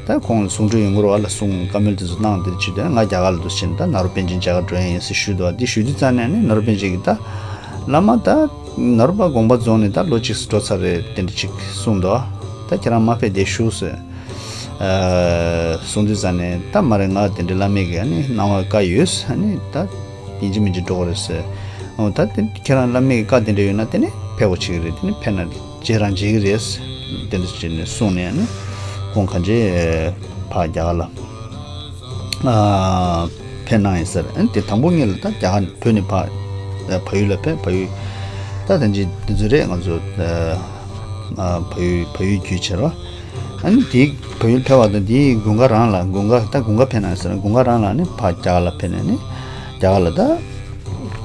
ད་ཁོང་གསུང་གྲོས་ཡོང་གི་རེད་བ་ལ་གསུང་བཀའ་མོལ་དེ་ཚོ་གནང་། དེ་བྱེད་དུས་ང་རྒྱ་གར་ལ་འདུག་ཕྱིན་ད་ནཱ་རོ་པཎ་ཆེན་མཇལ་ཁ་འགྲོ་ཡ་ཡིན་ཟེར་ཞུས་འདུག་འདི་ཞུ་དུས་ཙམ་ནས་ནི་ནཱ་རོ་པཎ་ཆེན་གྱིས་ད་བླ་མ་ད་ནཱ་རོ་པ་དགོངས་པ་རྫོགས་ནས་ད་ལོ་གཅིག་འགྲོ་ཚར་རེད་དེ་འདྲ་ཅིག་གསུངས་འདུག་ད་ཁྱེད་རང་མ་ཕེབས་བསྡད་བཞུགས་ཟེར་གསུང་དུས་ཙམ་ནས་ད་མ་རེད། ང་དེ་འདྲའི་བླ་མའི་གི་ཨ་ནི་གནང་བ་བཀའ་ཡོད་ཨ་ནི་ད་ཡིན་གཅིག་མིན་གཅིག་འགྲོ་དགོས་རེད་ཟེར། འོ་ད་དེ་ཁྱེད་རང་བླ་མའི་གི་བཀའ་དེ་འདྲ་ཡོད་ན་དེ་ནི་ཕེབས་དགོས་ཆེ་གི་རེད། དེ་ནི་ཕེབས་ན་རྗེས་རང་མཇལ་གི་རེད། དེ་འདྲ་བྱས་ནས་གསུངས་ནས་ནི་ཁོང་གང་བྱེད་ཕར་རྒྱ་གར་ལ་ཨ་ཕེབས་གནང་ཡིན་ཟེར། ཨ་ནི་དེ་དང་པོ་ཉིད་ལ་ད་རྒྱ་གར་བོད་ནས་ཕར་ཨ་བལ་ཡུལ་ལ་ཕེབས། བལ་ཡུལ་ད་ད་ཅི་འདི་ཚོ་རེད། ང་ཚོ་ཨ་བལ་ཡུལ་བལ་ཡུལ་བརྒྱུད་བྱས་རོ། ཨ་ནི་དེ་བལ་ཡུལ་ཕེབས་པ་དང་དེའི་དགུན་ཁ་རང་ལ་དགུན་ཁ་ད་དགུན་ཁ་ཕེབས་གནང་ཡིན་ཟེར། དགུན་ཁ་རང་ལ་ནི་ཕར་རྒྱ་གར་ལ་ཕེབས་ནས་ནི་རྒྱ་གར་ལ་ད།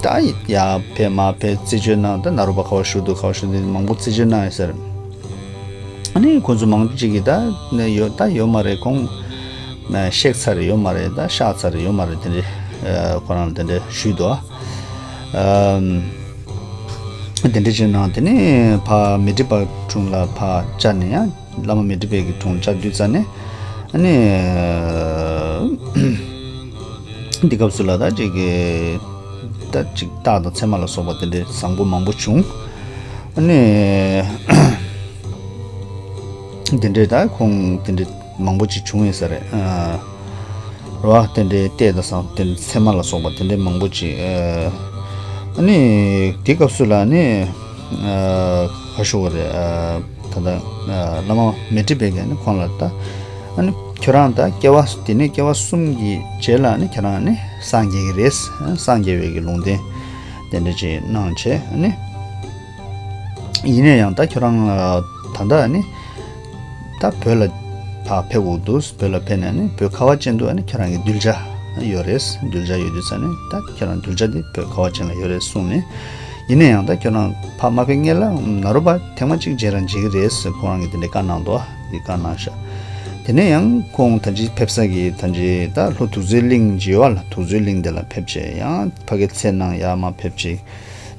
ད་ཡ་ཕེབས་མ་ཕེབས་རྩད་གཅོད་གནང་། ད་ནཱ་རོ་པ་ག་པར་བཞུགས་འདུག་ག་པར་བཞུགས་འདུག་མང་པོ་རྩད་གཅོད་གནང་ཡོད་ཟེར། ཨ་ནི་ཁོ་ཚོ་མང་པོ་ཅིག་གིས་ད་ཡོད་ད་ཡོད་མ་རེད། ཁོང་གཤེགས་ཚར་རེད་ཡོད་མ་རེད། ད་གཤགས་ཚར་རེད་ཡོད་མ་རེད། དེ་འདྲའི་ཁོ་རང་ལ་དེ་འདྲ་ཞུས་འདུག་དེ་འདྲ་བྱས་ནང་དེ་ནས་ཕ་མཻ་ཏྲི་པ་དྲུང་ལ་ཕར་བཅར་ནས་ཡང་། བླ་མ་མཻ་ཏྲི་པའི་གི་དྲུང་བཅར་དུས་ཙ་ནས་ཨ་ནི་འདི་སྐབས་སུ་ལ་ད་ཅིག་གི་ད་ཅིག་རྟགས་དང་མཚན་མ་ལ་སོགས་པ་དེ་འདྲའི་བཟང་པོ་མང་པོ་བྱུང་། ཨ་ནི་དེ་འདྲའི་ད་ཁོང་དེ་འདྲའི་མང་པོ་ཅིག་བྱུང་ཡོད་ས་རེད། རེད་བ། དེ་འདྲའི་ལྟས་དང་བཟང་དེ་མཚན་མ་ལ་སོགས་པ་དེ་འདྲའི་མང་པོ་ཅིག་ཨ་ནི་དེ་སྐབས་སུ་ལ་ནི་ཁ་ཤོ་བ་རེད། ད་ལྟ་བླ་མ་མཻ་ཏྲི་པས་ཀྱང་ནི་ཁོང་ལ་ད་ཨ་ནི་ཁྱོད་རང་ད་སྐྱེ་བ་དེ་ནས་སྐྱེ་བ་གསུམ་གྱི་རྗེས་ལ་ནི་ཁྱོད་རང་ནི་སངས་རྒྱས་ཀྱི་རེད། སངས་རྒྱས་པའི་གི་ལུང་བསྟན་དེ་འདྲ་ཅིག་གནང་བྱས་ཨ་ནི། ཡིན་ན་ཡང་ད་ཁྱོད་རང་ད་ལྟ་ནི་ད་བོད་ལ་ཕར་ཕེབས་དགོས་འདུག་བོད་ལ་ཕེབས་ནས་ནི་བོད་ཁ་བ་ཅན་དུ་ནི་ཁྱོད་རང་གི་གདུལ་བྱ་ཡོད་རེད། གདུལ་བྱ་ཡོད་དུས་ཙ་ནས་ད་ཁྱོད་རང་གདུལ་བྱ་དེ་བོད་ཁ་བ་ཅན་ལ་ཡོད་རེད་གསུངས་ནས། ཡིན་ན་ཡང་ད་ཁྱོད་རང་ཕར་མ་ཕེབས་སྔོན་ལ་ནཱ་རོ་པ་ཐེངས་མ་གཅིག་མཇལ་རང་བྱེད་ཀྱི་རེད་ཟེར་ཁོ་རང་གིས་དེ་འདྲའི་བཀའ་གནང་འདུག་དེ་བཀའ་གནང་ཤག་དེ་ནས་ཡང་ཁོང་ད་ཅི་ཕེབས་ས་གི་ད་ཅི་ད་ལྷོ་དུག་རྫིའི་གླིང་ཇི་ཡོད་ལ་དུག་རྫིའི་གླིང་དེ་ལ་ཕེབས་བྱས་ཡང་ཕ་གི་ཚེ་གནང་ཡར་མར་ཕེབས་བྱས།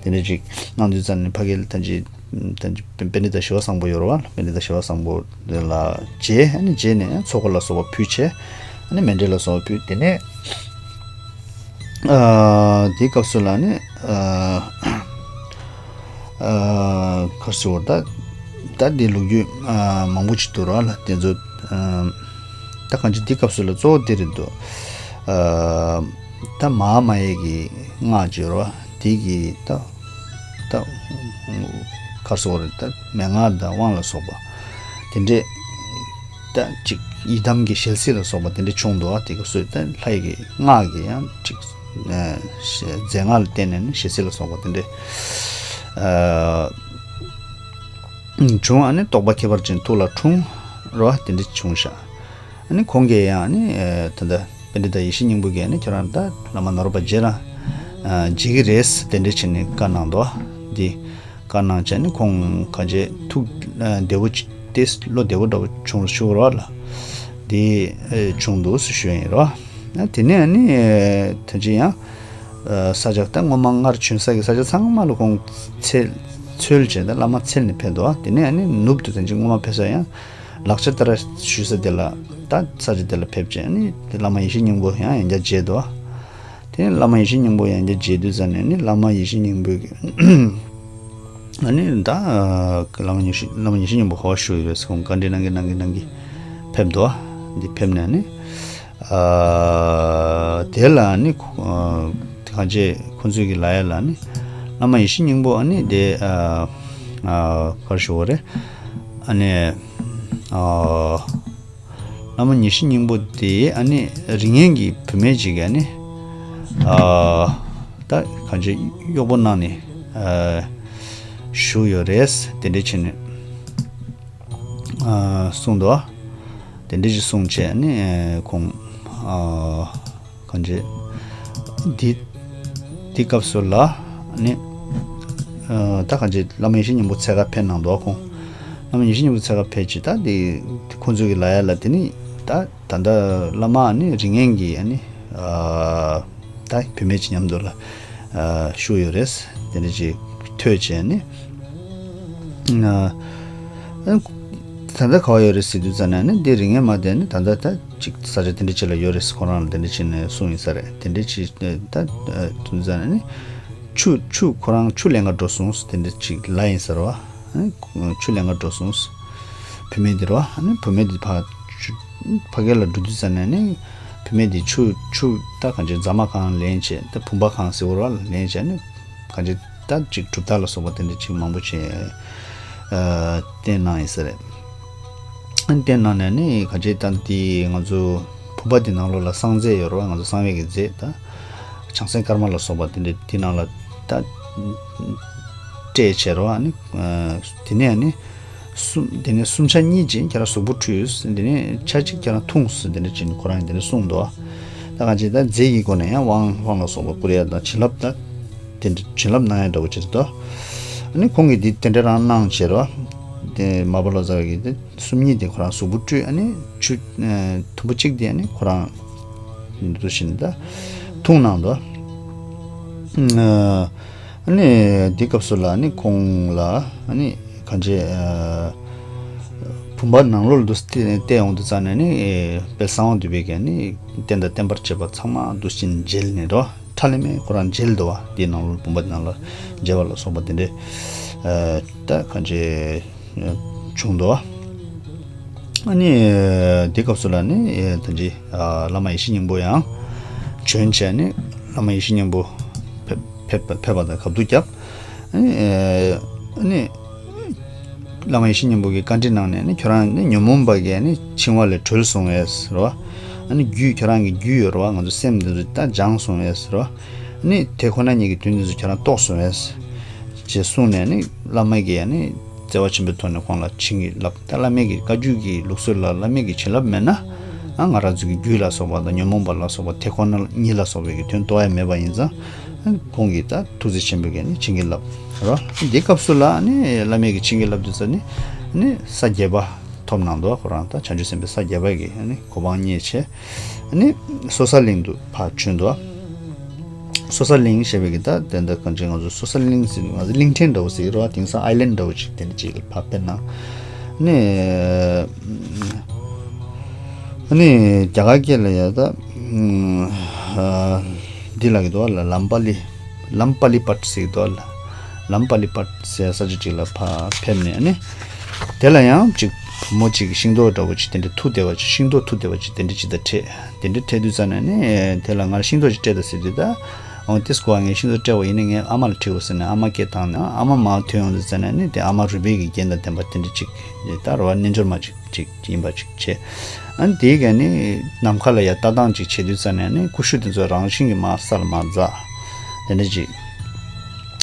དེ་འདྲ་ཅིག་གནང་དུས་ཙམ་ནས་ཕ་གི་ལ་ད་ཅི་ད་ཅི་པཎྜི་ཏ་ཞི་བ་བཟང་པོ་ཡོད་རེད་བ། པཎྜི་ཏ་ཞི་བ་བཟང་པོ་དེ་ལ་མཇལ། ཨ་ནི་མཇལ་ནས་ཚོགས་འཁོར་ལ་སོགས་པ་ཕུལ་བྱས་ཨ་ནི་མཎྜལ་ལ་སོགས་པ་ཕུལ། དེ་ནས་ཨ་དེའི་སྐབས་སུ་ལ་ནི་ཨ་ཨ་ག་རེ་ཟེར་བ་ད་ད་དེ་ལོ་རྒྱུས་ཨ་མང་པོ་ཅིག་འདུག་ར་ལ། དེ་ཚོ་ཨ་ད་གང་ཅི་དེའི་སྐབས་སུ་ལ་གཙོ་བོ་དེ་རེད་འདུག་ཨ་ད་མ་ཧཱ་མ་ཡའི་གི་སྔགས་བརྗོད་ར་དེ་གི་ད་ད་ག་རེ་ཟེར་བ་རེད། ད་མན་ངག་དང་དབང་ལ་སོགས་པ་དེ་འདྲས། ད་ཅིག་ཡི་དམ་གྱི་ཞལ་གཟིགས་ལ་སོགས་པ་དེ་འདྲ་བྱུང་འདུག་དེ་ག་སོས་ད་ལྷ་ཡི་གི་སྔགས་ཀྱི་ཡང་ཅིག་མཛད་སྔགས་ལ་བརྟེན་ནས་ནི་ཞལ་གཟིགས་ལ་སོགས་པ་དེ་འདྲ་བྱུང་། ཨ་ནི་རྟོགས་པ་ཁྱད་པར་ཅན་ཐུགས་ལ་འཁྲུངས་རོ་དེ་འདྲ་བྱུང་ཤག་ཨ་ནི་ཁོང་གིས་ཡང་ནི་ད་ལྟ་པཎྜི་ཏ་ཡེ་ཤེས་སྙིང་པོ་གིས་ནི་ཁྱོད་རང་ད་བླ་མ་ནཱ་རོ་པ་མཇལ་རང་མཇལ་གི་རེད་དེ་འདྲ་བྱས་ནས་བཀའ་གནང་འདུག་འདི། བཀའ་གནང་བྱས་ནས་ཁོང་གང་བྱས་ཐུགས་བདེ་བོ་ཅིག་སྟེ་བློ་བདེ་བོ་འདྲ་བོ་བྱུང་ཞུ་རོགས་ལ། དེ་བྱུང་འདུག་ཟེར་ཞུ་ཡིན་རོ། དེ་ནས་ནི་ད་ཅི་ཡང་ ས་ཆ་ད་སྔོན་མ་སྔར་བྱོན་ས་གི་ས་ཆ་ཚང་མ་ལ་ཁོང་འཚོལ་འཚོལ་བྱས་ད་བླ་མ་འཚོལ་ནས་ཕེབས་འདུག་དེ་ནས་ཨ་ནི་ནུབ་ཏུ་དེ་ཅིག་སྔོན་མ་ཕེབས་ས་ཡང་ལག་ཆ་ལྟར་ཞུ་ས་དེ་ལ་ད་ས་ཆ་དེ་ལ་ཕེབས་བྱས་ཨ་ནི་དེ་བླ་མ་ཡེ་ཤེས་སྙིང་པོ་ཡང་ཡང་བསྐྱར་མཇལ་འདུག་དེ་བླ་མ་ཡེ་ཤེས་སྙིང་པོ་ཡང་བསྐྱར་མཇལ་དུས་ཙམ་ནས་ནི་བླ་མ་ཡེ་ཤེས་སྙིང་པོའི་ཨ་ནི་ད་བླ་མ་ཡེ་ཤེས་བླ་མ་ཡེ་ཤེས་སྙིང་པོ་ག་པར་བཞུགས་ཡོད་རེད་ཟེར་ཁོང་བཀའ་འདྲི་གནང་གིན་གནང་གིན་གནང་གིན་ཕེབས་འདུག་འདི་ཕེབས་ནས་ནི། ཨ་དེ་ལ་ནི་ཁོ་ཨ་གང་བྱས་ཁོ་ཚོས་ཀྱི་ལ་ཡ་ལ་ནི་བླ་མ་ཡེ་ཤེས་སྙིང་པོ་ཨ་ནི་དེ་ཨ་ཨ་ག་རེ་ཞུ་དགོས་རེད། ཨ་ནི་ཨ་བླ་མ་ཡེ་ཤེས་སྙིང་པོ་དེ་ཨ་ནི་རིགས་ངན་གྱི་བུད་མེད་ཅིག་གིས་ཨ་ནི་ཨ་ད་གང་བྱས་གཡོག་པོ་གནང་ནས་ཨ་བཞུགས་ཡོད་རེད་དེ་འདྲ་བྱས་ནས། ཨ་གསུངས་འདུག་དེ་འདྲ་ཞིག་གསུངས་བྱས་ནས་ཁོང་ཨ་གང་བྱས་འདི་འདི་སྐབས་སུ་ལ་ནི་ཨ་ད་གང་བྱས་བླ་མ་ཡེ་ཤེས་སྙིང་པོ་འཚོལ་ག་ཕེབས་གནང་འདུག་ཁོང་བླ་མ་ཡེ་ཤེས་སྙིང་པོ་འཚོལ་ག་ཕེབས་བྱས་ད་འདི་ཁོང་ཚོ་གི་ལ་ཡ་ལ་དེ་ནི་ད་ད་ལྟ་བླ་མ་ནི་རིགས་ངན་གྱི་ནི་ཨ་ད་བུད་མེད་ཅིག་མཉམ་དུ་ལ་ཨ་བཞུགས་ཡོད་རེད་དེ་འདྲ་ཅིག་ཐོས་བྱས་ནི། ཨ་ད་ལྟ་ག་པར་ཡོད་རེད་ཟེར་དུས་ཙམ་ནས་ནི་འདི་རིགས་ངན་མ་དེ་ནི་ད་ལྟ་ད་ཅིག་ས་ཆ་དེ་འདྲ་ཅིག་ལ་ཡོད་རེད་ཁོ་རང་ལ་དེ་འདྲ་ཅིག་ནས་གསུངས་ཡིན་ས་རེད་དེ་འདྲ་ཅིག་ད་དུས་ཙམ་ནས་ནི་ཆུ་ཆུ་ཁོ་རང་ཆུ་ལེན་ག་འགྲོ་སོང་དེ་འདྲ་ཅིག་ལ་ཡིན་ས་རེད་བ། ཆུ་ལེན་ག་འགྲོ་སོང་། བུད་མེད་འདི་རེད་བ། བུད་མེད་འདི་ཕ་ཆུ་ཕ་གི་ལ་འགྲོ་དུས་ཙམ་ནས་ནི་བུད་མེད་འདི་ཆུ་ཆུ་ད་གང་ཅི་རྫ་མ་གང་ལེན་བྱས་ད་བུམ་པ་གང་ཟེར་བ་རེད་བ་ལེན་བྱས་ནི་གང་ཅི་ད་ཅིག་གྲུབ་རྟགས་ལ་སོགས་པ་དེ་འདྲ་ཅིག་མང་པོ་བྱས་ཨ་བསྟན་གནང་ཡིན་ས་རེད། བསྟན་གནང་ནས་ནི་གང་ཅི་ད་འདི་ང་ཚོ་བུམ་པ་འདི་ནང་ལོགས་ལ་གསང་རྫས་ཡོད་རེད་བ། ང་ཚོ་གསང་བའི་གི་རྫས་ད་བྱང་སེམས་དཀར་དམར་ལ་སོགས་པ་དེ་འདྲ་འདི་ནང་ལ་ད་སྤྲད་བྱས་རེད་བ། ནི་དེ་ནས་ནི། གསུམ། དེ་ནས་གསུམ་ཆ་གཉིས་ཅིག་ཁྱེད་རང་གཟུགས་པོ་འཁྲུས། དེ་ནས་ཆ་གཅིག་ཁྱེད་རང་འཐུངས་ཟེར་དེ་འདྲ་ཅིག་ཁོ་རང་གིས་དེ་འདྲ་གསུངས་འདུག་ད་གང་ཅི་ད་རྫས་ཀྱི་སྒོ་ནས་ཡང་དབང་དབང་ལ་སོགས་པ་བསྐུར་ཡ་དང་བྱིན་རླབས་ད་དེ་འདྲ་བྱིན་རླབས་གནང་ཡ་འདྲ་བོ་ཅིག་འདུག་ཨ་ནི་ཁོང་གིས་འདི་དེ་འདྲ་རང་གནང་བྱས་རོ། དེ་མར་པ་ལོ་ཙཱ་བ་གིས་དེ་གསུམ་གཉིས་དེ་ཁོ་རང་གཟུགས་པོ་འཁྲུས། ཨ་ནི་ཆུ་དུམ་བུ་གཅིག་དེ་ཨ་ནི་ཁོ་རང་འདུ་བཞིན་ད་འཐུངས་གནང་འདུག་ཨ་ནི་འདི་སྐབས་སུ་ལ་ནི་ཁོང་ལ་ནི་གང་ཅི་བུམ་པ་ནང་ལོགས་ལ་འདུག་སྟེ་བལྟས་ཡོང་དུས་ཙམ་ནས་ནི་དཔལ་གསང་བ་འདུས་པའི་གི་ནི་རྟེན་དང་བརྟེན་པར་བཅས་པ་ཚང་མ་འདུག་ཅིང་མཇལ་ནས་རོ། ཁྲ་ལེ་མེ་ཁོ་རང་མཇལ་འདུག་བ། འདིའི་ནང་ལོགས་བུམ་པ་འདི་ནང་ལ་མཇལ་བ་ལ་སོགས་པ་དེ་འདྲའི་ད་གང་ཅི་བྱུང་འདུག་བ། ཨ་ནི་དེ་སྐབས་སུ་ལ་ནི་ད་ཅི་བླ་མ་ཡེ་ཤེས་སྙིང་པོ་ཡང་བྱོན་བྱས་ནི་བླ་མ་ཡེ་ཤེས་སྙིང་པོ་ཕེབས་ཕེབས་ཕེབས་པ་དང་གབ་ཏུ་བརྒྱབ། ཨ་ནི་ཨ་ནི་བླ་མ་ཡེ་ཤེས་སྙིང་པོ་གིས་བཀའ་འདྲི་གནང་ནས་ནི་ཁྱོད་རང་ནི་ཉོན་མོངས་པ་གིས་ནི་འཆིང་བ་ལས་གྲོལ་སོང་བས་ཟེར་བ། ཨ་ནི་རྒྱུད་ཁྱོད་རང་གི་རྒྱུད་ཡོད་རེད་བ། ང་ཚོ་སེམས་འདི་ཚོ་ད་སྦྱངས་སོང་བས་ཟེར་བ། ཨ་ནི་དེ་ཁོ་ན་ཉིད་ཀྱི་དོན་འདི་ཚོ་ཁྱོད་རང་རྟོགས་སོང་བས་ཅེས་གསུངས་ནས་ནི་བླ་མ་གིས་ཨ་ནི་བརྩེ་བ་ཆེན་པོའི་ཐོག་ནས་ཁོང་ལ་བྱིན་གྱིས་བརླབས། ད་བླ་མའི་གི་བཀའ་བརྒྱུད་ཀྱི་ལུགས་སྲོལ་ལ་བླ་མའི་གི་བྱིན་རླབས་མེད་ན་ཨ་ང་རང་ཚོ་གི་རྒྱུད་ལ་སོགས་པ་དང་ཉོན་མོངས་པ་ལ་སོགས་པ་དེ་ཁོ་ན་ཉིད་ལ་སོགས་པའི་གི་དོན་རྟོགས་ཡ་མེད་པ་ཡིན་ཙང་ཨ་ཁོང་གིས་ད་ཐུགས་རྗེ་ཆེན་པོའི་གི་ནི་བྱིན་གྱིས་བརླབས་རོ། འདི་སྐབས་སུ་ལ་ནི་བླ་མའི་གི་བྱིན་གྱིས་བརླབས་དུས་ཙ་ནི་ནི་ས་བརྒྱད་པ་ཐོབ་གནང་འདུག་ཁོ་རང་ད་བྱང་ཆུབ་སེམས་དཔའི་ས་བརྒྱད་པ་གི་ནི་གོ་འཕང་བརྙེས་བྱས་ནི་སོ་ས་གླིང་དུ་ཕར་བྱོན་འདུག་སོ་ས་གླིང་ཞེས་པའི་གི་ད་དེ་འདྲ་གང་ཅི་ང་ཚོ་སོ་ས་གླིང་ཟེར་ང་ཚོ་གླིང་ཕྲན་འདྲ་བོ་ཟེར་གི་རེད་བ། དེང་སང་ཨའི་ལན་འདྲ་བོ་ཅིག་དེ་འདྲ་ཅིག་ལ་ཕར་དཔེར་ན་ནི་ནི་རྒྱ་གར་སྐད་ལ་ཡ་ད་འདི་ལ་གི་འདུག་བ་ལ་ལམ་པ་ལི་ལམ་པ་ལི་པད་ཟེར་གི་འདུག་བ་ལ། ལམ་པ་ལི་པད་ཟེར་ས་ཆ་ཅིག་ལ་ཕར་ཕེབས་ནས་ནི་དེ་ལ་ཡང་ཅིག་བུ་མོ་ཅིག་ཤིང་ཏོག་འདྲ་བོ་ཅིག་དེ་འདྲ་འཐུ་བསྡད་པ་ཅིག་ཤིང་ཏོག་འཐུ་བསྡད་པ་ཅིག་དེ་འདྲ་ཅིག་དང་འཕྲད། དེ་འདྲ་འཕྲད་དུས་ཙ་ནས་ནི་དེ་ལ་ང་ཤིང་ཏོག་ཅིག་སྤྲད་དང་ཟེར་དུས་ད་འོ་དེ་སྐོར་ངས་ཤིང་ཏོག་སྤྲད་པ་ཡིན་ན་ངའི་ཨ་མ་ལ་འཁྲིད་དགོས་ཟེར་ནས་ཨ་མ་སྐད་བཏང་ནས་ཨ་མ་མར་ཐོན་ཡོང་དུས་ཙ་ནས་ནི་དེ་ཨ་མ་རུས་སྦལ་གྱི་རྒྱན་དང་ལྡན་པ་དེ་འདྲ་ཅིག་ད་རེད་བ། རྣལ་འབྱོར་མ་ཅིག་ཅིག་ཡིན་པ་ཅིག་བྱས། ཨ་ནི་དེའི་ག་ནི་ནམ་མཁའ་ལ་ཡར་ལྟ་སྟངས་ཅིག་བྱེད་དུས་ཙ་ནས་ནི་ཀུ་ཤུ་དེ་ཚོ་རང་བཞིན་གྱིས་མར་ས་ལ་མར་འཛག་དེ་འདྲ་ཅིག་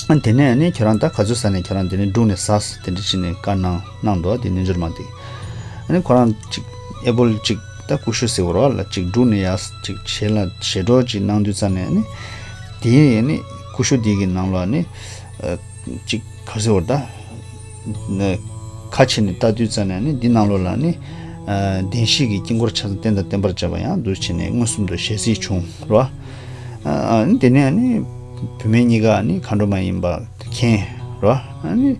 ཨ་ནི་དེ་ནས་ནི་ཁྱོད་རང་ད་ག་ཚོད་ཟ་ནས་ཁྱོད་རང་དེ་ནས་བསྒྲུགས་ནས་ཟ་ཟེར་དེ་འདྲ་ཅིག་ནས་བཀའ་གནང་གནང་འདུག་དེ་རྣལ་འབྱོར་མ་དེ། ཨ་ནི་ཁོ་རང་ཅིག་ཨེ་པོལ་ཅིག་ད་ཀུ་ཤུ་ཟེར་བ་རེད་བ་ལ་ཅིག་བསྒྲུགས་ནས་ཡར་ཅིག་བྱེད་ལ་བྱེད་གྲོགས་ཅིག་གནང་དུས་ཙ་ནས་ནི་དེའི་ནི་ཀུ་ཤུ་དེ་གི་ནང་ལ་ནི་ཅིག་ག་ཟེར་བ་ད། ཁ་ཕྱེ་ནས་ལྟ་དུས་ཙ་ནས་ནི་འདི་ནང་ལོགས་ལ་ནི་བདེན་བཞི་གི་དཀྱིལ་འཁོར་ཆ་ཚང་རྟེན་དང་བརྟེན་པར་བཅས་པ་ཡང་འདུ་བྱས་ནས་མངོན་སུམ་དུ་ཞལ་གཟིགས་བྱུང་རོ། ཨ་ཨ་ནི་དེ་ནས་ཨ་ནི་བུད་མེད་གཉིས་ཀ་ཨ་ནི་མཁའ་འགྲོ་མ་ཡིན་པ་མཁྱེན་རོ། ཨ་ནི་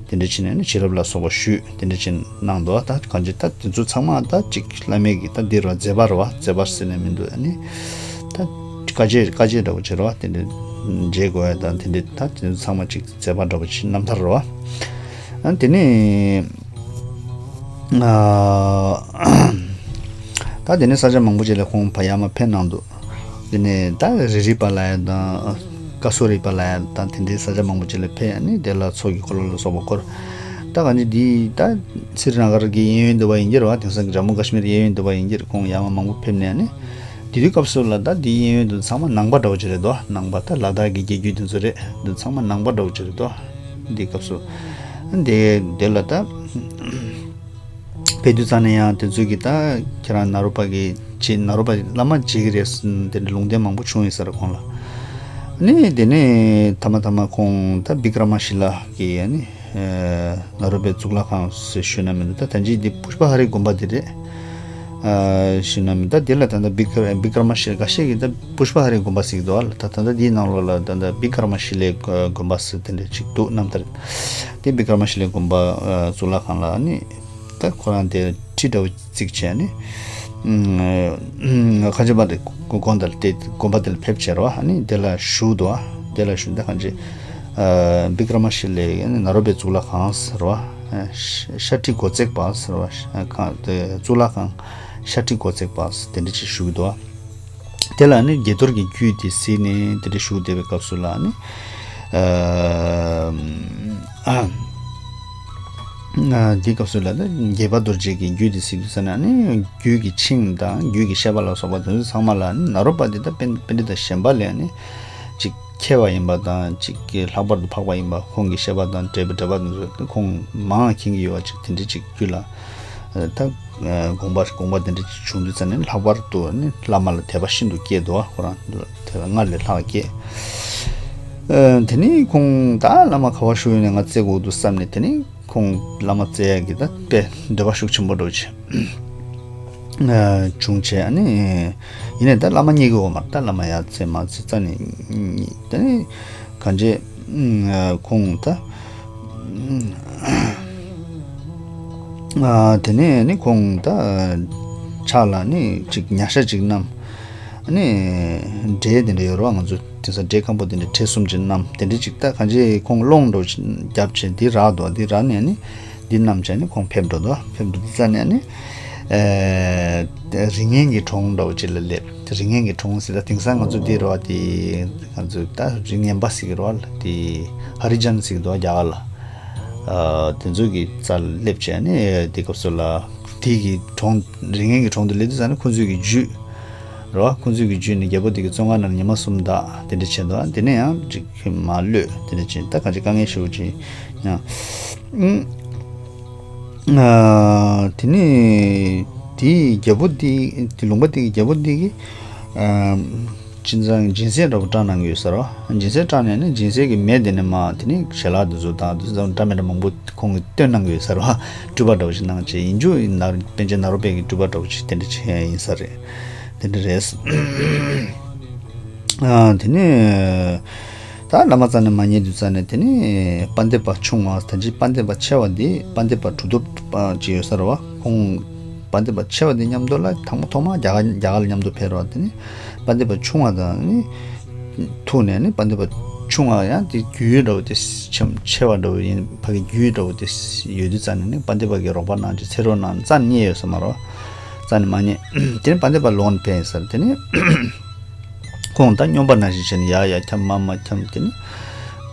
དེ་འདྲ་བྱས་ནས་ཨ་ནི་བྱིན་རླབས་ལ་སོགས་པ་ཞུས། དེ་འདྲ་བྱས་གནང་འདུག་ད་གང་ཅི་ད་དེ་ཚོ་ཚང་མ་ད་ཅིག་བླ་མེད་ཀྱི་ད་འདི་རོ་མཛད་པ་རོ། མཛད་པ་ཟེར་ནས་མི་འདུག་ཨ་ནི་ད་བཀའ་ཆད་བཀའ་ཆད་འདྲ་བོ་བྱེད་རོ། དེ་འདྲ་མཇལ་དགོས་ཡ་ད་དེ་འདྲ་ད་དེ་ཚོ་ཚང་མ་ཅིག་མཛད་པ་འདྲ་བོ་ཅིག་རྣམ་ཐར་རོ། ཨ་དེ་ནས་ཨ་ད་དེ་ནས་ས་ཆ་མང་པོ་ཅིག་ལ་ཁོང་ཕ་ཡར་མར་ཕེབས་གནང་འདུག་དེ་ནས་ད་རི་རི་པ་ལ་ཡ་དང་ཀ་སོ་རི་པ་ལ་ཡ་དང་དེ་འདྲའི་ས་ཆ་མང་པོ་ཅིག་ལ་ཕེབས་ནས་དེ་ལ་མཚོ་གི་འཁོར་ལོ་ལ་སོགས་པ་བསྐོར། ད་གང་ཅི་འདི་ད་སི་རི་ན་གར་གྱི་གཡས་གཡོན་འདི་པ་ཡིན་གྱི་རེད་བ། དེང་སང་གི་ཇམ་མུ་ཀ་ཤི་མིར་གཡས་གཡོན་འདི་པ་ཡིན་གྱི་རེད། ཁོང་ཡར་མར་མང་པོ་ཕེབས་ནས་ནི་དེ་དུས་སྐབས་སུ་ལ་ད་འདི་གཡས་གཡོན་དུ་ཚང་མ་ནང་པ་འདྲ་བོ་ཅིག་རེད་དོ། ནང་པ་ད་ལ་དྭགས་ཀྱི་རྒྱལ་རྒྱུད་དེ་ཚོ་རེད། འདི་ཚང་མ་ནང་པ་འདྲ་བོ་ཅིག་རེད་དོ། འདི་སྐབས་སུ་དེ་དེ་ལ་ད་ཕེབས་དུས་ཙ་ནས་ཡང་དེ་ཚོས་ཀྱི་ད་ཁྱེད་རང་ནཱ་རོ་པ་གི་ཅི་ནཱ་རོ་པ་བླ་མ་མཇལ་གི་རེད་ཟེར་དེ་འདྲ་ལུང་བསྟན་མང་པོ་བྱུང་ཡོད་ས་རེད་ཁོང་ལ། ནི་དེ་ནས་ཐ་མ་ཐ་མ་ཁོང་ད་བི་ཀྲ་མ་ཤི་ལ་གི་ནི་ནཱ་རོ་པའི་གཙུག་ལག་ཁང་ཟེར་ཞུས་ན་མི་འདུག་ད་ད་ཅི་འདི་པུཤ་པ་ཧ་རའི་དགོན་པ་འདི་རེད། ཨ་ཞུས་ན་མི་ད་འདི་ལ་ད་ལྟ་བི་ཀ་བི་ཀྲ་མ་ཤི་འགའ་ཤས་ཀྱིས་ད་པུཤ་པ་ཧ་རའི་དགོན་པ་ཟེར་གྱི་འདུག་ཨ་ལ། ད་ད་ལྟ་འདིའི་ནང་ལོགས་ལ་ད་ལྟ་བི་ཀྲ་མ་ཤི་ལའི་དགོན་པ་ཟེར་དེ་འདྲ་ཅིག་འདུག་རྣམ་ཐར། དེ་བི་ཀྲ་མ་ཤི་ལའི་དགོན་པ་ཨ་གཙུག་ལག་ཁང་ལ་ནི་ད་ཁོ་རང་དེ་ཁྲི་འདྲ་བོ་བརྩིགས་བྱས་ནི་ཁ་ཆེ་པ་དེ་དགོན་དེ་ལ་དེ་དགོན་པ་དེ་ལ་ཕེབས་བྱས་རོ། ཨ་ནི་དེ་ལ་བཞུགས་འདུག་ཨ། དེ་ལ་བཞུགས་འདུག་ཁ་ཆེ་ཨ་བི་ཀྲ་མ་ཤི་ལའི་ནཱ་རོ་པའི་གཙུག་ལག་ཁང་ཟེར་བ། ཤ་ཤ་ཁྲི་སྒོ་བརྩེགས་པ་ཟེར་བ། ཁང་དེ་གཙུག་ལག་ཁང་ཤ་ཁྲི་སྒོ་བརྩེགས་པ་དེ་འདྲ་ཅིག་བཞུགས་འདུག་དེ་ལ་ནི་དགྱེས་རྡོར་གྱི་རྒྱུད་དེ་གཟིགས་ནས་དེ་འདྲ་བཞུགས་བསྡད་པའི་སྐབས་སུ་ལ་ནི་ཨ་འདི་སྐབས་སུ་ལ་ནི་དགྱེས་པ་རྡོ་རྗེ་གི་རྒྱུད་དེ་གཟིགས་དུས་ཙ་ན་ནི་རྒྱུད་ཀྱི་ཆིངས་དང་རྒྱུད་ཀྱི་བཤད་པ་ལ་སོགས་པ་དེ་ཚོ་ཚང་མ་ལ་ནི་ནཱ་རོ་པ་འདི་ད་པཎ་པཎྜི་ཏ་གཞན་པ་ལས་ནི་ཅིག་མཁས་པ་ཡིན་པ་དང་ཅིག་གི་ལྷག་པར་དུ་འཕགས་པ་ཡིན་པ་ཁོང་གི་བཤད་པ་དང་འབྲེལ་བའི་འབྲེལ་བ་དེ་ཚོ་ཁོང་མང་མཁྱེན་གྱི་ཡོད་པ་ཅིག་དེ་འདྲ་ཅིག་རྒྱུད་ལ་ད་དགོངས་པ་དགོངས་པ་དེ་འདྲ་ཅིག་བྱུང་དུས་ཙ་ནས་ལྷག་པར་དུ་ནི་བླ་མ་ལ་དད་པ་ཤིན་ཏུ་སྐྱེས་འདུག་ཁོ་རང་དད་པ་སྔར་ལས་ལྷག་སྐྱེས། དེ་ནས་ཁོང་ད་བླ་མ་ག་པར་བཞུགས་ཡོད་ནས་ང་བཙལ་དགོས་འདུག་བསམ་ནས་དེ་ནས་ཁོང་བླ་མ་བཙལ་ཡག་གི་ད་དཔེ་འདོད་པ་ཤུགས་ཆེན་པོ་འདྲ་བོ་ཅིག་བྱུང་བྱས་ཨ་ནི་ཡིན་ནའི་ད་བླ་མ་རྙེད་ཀྱི་ཡོད་མ་རེད། ད་བླ་མ་ཡར་བཙལ་མར་བཙལ་རྩ་ནས་ད་ནི་གང་བྱས་ཁོང་ད་དེ་ནས་ནི་ཁོང་ད་ཕྱག་ལ་ནི་ཅིག་ཉ་ཤ་ཅིག་བསྣམས། ཨ་ནི་འབྲས་དེ་འདྲ་ཡོད་རེད་བ། ང་ཚོ་དེང་སང་འབྲས་སྐམ་པོ་དེ་འདྲ་བྲེ་གསུམ་ཅིག་བསྣམས་དེ་འདྲ་ཅིག་ད་གང་ཅི་ཁོང་སློང་འགྲོ་རྒྱབ་བྱས་འདི་རག་འདུག་འདི་རག་ནས་ནི་འདི་བསྣམས་བྱས་ནི་ཁོང་ཕེབས་འགྲོ་འདུག་ཕེབས་འགྲོ་འདི་རྩ་ནས་ནི་ཨེ་རིགས་ངན་གྱི་གྲོང་འདྲ་བོ་ཅིག་ལ་སླེབས། རིགས་ངན་གྱི་གྲོང་ཟེར་ད་དེང་སང་ང་ཚོ་འདི་རེད་བ། དེ་ང་ཚོ་ད་རིགས་ངན་པ་ཟེར་གི་རེད་བ། དེ་ཧ་རི་ཇན་ཟེར་གི་འདུག་བ་རྒྱ་གར་ལ། ཨ་དེ་ཚོ་གི་རྩ་ལ་སླེབས་བྱས་ནི་དེ་སྐབས་སུ་ལ་དེ་གི་གྲོང་རིགས་ངན་གྱི་གྲོང་དུ་སླེབས་དུས་ཙ་ནི་ཁོ་ཚོས་གི་རྒྱུད། རེད་བ། ཁོང་ཚོས་ཀྱི་རྒྱུད་ནི་རྒྱལ་པོ་དེ་གི་བཙོན་ཁང་ནང་ཉི་མ་གསུམ་བདག་དེ་འདྲ་བྱས་འདུག་དེ་ནས་ཡང་ཅིག་མར་གློད་དེ་འདྲ་བྱས་ད་གང་ཅི་དཀའ་ངལ་ཞེ་པོ་ཅིག་མྱངས། ཨ་དེ་ནས་དེའི་རྒྱལ་པོ་དེ་དེ་ལུང་པ་དེ་གི་རྒྱལ་པོ་དེ་གི་ཨ་ཅི་ཙང་སྦྱིན་སྲེག་འདྲ་པོ་བཀྲམ་གནང་གི་ཡོད་ས་རེད་བ། སྦྱིན་སྲེག་བཀྲམ་ནས་ནི་སྦྱིན་སྲེག་གི་མེ་དེ་ནས་མར་དེ་ནས་ཞལ་ལག་དེ་ཚོ་དང་དེ་ཚོ་འདྲ་མི་འདྲ་མང་པོ་ཁོང་གིས་བཏོན་གནང་གི་ཡོད་ས་རེད་བ། སྤྲུལ་པ་འདྲ་བོ་ཞིག་གནང་བྱས་ཡིན་རྒྱུ་ཡིན་ན་པཎ་ཆེན་ནཱ་རོ་པའི་གི་སྤྲུལ་པ་འདྲ་བོ་ཞིག་དེ་འདྲ་བྱས་ཡིན་ས་རེད། དེ་འདྲ་རེད། ཨ་དེ་ནས་ད་བླ་མ་རྩ་ནས་མ་རྙེད་དུས་ཙ་ནས་དེ་ནས་དཔལ་ལྡན་པ་ཆུང་བ་ད་ཅི་དཔལ་ལྡན་པ་ཆེ་བ་འདི་དཔལ་ལྡན་པ་གྲུབ་ཐོབ་ཅིག་ཡོད་ས་རེད་བ། ཁོང་དཔལ་ལྡན་པ་ཆེ་བ་འདི་མཉམ་དུ་ལ་དང་པོ་ཐོག་མར་རྒྱ་གར་རྒྱ་གར་ལ་མཉམ་དུ་ཕེབས་རེད་བ། དེ་ནས་དཔལ་ལྡན་པ་ཆུང་བ་དང་ནི་ཐུག་ནས་ནི་དཔལ་ལྡན་པ་ཆུང་བ་ཡང་དེ་རྒྱུད་འདྲ་བོ་དེ་ཆེ་ཆེ་བ་འདྲ་བོ་ཡིན་ཕ་གི་རྒྱུད་འདྲ་བོ་དེ་ཡོད་དུས་ཙ་ནས་ནི་དཔལ་ལྡན་པ་གི་རོགས་པ་གནང་བྱས་ཚེ་རོགས་གནང་རྩ་ནས་རྙེད་ཡོད་ས་མ་རེད་བ། རྩ་ནས་མ་རྙེད། དེ་ནས་དཔལ་ལྡན་པ་ལོག་ནས་ཕེབས་ཡིན་ས་རེད། དེ་ནས་ཁོང་ད་སྨྱོན་པ་ནང་བཞིན་བྱས་ནས་ཡར་ཡར་འཁྱམས་མར་མར་འཁྱམས་དེ་ནས་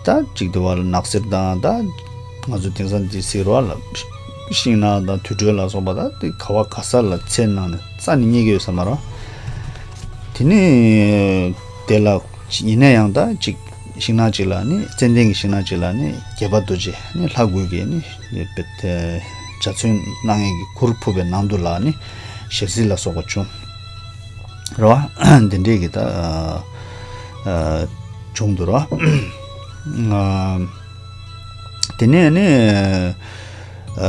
ད་ཅིག་དེ་བ་ལ་ནགས་གསེབ་དང་ད་ང་ཚོ་དེང་སང་འདི་ཟེར་བ་ལ་ཤིང་ནགས་དང་དུར་ཁྲོད་ལ་སོགས་པ་ད་དེ་ག་བ་ག་ས་ལ་ཚེ་ནང་ནས་རྩ་ནས་རྙེད་ཀྱི་ཡོད་ས་མ་རེད། དེ་ནས་དེ་ལ་ཡིན་ན་ཡང་ད་ཅིག་ཤིང་ནགས་ཅིག་ལ་ནི་ཙན་དན་གྱི་ཤིང་ནགས་ཅིག་ལ་ནི་དགྱེས་པ་རྡོ་རྗེ་ནི་ལྷ་དགུ་གིས་ནི་འཇའ་ཚོན་སྣ་ལྔའི་གི་གུར་ཕུབ་པའི་ནང་དུ་ལ་ནི་ཞལ་གཟིགས་ལ་སོགས་པ་བྱུང་། རེད་བ། འདི་འདྲས་ཀྱི་ད་ཨ་བྱུང་འདུག་རེད་བ། ཨ་དེ་ནས་ནི་ཨ་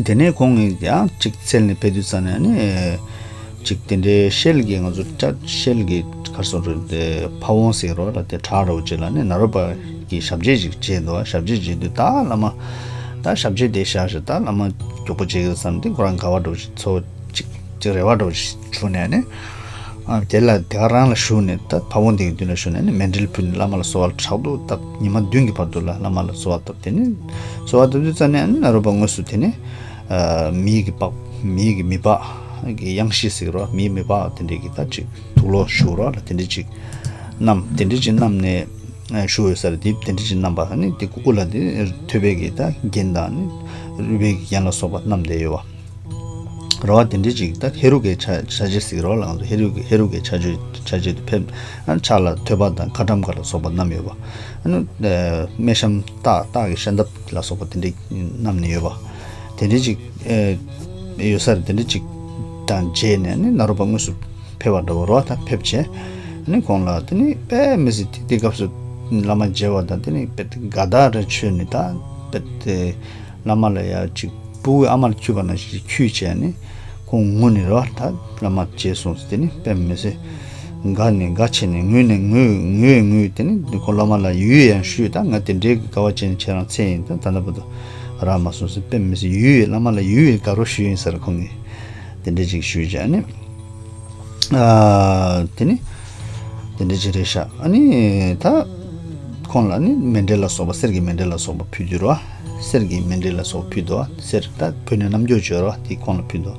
དེ་ནས་ཁོང་གིས་ཡང་གཅིག་འཚོལ་ནས་ཕེབས་དུས་ཙ་ནས་ནི་ ཅིག་དེ་འདྲའི་ཤེལ་གྱི་ང་ཚོ་ཅ་ཤེལ་གྱི་གར་སོང་རེད་དེ་ཕ་བོང་ཟེར་རོ་ལ་དེ་བྲག་རོ་ཅིག་ལ་ནི་ནཱ་རོ་པ་གི་ཞབས་རྗེས་ཅིག་བྱས་འདུག་ཞབས་རྗེས་བྱས་དུས་ད་བླ་མ་ད་ཞབས་རྗེས་དེ་བཞག་ཞིག་ད་བླ་མ་མགྱོགས་པོ་བྱེད་ཀྱི་བསམ་དུས་ཁོ་རང་དགའ་བ་འདྲ་བོ་ཞིག་ཚོར་ཅིག་ཅིག་རེ་བ་འདྲ་བོ་ཞིག་བྱུང་ནས་ནི། ཨ་དེ་ལ་དེ་ག་རང་ལ་བཞུགས་ནས་ད་ཕ་བོང་དེ་གི་མདུན་ལ་བཞུགས་ནས་ནི་མཎྜལ་ཕུལ་ནས་བླ་མ་ལ་གསོལ་བ་དྲག་ཏུ་བཏབ། ཉི་མ་བདུན་གྱི་བར་དུ་ལ་བླ་མ་ལ་གསོལ་བ་བཏབ། དེ་ནི་གསོལ་བ་བཏབ་དུས་ཙ་ནས་ཨ་ནི་ནཱ་རོ་པ་དངོས་སུ་དེ་ནི་ཨ་མིའི་གི་པགས་མིའི་གི་མི་པགས་ཀྱི་གཡང་གཞི་ཟེར་གི་རོ། མིའི་མི་པགས་དེ་འདྲའི་གི་ད་ཅིག་དུག་ལོག་བཞུགས་རོ་ལ་དེ་འདྲའི་ཅིག་བསྣམས། དེ་འདྲའི་ཅིག་བསྣམས་ནས་ཨ་བཞུགས་ཡོད་ས་རེད། དེ་དེ་འདྲའི་ཅིག་བསྣམས་པ་ཨ་ནི་དེ་དབུ་ལ་དེ་ཐོད་པའི་གི་ད་རྒྱན་དང་ནི་རུས་པའི་གི་རྒྱན་ལ་སོགས་པ་བསྣམས་བསྡད་ཡོད་པ། རེད་བ། དེ་འདྲའི་ཅིག་ད་ཧེ་རུ་ཀའི་ཆ་ཆ་བྱད་ཟེར་གི་རེད་བ། ལགས་སོ། ཧེ་རུ་ཀའི་ཧེ་རུ་ཀའི་ཆ་བྱད་ཆ་བྱད་དུ་ཕེབས། ཨ་ཕྱག་ལ་ཐོད་པ་དང་ཁ་ཊྭཱཾ་ཀ་ལ་སོགས་པ་བསྣམས་ཡོད་པ། ཨ་ནི་ཨ་སྨད་ཤམ་སྟག་སྟག་གི་ཤམ་ཐབས་ལ་སོགས་པ་དེ་འདྲའི་བསྣམས་ནས་ཡོད་པ། དེ་འདྲའི་ཅིག་ཨ་ཡོད་ས་རེད། དེ་འདྲའི་ཅིག་དང་མཇལ་ནས་ཨ་ནི་ནཱ་རོ་པ་དངོས་སུ་ཕེབས་པ་འདྲ་བོ་རེད་བ། ད་ཕེབས་བྱས་ཨ་ནི་ཁོང་ལ་དེ་ནི་དཔེ་མི་སྲིད་དེ་དེ་སྐབས་སུ་བླ་མ་མཇལ་བ་དང་དེ་ནི་དཔེ་དགའ་ཐག་རེ་ཆོད་ནས་ད་དཔེ་དེ། བླ་མ་ལ་ཡ་ཅིག་ཕྲུ་གུའི་ཨ་མ་ལ་འཁྱུད་པ་ནང་བཞིན་འཁྱུད་བྱས་ནས་ཁོང་ངུ་ནས་རོ། ད་བླ་མ་མཇལ་སོང་ཟེར་དེ་ནི་དཔེ་མི་སྲིད་དགའ་ནས་དགའ་བྱས་ནས་ངུས་ནས་ངུས་ངུས་ངུས་དེ་ནི་ཁོང་བླ་མ་ལ་ཡུལ་ཡང་ཞུས། ད་ང་དེ་འདྲའི་དགའ་བ་བྱས་ནས་ཁྱེད་རང་འཚོལ་ཡིན། ད་ད་ལྟ་བར་དུ་རག་མ་སོང་ཟེར་དཔེ་མི་སྲིད་ཡུལ་བླ་མ་ལ་ཡུལ་དགའ་རོགས་ཞུས་ཡིན་ཟེར། ཁོང་གིས་དེ་འདྲ་ཅིག་ཞུས་བྱས་ནས། ཨ་དེ་ནི་དེ་འདྲ་ཅིག་རེད་ཤག་ཨ་ནི་ད་ཁོང་ལ་ནི་མཎྜལ་ལ་སོགས་པ་གསེར་གྱི་མཎྜལ་ལ་སོགས་པ་ཕུལ་རྒྱུ་རེད་བ། གསེར་གྱི་མཎྜལ་ལ་སོགས་པ་ཕུལ་འདུག་གསེར་ད་བོད་ནས་རྣམ་འགྱུར་བྱོས་རེད་བ། དེ་ཁོང་ལ་ཕུལ་འདུག་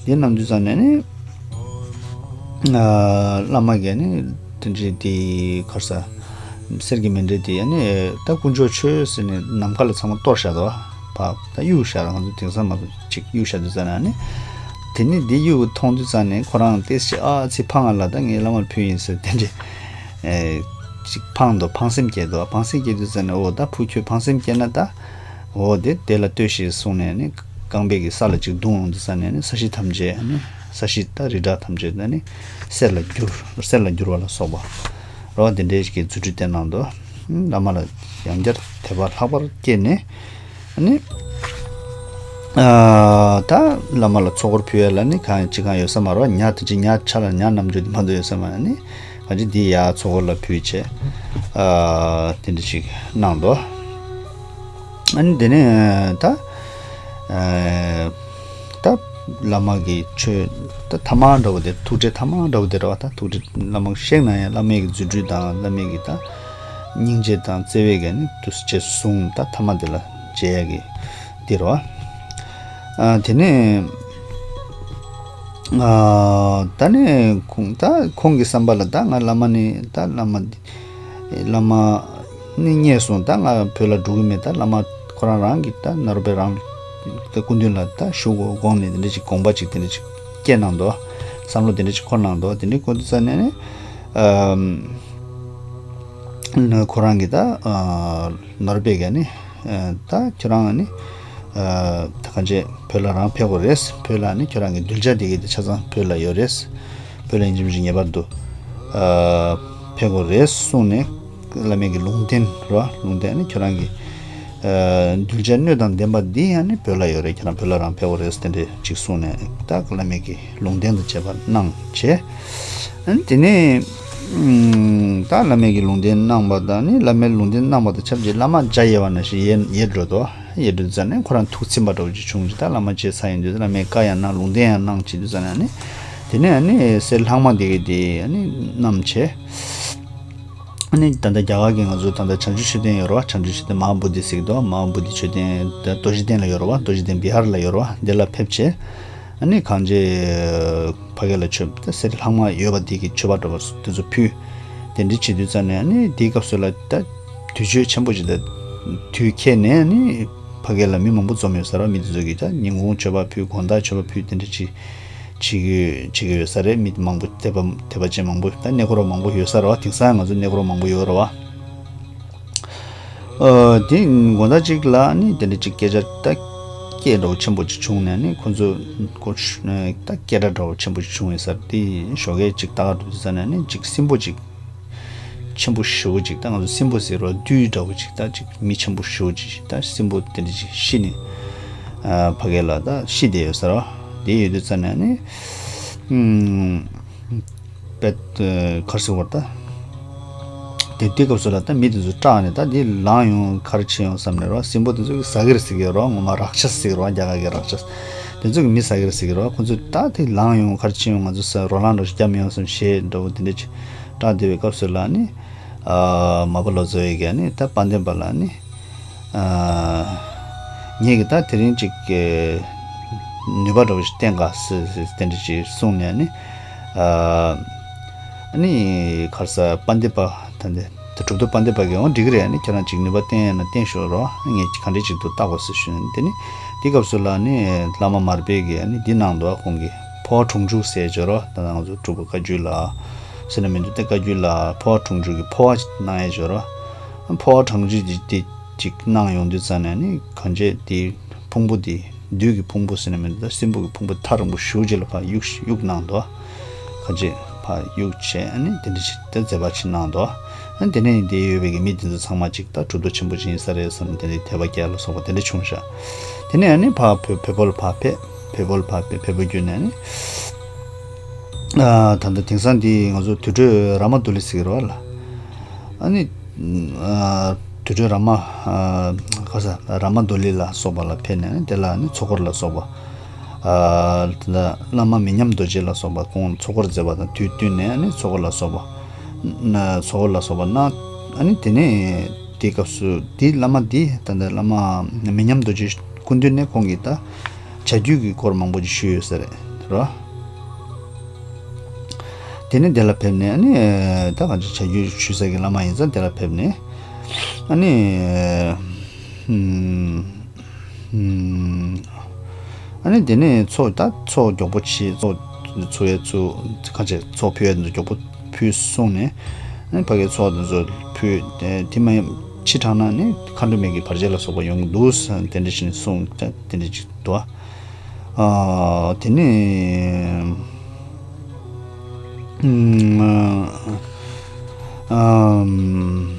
དེ་རྣམས་དུས་ཙམ་ནས་ནི་ཨ་བླ་མ་གིས་ནི་དེ་འདྲ་དེ་གར་ས། གསེར་གྱི་མཎྜལ་དེ་ཡ་ནི་ད་དཀོན་མཆོག་མཆོད་ཟེར་ནས་ནམ་མཁའ་ལ་ཚང་མ་གཏོར་བཞག་འདུག་བ། ད་གཡུག་བཞག་ར་ང་ཚོ་དེང་སང་མ་གཏོགས་ཅིག་གཡུག་བཞག་དུས་ཙམ་ན་ནི། དེ་ནི་འདི་གཡུག་མཐོང་དུས་ཙམ་ནས་ཁོ་རང་ཏོག་ཙམ་ཨ་ཙི་ཕངས་ང་ལ་ད་ངའི་བླ་མར་ཕུལ་ཡིན་ཟེར་དེ་འདྲས། ཨེ་ཅིག་ཕངས་འདུག་ཕངས་སེམས་སྐྱེས་འདུག་ཕངས་སེམས་སྐྱེས་དུས་ཙམ་ནས་འོ་ད་བུ་ཁྱོད་ཕངས་སེམས་སྐྱེས་ན་ད། འོ་དེ་དེ་ལ་ལྟོས་ཤིག་གསུངས་ནས་ནི་རྐང་པའི་གི་ས་ལ་ཅིག་བརྡུངས་འོང་དུས་ཙམ་ནས་ནི་ས་གཞི་ཐམས་ཅད་ནི་ས་གཞི་ད་རི་བྲག་ཐམས་ཅད་ད་ནི་གསེར་ལ་འགྱུར་གསེར་ལ་འགྱུར་བ་ལ་སོགས་པ། རོ་དེ་འདྲའི་གི་རྫུ་འཕྲུལ་བསྟན་གནང་འདུག་བླ་མ་ལ་ཡང་བསྐྱར་དད་པ་ལྷག་པར་སྐྱེས་ནས་ནི། ཨ་ད་བླ་མ་ལ་ཚོགས་འཁོར་ཕུལ་ཡ་ལ་ནི་གང་ཅི་གང་ཡོད་ས་མ་རེད་བ། ཉ་དེ་ཅི་ཉ་ཆ་ལ་ཉ་རྣམ་འགྱུར་དེ་མ་འདུག་ཡོད་ས་མ་རེད། ནི་གང་ཅི་འདི་ཡ་ཚོགས་འཁོར་ལ་ཕུལ་བྱས་ཨ་དེ་འདྲ་ཞིག་གནང་འདུག་ཨ་ནི་དེ་ནས་ད་ཨ་ད་བླ་མ་གི་ཆོས་ད་ཐ་མ་འདྲ་བོ་དེ་ཐུགས་ཁྲལ་ཐ་མ་འདྲ་བོ་དེ་རེད་བ། ད་ཐུགས་ཁྲལ་བླ་མ་གི་བཤད་ན་ཡང་བླ་མའི་གི་རྫུ་འཕྲུལ་དང་བླ་མའི་གི་ད་སྙིང་རྗེ་དང་བརྩེ་བའི་གི་ནི་དུས་རྗེས་སུ་བཟུང་ད་ཐ་མ་དེ་ལ་མཇལ་ཡ་གི་འདི་རེད་བ། ཨ་དེ་ནས་ཨ་ད་ནས་ཁོང་ད་ཁོང་གི་བསམ་པ་ལ་ད་ང་བླ་མ་ནི་ད་བླ་མ་འདི་བླ་མ་ནི་རྙེད་སོང་། ད་ང་བོད་ལ་འགྲོ་གི་མེད། ད་བླ་མ་ཁོ་རང་རང་གི་ད་ནཱ་རོ་པའི་རང་ད་སྐུ་མདུན་ལ་ད་ཞུ་དགོས་དགོངས་ནས་དེ་འདྲ་ཅིག་དགོངས་པ་ཅིག་དེ་འདྲ་ཅིག་སྐྱེས་གནང་འདུག་བསམ་བློ་དེ་འདྲ་ཅིག་འཁོར་གནང་འདུག་དེ་འདྲ་འཁོར་དུས་ཙམ་ནས་ནི་ཨམ་ཁོ་རང་གི་ད་ཨ་ནཱ་རོ་པའི་ག་ནི་ཨ་ད་ཁྱོད་རང་ནི་ཨ་ད་གང་ཅི་བོད་ལ་རང་ཕེབས་དགོས་རེད། བོད་ལ་ནི་ཁྱོད་རང་གི་གདུལ་བྱ་དེ་གི་དེ་ཆ་ཚང་བོད་ལ་ཡོད་རེད། བོད་ལ་ཡིན་གཅིག་མིན་གཅིག་ངེས་པར་དུ་ཨ་ཕེབས་དགོས་རེད་གསུངས་ནས་བླ་མའི་གི་ལུང་བསྟན་རེད་བ། ལུང་བསྟན་ནི་ཁྱོད་རང་གི་ཨ་གདུལ་བྱ་སྣོད་དང་ལྡན་པ་འདི་ཡང་ནི་བོད་ལ་ཡོད་རེད། ཁྱོད་རང་བོད་ལ་རང་ཕེབས་དགོས་རེད་དེ་འདྲས་ཅིག་གསུངས་ནས་ད་བླ་མའི་གི་ལུང་བསྟན་དང་བཅས་པ་གནང་བྱས། ཨ་ནི་དེ་ནས་ཨམ་ད་བླ་མའི་གི་ལུང་བསྟན་གནང་བ་དང་ནི་བླ་མའི་ལུང་བསྟན་གནང་བ་དང་ཆབས་ཅིག་བླ་མ་འཇའ་ཡལ་བ་ནང་བཞིན་ཡལ་ཡལ་འགྲོ་འདུག་ཡལ་འགྲོ་དུས་ཙམ་ནས་ཁོ་རང་ཐུགས་ཚིམ་པ་འདྲ་བོ་ཅིག་བྱུང་རྗེས་ད་བླ་མ་མཇལ་ཚར་ཡོང་དུས་བླ་མས་བཀའ་ཡང་གནང་ལུང་བསྟན་ཡང་གནང་བྱེད་དུས་ཙམ་ནས་ནི་དེ་ནས་ནི་གསེར་ལྷག་མ་དེ་གི་དེ་ནི་བསྣམས་བྱས། ཨ་ནི་ད་ལྟ་རྒྱ་གར་གྱི་ང་ཚོ་ད་ལྟ་བྱང་ཆུབ་མཆོད་རྟེན་ཡོད་རེད་བ། བྱང་ཆུབ་མཆོད་རྟེན་མ་ཧཱ་བོ་དྷི་ཟེར་གྱི་འདུག་མ་ཧཱ་བོ་དྷི་མཆོད་རྟེན་ད་རྡོ་རྗེ་གདན་ལ་ཡོད་རེད་བ། རྡོ་རྗེ་གདན་བི་ཧར་ལ་ཡོད་རེད་བ། འདི་ལ་ཕེབས་བྱས་ཨ་ནི་གང་ཅི་ཕ་གི་ལ་མཆོད་ད་གསེར་ལྷག་མ་ཡོད་པ་དེ་གི་མཆོད་པ་འདྲ་བ་དེ་ཚོ་ཕུལ། དེ་འདྲ་བྱེད་དུས་ཙམ་ནས་ཨ་ནི་དེའི་སྐབས་སུ་ལ་ད་དུས་ཆོས་ཆེན་པོ་ཅིག་ད་དུས་འཁེལ་ནས་ཨ་ནི་ཕ་གི་ལ་མི་མང་པོ་འཛོམས་ཡོད་ས་རེད་བ། མི་དེ་ཚོ་གིས་ད་ཉིན་གུང་མཆོད་པ་ཕུལ། དགོང་དག་མཆོད་པ་ཕུལ། དེ་འདྲ་ཅིག་བྱེད་ཀྱི་བྱེད་ཀྱི་ཡོད་ས་རེད། མི་མང་པོ་དད་པ་དད་པ་ཅན་མང་པོ་ད་གནས་སྐོར་བ་མང་པོ་ཡོད་ས་རེད་བ། དེང་སང་ང་ཚོ་གནས་སྐོར་བ་མང་པོ་ཡོད་རེད་བ། ཨ་དེ་དགོང་དག་ཅིག་ལ་ནི་དེ་འདྲ་ཅིག་སྐད་ཆ་ད་སྐད་འདྲ་བོ་ཆེན་པོ་ཅིག་བྱུང་ནས་ནི་ཁོ་ཚོ་ཁོ་ད་སྐད་སྒྲ་འདྲ་བོ་ཆེན་པོ་ཅིག་བྱུང་ཡོད་ས་རེད། དེ་ཞོགས་ཀས་ཅིག་ལྟ་ག་འགྲོ་དུས་ཙམ་ནས་ནི་ཅིག་སྲིན་པོ་ཅིག་ཆེན་པོ་ཞེ་པོ་ཅིག་ད་ང་ཚོ་སྲིན་པོ་ཟེར་རོ་བདུད་འདྲ་བོ་ཅིག་ད་ཅིག་མི་ཆེན་པོ་ཞེ་པོ་ཅིག་ད་སྲིན་པོ་དེ་འདྲ་ཅིག་ཤི་ནས་ཨ་ཕ་གི་ལ་ད་ཤི་བསྡད་ཡོད་ས་རེད་བ། དེ་ཡོད་དུས་ཙམ་ནས་ནི་ ཨུམ། པད་ཁར་སི་བར་ད། དེ་དུས་སྐབས་སུ་ལ་ད་མི་དེ་ཚོ་སྐྲག་ནས་ད་འདི་ལངས་ཡོང་ག་རེ་བྱེད་ཡོང་བསམ་ནས་རོ། སྲིན་པོ་དེ་ཚོ་གིས་ཟ་གི་རེད་ཟེར་གི་རོ། ངོ་མ་རཀྵ་ཟེར་གི་རོ། རྒྱ་གར་གི་རཀྵ། དེ་ཚོ་གིས་མི་ཟ་གི་རེད་ཟེར་གི་རོ། ཁོ་ཚོས་ད་དེ་ལངས་ཡོང་ག་རེ་བྱེད་ཡོང་། ང་ཚོ་ས་རོ་ལངས་འགྲོ་ཞིག་རྒྱབ་མི་ཡོང་བསམ་ཞེས་འདྲ་བོ་དེ་འདྲ་ཅིག་སྐྲག་བསྡད་པའི་སྐབས་སུ་ལ་ནི། ཨ་མ་པ་ལོ་ཙཱ་བས་ཀྱང་ནི་ད་དཔལ་ལྡན་པ་ལ་ནི། ཨ་ངེད་ཀྱིས་ད་དེ་རིང་ཅིག་གི་ནུས་པ་འདྲ་བོ་ཞིག་བསྟན་ག་ཟེར་ཟེར་དེ་འདྲ་ཅིག་གསུངས་ནས་ནི། ཨ་ནི་ག་རེ་ཟེར། དཔལ་ལྡན་པ་ད་འདི་ད་གྲུབ་ཐོབ་དཔལ་ལྡན་པ་གིས་འོ་འགྲིག་གི་རེད། ཨ་ནི་ཁྱེད་རང་ཅིག་ནུས་པ་བསྟན་ཡ་ན་བསྟན་ཤོག་རོ། ངས་ག་འདྲས་ཅིག་འདུག་བལྟ་དགོས་ཟེར་ཞུས་ནས། དེ་ནི་དེ་སྐབས་སུ་ལ་ནི་བླ་མ་མར་པས་ཀྱིས་ཨ་ནི་འདི་གནང་འདུག་ཁོང་གིས་འཕོ་བ་གྲོང་འཇུག་ཟེར་བརྗོད་རོ། ད་ང་ཚོ་སྤྲུལ་པ་བཀའ་བརྒྱུད་ལ་ཟེར་ན་མི་འདུག་སྟེ། བཀའ་བརྒྱུད་ལ་འཕོ་བ་གྲོང་འཇུག་གི་འཕོ་བ་གནང་ཡས་བརྗོད་རོ། འཕོ་བ་གྲོང་འཇུག་དེ་དེ་ཅིག་གནང་ཡོང་དུས་ཙ་ནས་ནི་གང་བྱས་དེ་ཕུང་པོ་དེ་བདུད་ཀྱི་ཕུང་པོ་ཟེར་ན་མི་འདུག་ད་སྲིན་པོ་གི་ཕུང་པོ་ཐག་རིང་པོ་གཞུག་ཅིག་ལ་ཕར་གཡུག་གཡུག་གནང་འདུག་གང་བྱས་ཕར་གཡུག་བྱས་ཨ་ནི་དེ་འདྲ་ཞིག་ད་མཛད་པ་ཅིག་གནང་འདུག་ཨ་ནི་དེ་ནས་དེ་ཡོད་པའི་གི་མི་དེ་ཚོ་ཚང་མ་ཅིག་ད་གྲུབ་ཐོབ་ཆེན་པོ་ཅིག་ཡིན་ས་རེད་བསམ་དེ་འདྲའི་དད་པ་སྐྱེ་ལ་སོགས་པ་དེ་འདྲ་བྱུང་ཤག་དེ་ནས་ཨ་ནི་ཕར་བོད་བོད་པོ་ལ་ཕར་ཕེབས། བོད་པོ་ལ་ཕར་ཕེབས། བོད་པོ་བརྒྱུད་ནས་ཨ་ནི། ཨ་ད་ལྟ་དེང་སང་འདི་ང་ཚོ་དུར་ཁྲོད་རཱ་མ་དུ་ལི་ཟེར་གི་རེད་བ་ལ། ཨ་ནི་ཨ་དུར་ཁྲོད་རཱ་མ་ཨ་ག་ས་རཱ་མ་དུ་ལི་ལ་སོགས་པ་ལ་ཕེབས་ནས་ཨ་ནི་དེ་ལ་ཨ་ནི་ཚོགས་འཁོར་ལ་སོགས་པ། ཨ་དེ་ལ་བླ་མ་མི་མཉམ་རྡོ་རྗེ་ལ་སོགས་པ་ཁོང་ཚོགས་འཁོར་མཛད་པ་དང་དུས་བསྟུན་ནས་ཨ་ནི་ཚོགས་འཁོར་ལ་སོགས་པ། ན་ཚོགས་འཁོར་ལ་སོགས་པ་གནང་། ཨ་ནི་དེ་ནས་དེའི་སྐབས་སུ་དེའི་བླ་མ་འདི་ད་ལྟ་བླ་མ་མི་མཉམ་རྡོ་རྗེ་སྐུ་མདུན་ནས་ཁོང་གིས་ད་བྱ་རྒྱུད་ཀྱི་སྐོར་མང་པོ་ཅིག་ཞུས་ཡོད་ས་རེད་རོ། དེ་ནས་དེ་ལ་ཕེབས་ནས་ཨ་ནི་ད་གང་ཅི་བྱ་རྒྱུད་ཞུ་ས་གི་བླ་མ་ཡིན་ཙང་དེ་ལ་ཕེབས་ནས་ཨ་ནི་ཨ་ནི་དེ་ནས་ཚོགས་ད་ཚོགས་མགྱོགས་པོ་བྱས། ཚོགས་ཚོགས་ཡས་ཚུ་གང་ཅི་ཚོགས་ཕུལ་ཡས་མགྱོགས་པོ་ཕུལ་སོང་ནས་ཨ་ནི་ཕ་གིའི་ཚོགས་དེ་ཚོ་ཕུལ་ཏེ་དེ་མ་ཕྱི་དྲང་ན་ནི་མཁའ་འགྲོ་མའི་གི་བར་ཆད་ལ་སོགས་པ་ཡོང་གི་འདུག་ཟེར་དེ་འདྲ་ཞིག་གསུངས་ཏེ་དེ་འདྲ་ཞིག་འདུག་ཨ་དེ་ནས་ཨམ་ཨམ།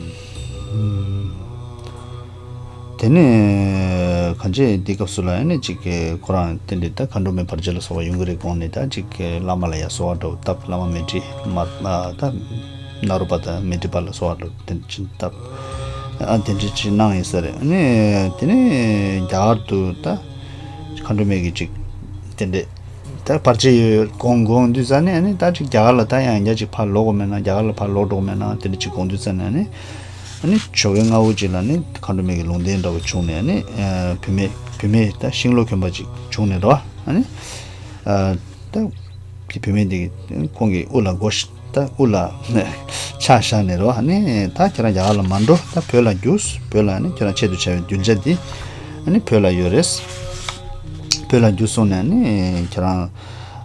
དེ་ནས་གང་ཅི་འདི་སྐབས་སུ་ལ་ཨ་ནི་ཅིག་གི་ཁོ་རང་དེ་འདྲའི་ད་མཁའ་འགྲོ་མའི་བར་ཆད་ལ་སོགས་པ་ཡོང་གི་རེད་དགོངས་ནས་ད་ཅིག་གི་བླ་མ་ལ་ཡ་གསོལ་བ་འདྲ་བོ་བཏབ། བླ་མ་མཻ་ཏྲི་མ་ད་ནཱ་རོ་པ་དང་མཻ་ཏྲི་པ་ལ་གསོལ་བ་འདྲ་བོ་དེ་འདྲ་ཅིག་བཏབ། ཨ་དེ་འདྲ་ཅིག་གནང་ཡིན་ས་རེད། ཨ་ནི་དེ་ནས་རྒྱ་གར་དུ་ད་མཁའ་འགྲོ་མའི་གི་ཅིག་དེ་འདྲའི་ད་བར་ཆད་ཡོད་དགོངས་དགོངས་དུས་ཙ་ནས་ཨ་ནི་ད་ཅིག་རྒྱ་གར་ལ་ད་ཡང་རྒྱ་ཅིག་ཕར་ལོག་དགོས་མེད་ན། རྒྱ་གར་ལ་ཕར་ལོག་འགྲོ་དགོས་མེད་ན་དེ་འདྲ་ཅིག་དགོངས་དུས་ཙ་ནས་ཨ་ནི། ཨ་ནི་ཇོ་བོའི་མངའ་འོག་ཅིག་ལ་ནི་མཁའ་འགྲོ་མའི་གི་ལུང་བསྟན་འདྲ་བོ་བྱུང་ནས་ཨ་ནི་ཨ་བུད་མེད་བུད་མེད་ད་ཤིང་ལོ་གྱོན་པ་ཅིག་བྱུང་ནས་རོ། ཨ་ནི་ཨ་ད་དེ་བུད་མེད་འདི་གིས་ཁོང་གི་དབུ་ལ་མགོ་ཞིག་ད་དབུ་ལ་ཕྱག་བཞག་ནས་རོ། ཨ་ནི་ད་ཁྱེད་རང་རྒྱ་གར་ལ་མ་འགྲོ། ད་བོད་ལ་རྒྱུགས། བོད་ལ་ཨ་ནི་ཁྱེད་རང་ཆེད་དུ་བྱ་བའི་གདུལ་བྱ་འདི་ཨ་ནི་བོད་ལ་ཡོད་རེད། བོད་ལ་རྒྱུགས་སོང་ནས་ཨ་ནི་ཁྱེད་རང་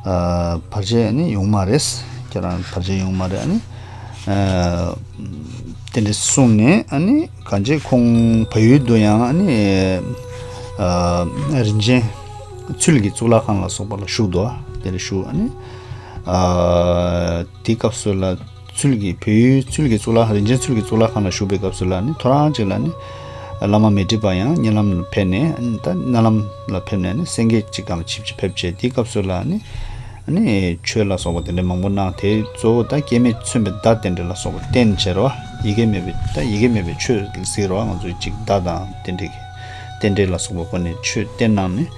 ཨ་བར་ཆད་ནི་ཡོང་མ་རེད། ཁྱེད་རང་བར་ཆད་ཡོང་མ་རེད། ཨ་ནི་ཨ་དེ་འདྲ་གསུངས་ནས་ཨ་ནི་གང་བྱས་ཁོང་བལ་ཡུལ་དུ་ཡང་ཨ་ནི་ཨ་རིན་ཆེན་ཚུལ་གྱི་གཙུག་ལག་ཁང་ལ་སོགས་པ་ལ་བཞུགས་འདུག་དེ་འདྲ་བཞུགས། ཨ་ནི་ཨ་དེའི་སྐབས་སུ་ལ་ཚུལ་གྱི་བལ་ཡུལ་ཚུལ་གྱི་གཙུག་ལག་རིན་ཆེན་ཚུལ་གྱི་གཙུག་ལག་ཁང་ལ་བཞུགས་པའི་སྐབས་སུ་ལ་ནི་ཐོ་རངས་ཅིག་ལ་ནི་བླ་མ་མཻ་ཏྲི་པ་ཡང་གཉིད་ལམ་ལ་ཕེབས་ནས་ད་མནལ་ལམ་ལ་ཕེབས་ནས་ནི་སེང་གེ་ཅིག་སྒང་ལ་ཆིབས་ཅིག་ཕེབས་བྱས། དེའི་སྐབས་སུ་ལ་ནི་ནི་ཆོས་ལ་སོགས་པ་དེ་འདྲ་མང་པོ་གནང་། དེ་གཙོ་བོ་ད་སྐྱེ་མེད་མཚོན་པའི་བརྡ་དེ་འདྲ་ལ་སོགས་པ་བསྟན་བྱས་རོ། ཡི་གེ་མེད་པའི་ད་ཡི་གེ་མེད་པའི་ཆོས་ཟེར་རོ། ང་ཚོས་ཅིག་བརྡ་དང་དེ་འདྲའི་རྟེན་འབྲེལ་ལ་སོགས་པ་སྒོ་ནས་ཆོས་བསྟན་གནང་ནས་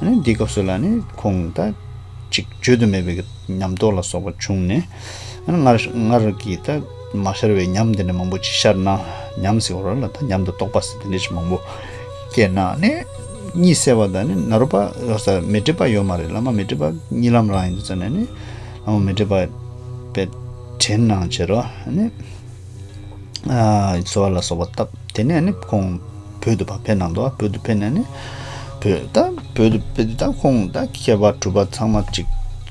ནི་དེའི་སྐབས་སུ་ལ་ནི་ཁོང་ད་ཅིག་བརྗོད་དུ་མེད་པའི་ཉམས་རྟོགས་ལ་སོགས་པ་བྱུང་ནས་ཨ་ནི་སྔར་སྔར་གྱི་ད་མ་ཤར་བའི་ཉམས་དེ་འདྲ་མང་པོ་ཅིག་ཤར་གནང་། ཉམས་ཟེར་བ་ལ་ད་ཉམས་དང་རྟོགས་པ་ཟེར་དེ་འདྲ་ཅིག་མང་པོ་སྐྱེས་གནང་ནས་གཉིད་སད་པ་དང་ནི་ནཱ་རོ་པ་ཡོད་ས་མཻ་ཏྲི་པ་ཡོད་མ་རེད། བླ་མ་མཻ་ཏྲི་པ་གཉིད་ལམ་རང་ཡིན་དུས་ཙ་ནས་ནི་བླ་མ་མཻ་ཏྲི་པ་དཔེ་དྲན་གནང་བྱས་རོ། ཨ་ནི། ཨ་གསོལ་བ་ལ་སོགས་པ་བཏབ། དེ་ནས་ནི་ཁོང་བོད་དུ་ཕར་ཕེབས་གནང་འདུག་བོད་དུ་ཕེབས་ནས་ནི་བོད་ད་བོད་དུ་ཕེབས་དུས་ད་ཁོང་ད་མཁས་པ་གྲུབ་པ་ཚང་མ་ཅིག་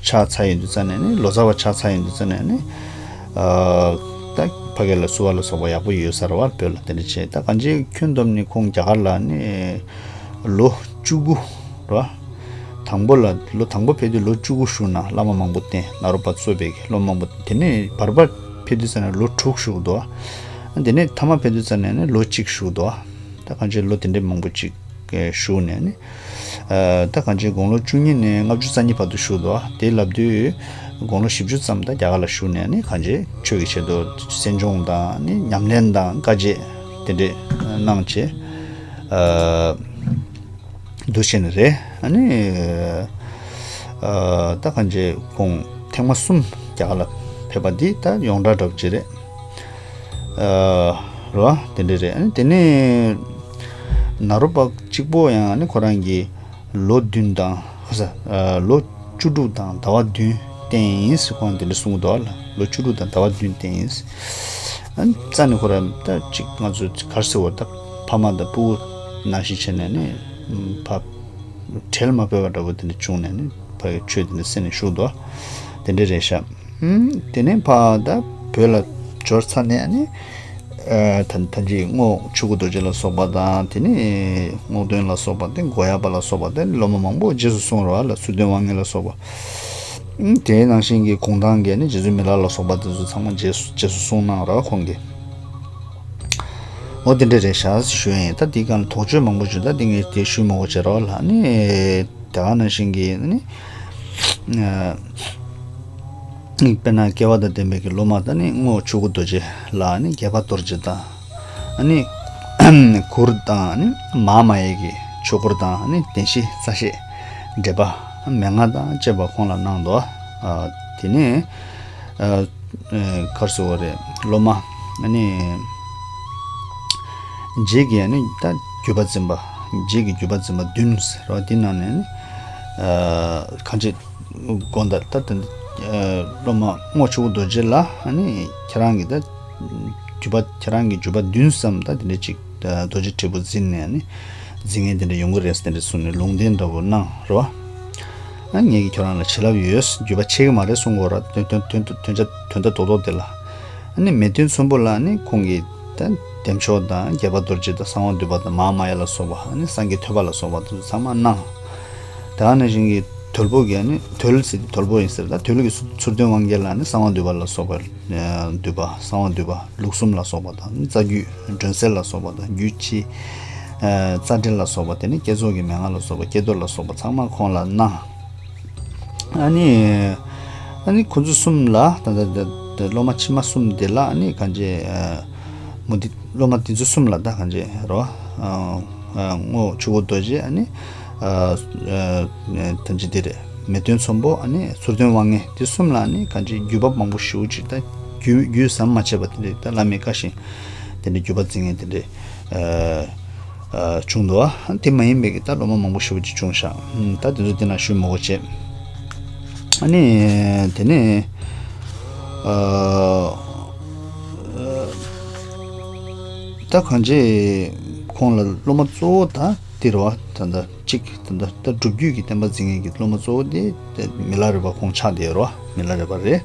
ཆགས་ཚར་ཡོང་དུས་ཙ་ནས་ནི་ལོ་ཙཱ་བ་ཆགས་ཚར་ཡོང་དུས་ཙ་ནས་ནི་ཨ་ད་ཕ་གི་ལ་བསུ་བ་ལ་སོགས་པ་ཡག་པོ་ཡོད་ས་རེད་བ། བོད་ལ་དེ་འདྲ་བྱས། ད་གང་ཅི་ཁྱོན་བསྡོམས་ནི་ཁོང་རྒྱ་གར་ལ་ནི་ལོ་བཅུ་དགུ་རེད་བ། དང་པོ་ལ་ལོ་དང་པོ་ཕེབས་དུས་ལོ་བཅུ་དགུ་བཞུགས་གནང་། བླ་མ་མང་པོ་བསྟེན། ནཱ་རོ་པ་གཙོས་པའི་སློབ་མ་མང་པོ། དེ་ནས་བར་པ་ཕེབས་དུས་ཙ་ན་ལོ་དྲུག་བཞུགས་འདུག་དེ་ནས་ཐ་མ་ཕེབས་དུས་ཙ་ན་ནི་ལོ་གཅིག་བཞུགས་འདུག་ད་གང་ཅི་ལོ་དེ་འདྲའི་མང་པོ་ཅིག་བཞུགས་ནས་ནི་ ཨ་ད་གང་ཅི་དགུང་ལོ་བཅུ་གཉིས་ནས་ལྔ་བཅུ་རྩ་གཉིས་བར་དུ་བཞུགས་འདུག་དེ་ལབ་དུས་དགུང་ལོ་བཞི་བཅུ་ཙམ་ད་རྒྱ་གར་ལ་བཞུགས་ནས་ནི་གང་ཅི་ཆོས་ཀྱི་ཆེད་དུ་གསན་སྦྱོང་དང་ནི་ཉམས་ལེན་དང་དཀའ་སྤྱད་དེ་འདྲས་གནང་བྱས། ཨ་འདུག་བྱས་ནས་རེད། ཨ་ནི་ཨ་ད་གང་ཅི་ཁོང་ཐེངས་མ་གསུམ་རྒྱ་གར་ལ་ཕེབས་པ་འདི་ད་ཡོངས་གྲགས་འདྲ་པོ་ཅིག་རེད། ཨ་རེད་བ། དེ་འདྲས་རེད། ཨ་ནི་དེ་ནས་ནཱ་རོ་པ་གཅིག་པོ་ཡང་ཨ་ནི་ཁོ་རང་གི་ལོ་བདུན་དང་ཁ་ས་ཨ་ལོ་བཅུ་དྲུག་དང་ཟླ་བ་བདུན་བསྟེན་ཡིན་ཟེར་ཁོང་དེ་འདྲ་གསུང་གི་འདུག་ལ། ལོ་བཅུ་དྲུག་དང་ཟླ་བ་བདུན་བསྟེན་ཡིན་ཟེར། ཨ་ནི་རྩ་ནས་ཁོ་རང་ད་ཅིག་ང་ཚོ་ག་རེ་ཟེར་བ་ད་ཕ་མ་དང་སྤུ་གུ་ནང་བཞིན་བྱས་ནས་ནི་ཕ་བྲལ་མ་ཕོད་པ་འདྲ་པོ་དེ་འདྲ་བྱུང་ནས་ནི་ཕ་གི་ཆོས་དེ་འདྲ་གསན་ནས་བཞུགས་འདུག་དེ་འདྲ་རེད་ཤག་ཨུམ། དེ་ནས་ཕར་ད་བོད་ལ་འབྱོར་ཚར་ནས་ཨ་ནི། ཨ་ད་ད་ཅི་རྔོག་ཆོས་སྐུ་རྡོ་རྗེ་ལ་སོགས་པ་དང་དེ་ནས་རྔོག་སྟོན་ལ་སོགས་པ་དེ་མགོ་ཡབ་པ་ལ་སོགས་པ་དེ་སློབ་མ་མང་པོ་རྗེས་སུ་བཟུང་རེད་བ་ལ། ཚུལ་སྟོན་དབང་ངེ་ལ་སོགས་པ། ཨུམ། དེའི་ནང་བཞིན་གྱི་གུང་ཐང་གི་ནི་རྗེ་བཙུན་མི་ལ་ལ་སོགས་པ་དེ་ཚོ་ཚང་མ་རྗེས་སུ་རྗེས་སུ་བཟུང་གནང་རེད་བ་ཁོང་གིས། འོ་དེ་འདྲ་རེད་ཤག་ཞུ་ཡིན། ད་དེའི་སྒང་ལ་དོགས་གཅོད་མང་པོ་བྱུང་། ད་དེ་ངས་དེ་ཞུ་མི་དགོས་བྱས་རེད་བ་ལ། ཨ་ནི་དེ་ག་ནང་བཞིན་གྱི་ནི། ཨ། དཔེར་ན་སྐལ་བ་དང་ལྡན་པའི་གི་སློབ་མ་དང་ནི་རྔོག་ཆོས་སྐུ་རྡོ་རྗེ་ལ་ནི་དགྱེས་པ་རྡོ་རྗེ་དང་། ཨ་ནི་གུར་དང་ནི་མ་ཧཱ་མ་ཡའི་གི་ཆོས་སྐོར་དང་ནི་བདེན་བཞི་རྩ་ཤེས་འགྲེལ་པ་མན་ངག་དང་བཅས་པ་ཁོང་ལ་གནང་འདུག་ཨ་དེ་ནས་ཨ་ཨ་ག་རེ་ཟེར་དགོས་རེད། སློབ་མ་ཨ་ནི། རྗེ་གི་ཨ་ནི་ད་བརྒྱུད་པ་འཛིན་པ། རྗེ་གི་བརྒྱུད་པ་འཛིན་པ་བདུན་ཟེར་བ་འདི་ནང་ནས་ནི། ཨ་གང་ཅི་དགོངས་དག་ད་ད་ཨ་སློབ་མ་རྔོག་ཆོས་སྐུ་རྡོ་རྗེ་ལ་ཨ་ནི་ཁྱེད་རང་གི་ད་བརྒྱུད་པ་ཁྱེད་རང་གི་བརྒྱུད་པ་བདུན་ཙམ་ད་དེ་འདྲ་ཅིག་ཨ་རྡོ་རྗེ་དྲིལ་བུ་འཛིན་ནས་ཨ་ནི་འཛིན་མཁན་དེ་འདྲ་ཡོང་གི་རེད་ཟེར་དེ་འདྲ་གསུངས་ནས་ལུང་བསྟན་འདྲ་བོ་གནང་རེད་བ། ཨ་ངེད་ཀྱིས་ཁྱོད་རང་ལ་བྱིན་རླབས་ཡོད། བརྒྱུད་པ་ཆད་ཀྱི་མ་རེད་གསུང་གི་ཡོད་རེད། དོན་དོན་དོན་དོན་ཆ་དོན་དག་རྡོག་རྡོག་དེ་ལ། ཨ་ནི་མེས་སྟོན་ཚོན་པོ་ལ་ནི་ཁོང་གིས་ད་བདེ་མཆོག་དང་དགྱེས་པ་རྡོ་རྗེ་དང་གསང་བ་འདུས་པ་དང་མ་ཧཱ་མ་ཡ་ལ་སོགས་པ་ཨ་ནི་སངས་རྒྱས་ཐོད་པ་ལ་སོགས་པ་དེ་ཚོ་ཚང་མ་གནང་། ད་ནང་བཞིན་གྱི་དོལ་པོ་གིས་ཨ་ནི་དོལ་ཟེར་དོལ་པོ་ཡིན་ཟེར། ད་དོལ་གྱི་ཚུ་ཚུལ་སྟོན་དབང་རྒྱལ་ལ་ནི་གསང་བ་འདུས་པ་ལ་སོགས་པ་ཨ་འདུས་པ་གསང་བ་འདུས་པ་ལུགས་གསུམ་ལ་སོགས་པ་དང་རྩ་རྒྱུད་སྒྲོན་གསལ་ལ་སོགས་པ་དང་རྒྱུད་ཕྱི་ཨ་རྩ་འགྲེལ་ལ་སོགས་པ་དེ་ནི་བསྐྱེད་རྫོགས་ཀྱི་མན་ངག་ལ་སོགས་པ་བསྐྱེད་རྡོར་ལ་སོགས་པ་ཚང་མ་ཁོང་ལ་གནང་། ཨ་ནི། ཨ་ནི་ཁོ་ཚོ་གསུམ་ལ་ད་ལྟ་ད་ལྟ་སློབ་མ་ཕྱི་མ་གསུམ་དེ་ལ་ཨ་ནི་གང་ཅི་ཨ་མུ་སྟེགས་སློབ་མ་དེ་ཚོ་གསུམ་ལ་ད་གང་ཅི་རོ། ཨ་ཨ་རྔོག་ཆོས་སྐུ་རྡོ་རྗེ་ཨ་ནི་ཨ་ཨ་ཐམས་ཅད་དེ་རེད། མེས་སྟོན་ཚོན་པོ་ཨ་ནི་ཚུལ་སྟོན་དབང་ངེ་དེ་གསུམ་ལ་ཨ་ནི་གང་ཅི་བརྒྱུད་པ་མང་པོ་ཞེ་པོ་ཅིག་ད་རྒྱུད་རྒྱུད་ཟམ་མ་ཆད་པ་དེ་འདྲ་ད་བླ་མའི་བཀའ་བཞིན་དེ་འདྲ་བརྒྱུད་པ་འཛིན་མཁན་དེ་འདྲ་ཨ། ཨ་བྱུང་འདུག་ཨ་དེ་མ་ཡིན་པའི་གི་ད་སློབ་མ་མང་པོ་ཞེ་པོ་ཅིག་བྱུང་ཤག་ཨུམ། ད་དེ་ཚོ་དེ་ན་ཞུ་མི་དགོས་བྱས། ཨ་ནི་དེ་ནས་ཨ་ད་གང་ཅི་ཁོང་ལ་སློབ་མ་གཙོ་བོ་ད་དེ་རེད་བ། ད་ད་གཅིག་ད་ད་ད་སྒྲུབ་བརྒྱུད་ཀྱི་བསྟན་པ་འཛིན་མཁན་གྱི་སློབ་མ་གཙོ་བོ་དེ་དེ་མི་ལ་རས་པ་ཁོང་ཆགས་བསྡད་ཡོད་རེད་བ། མི་ལ་རས་པ་རེད།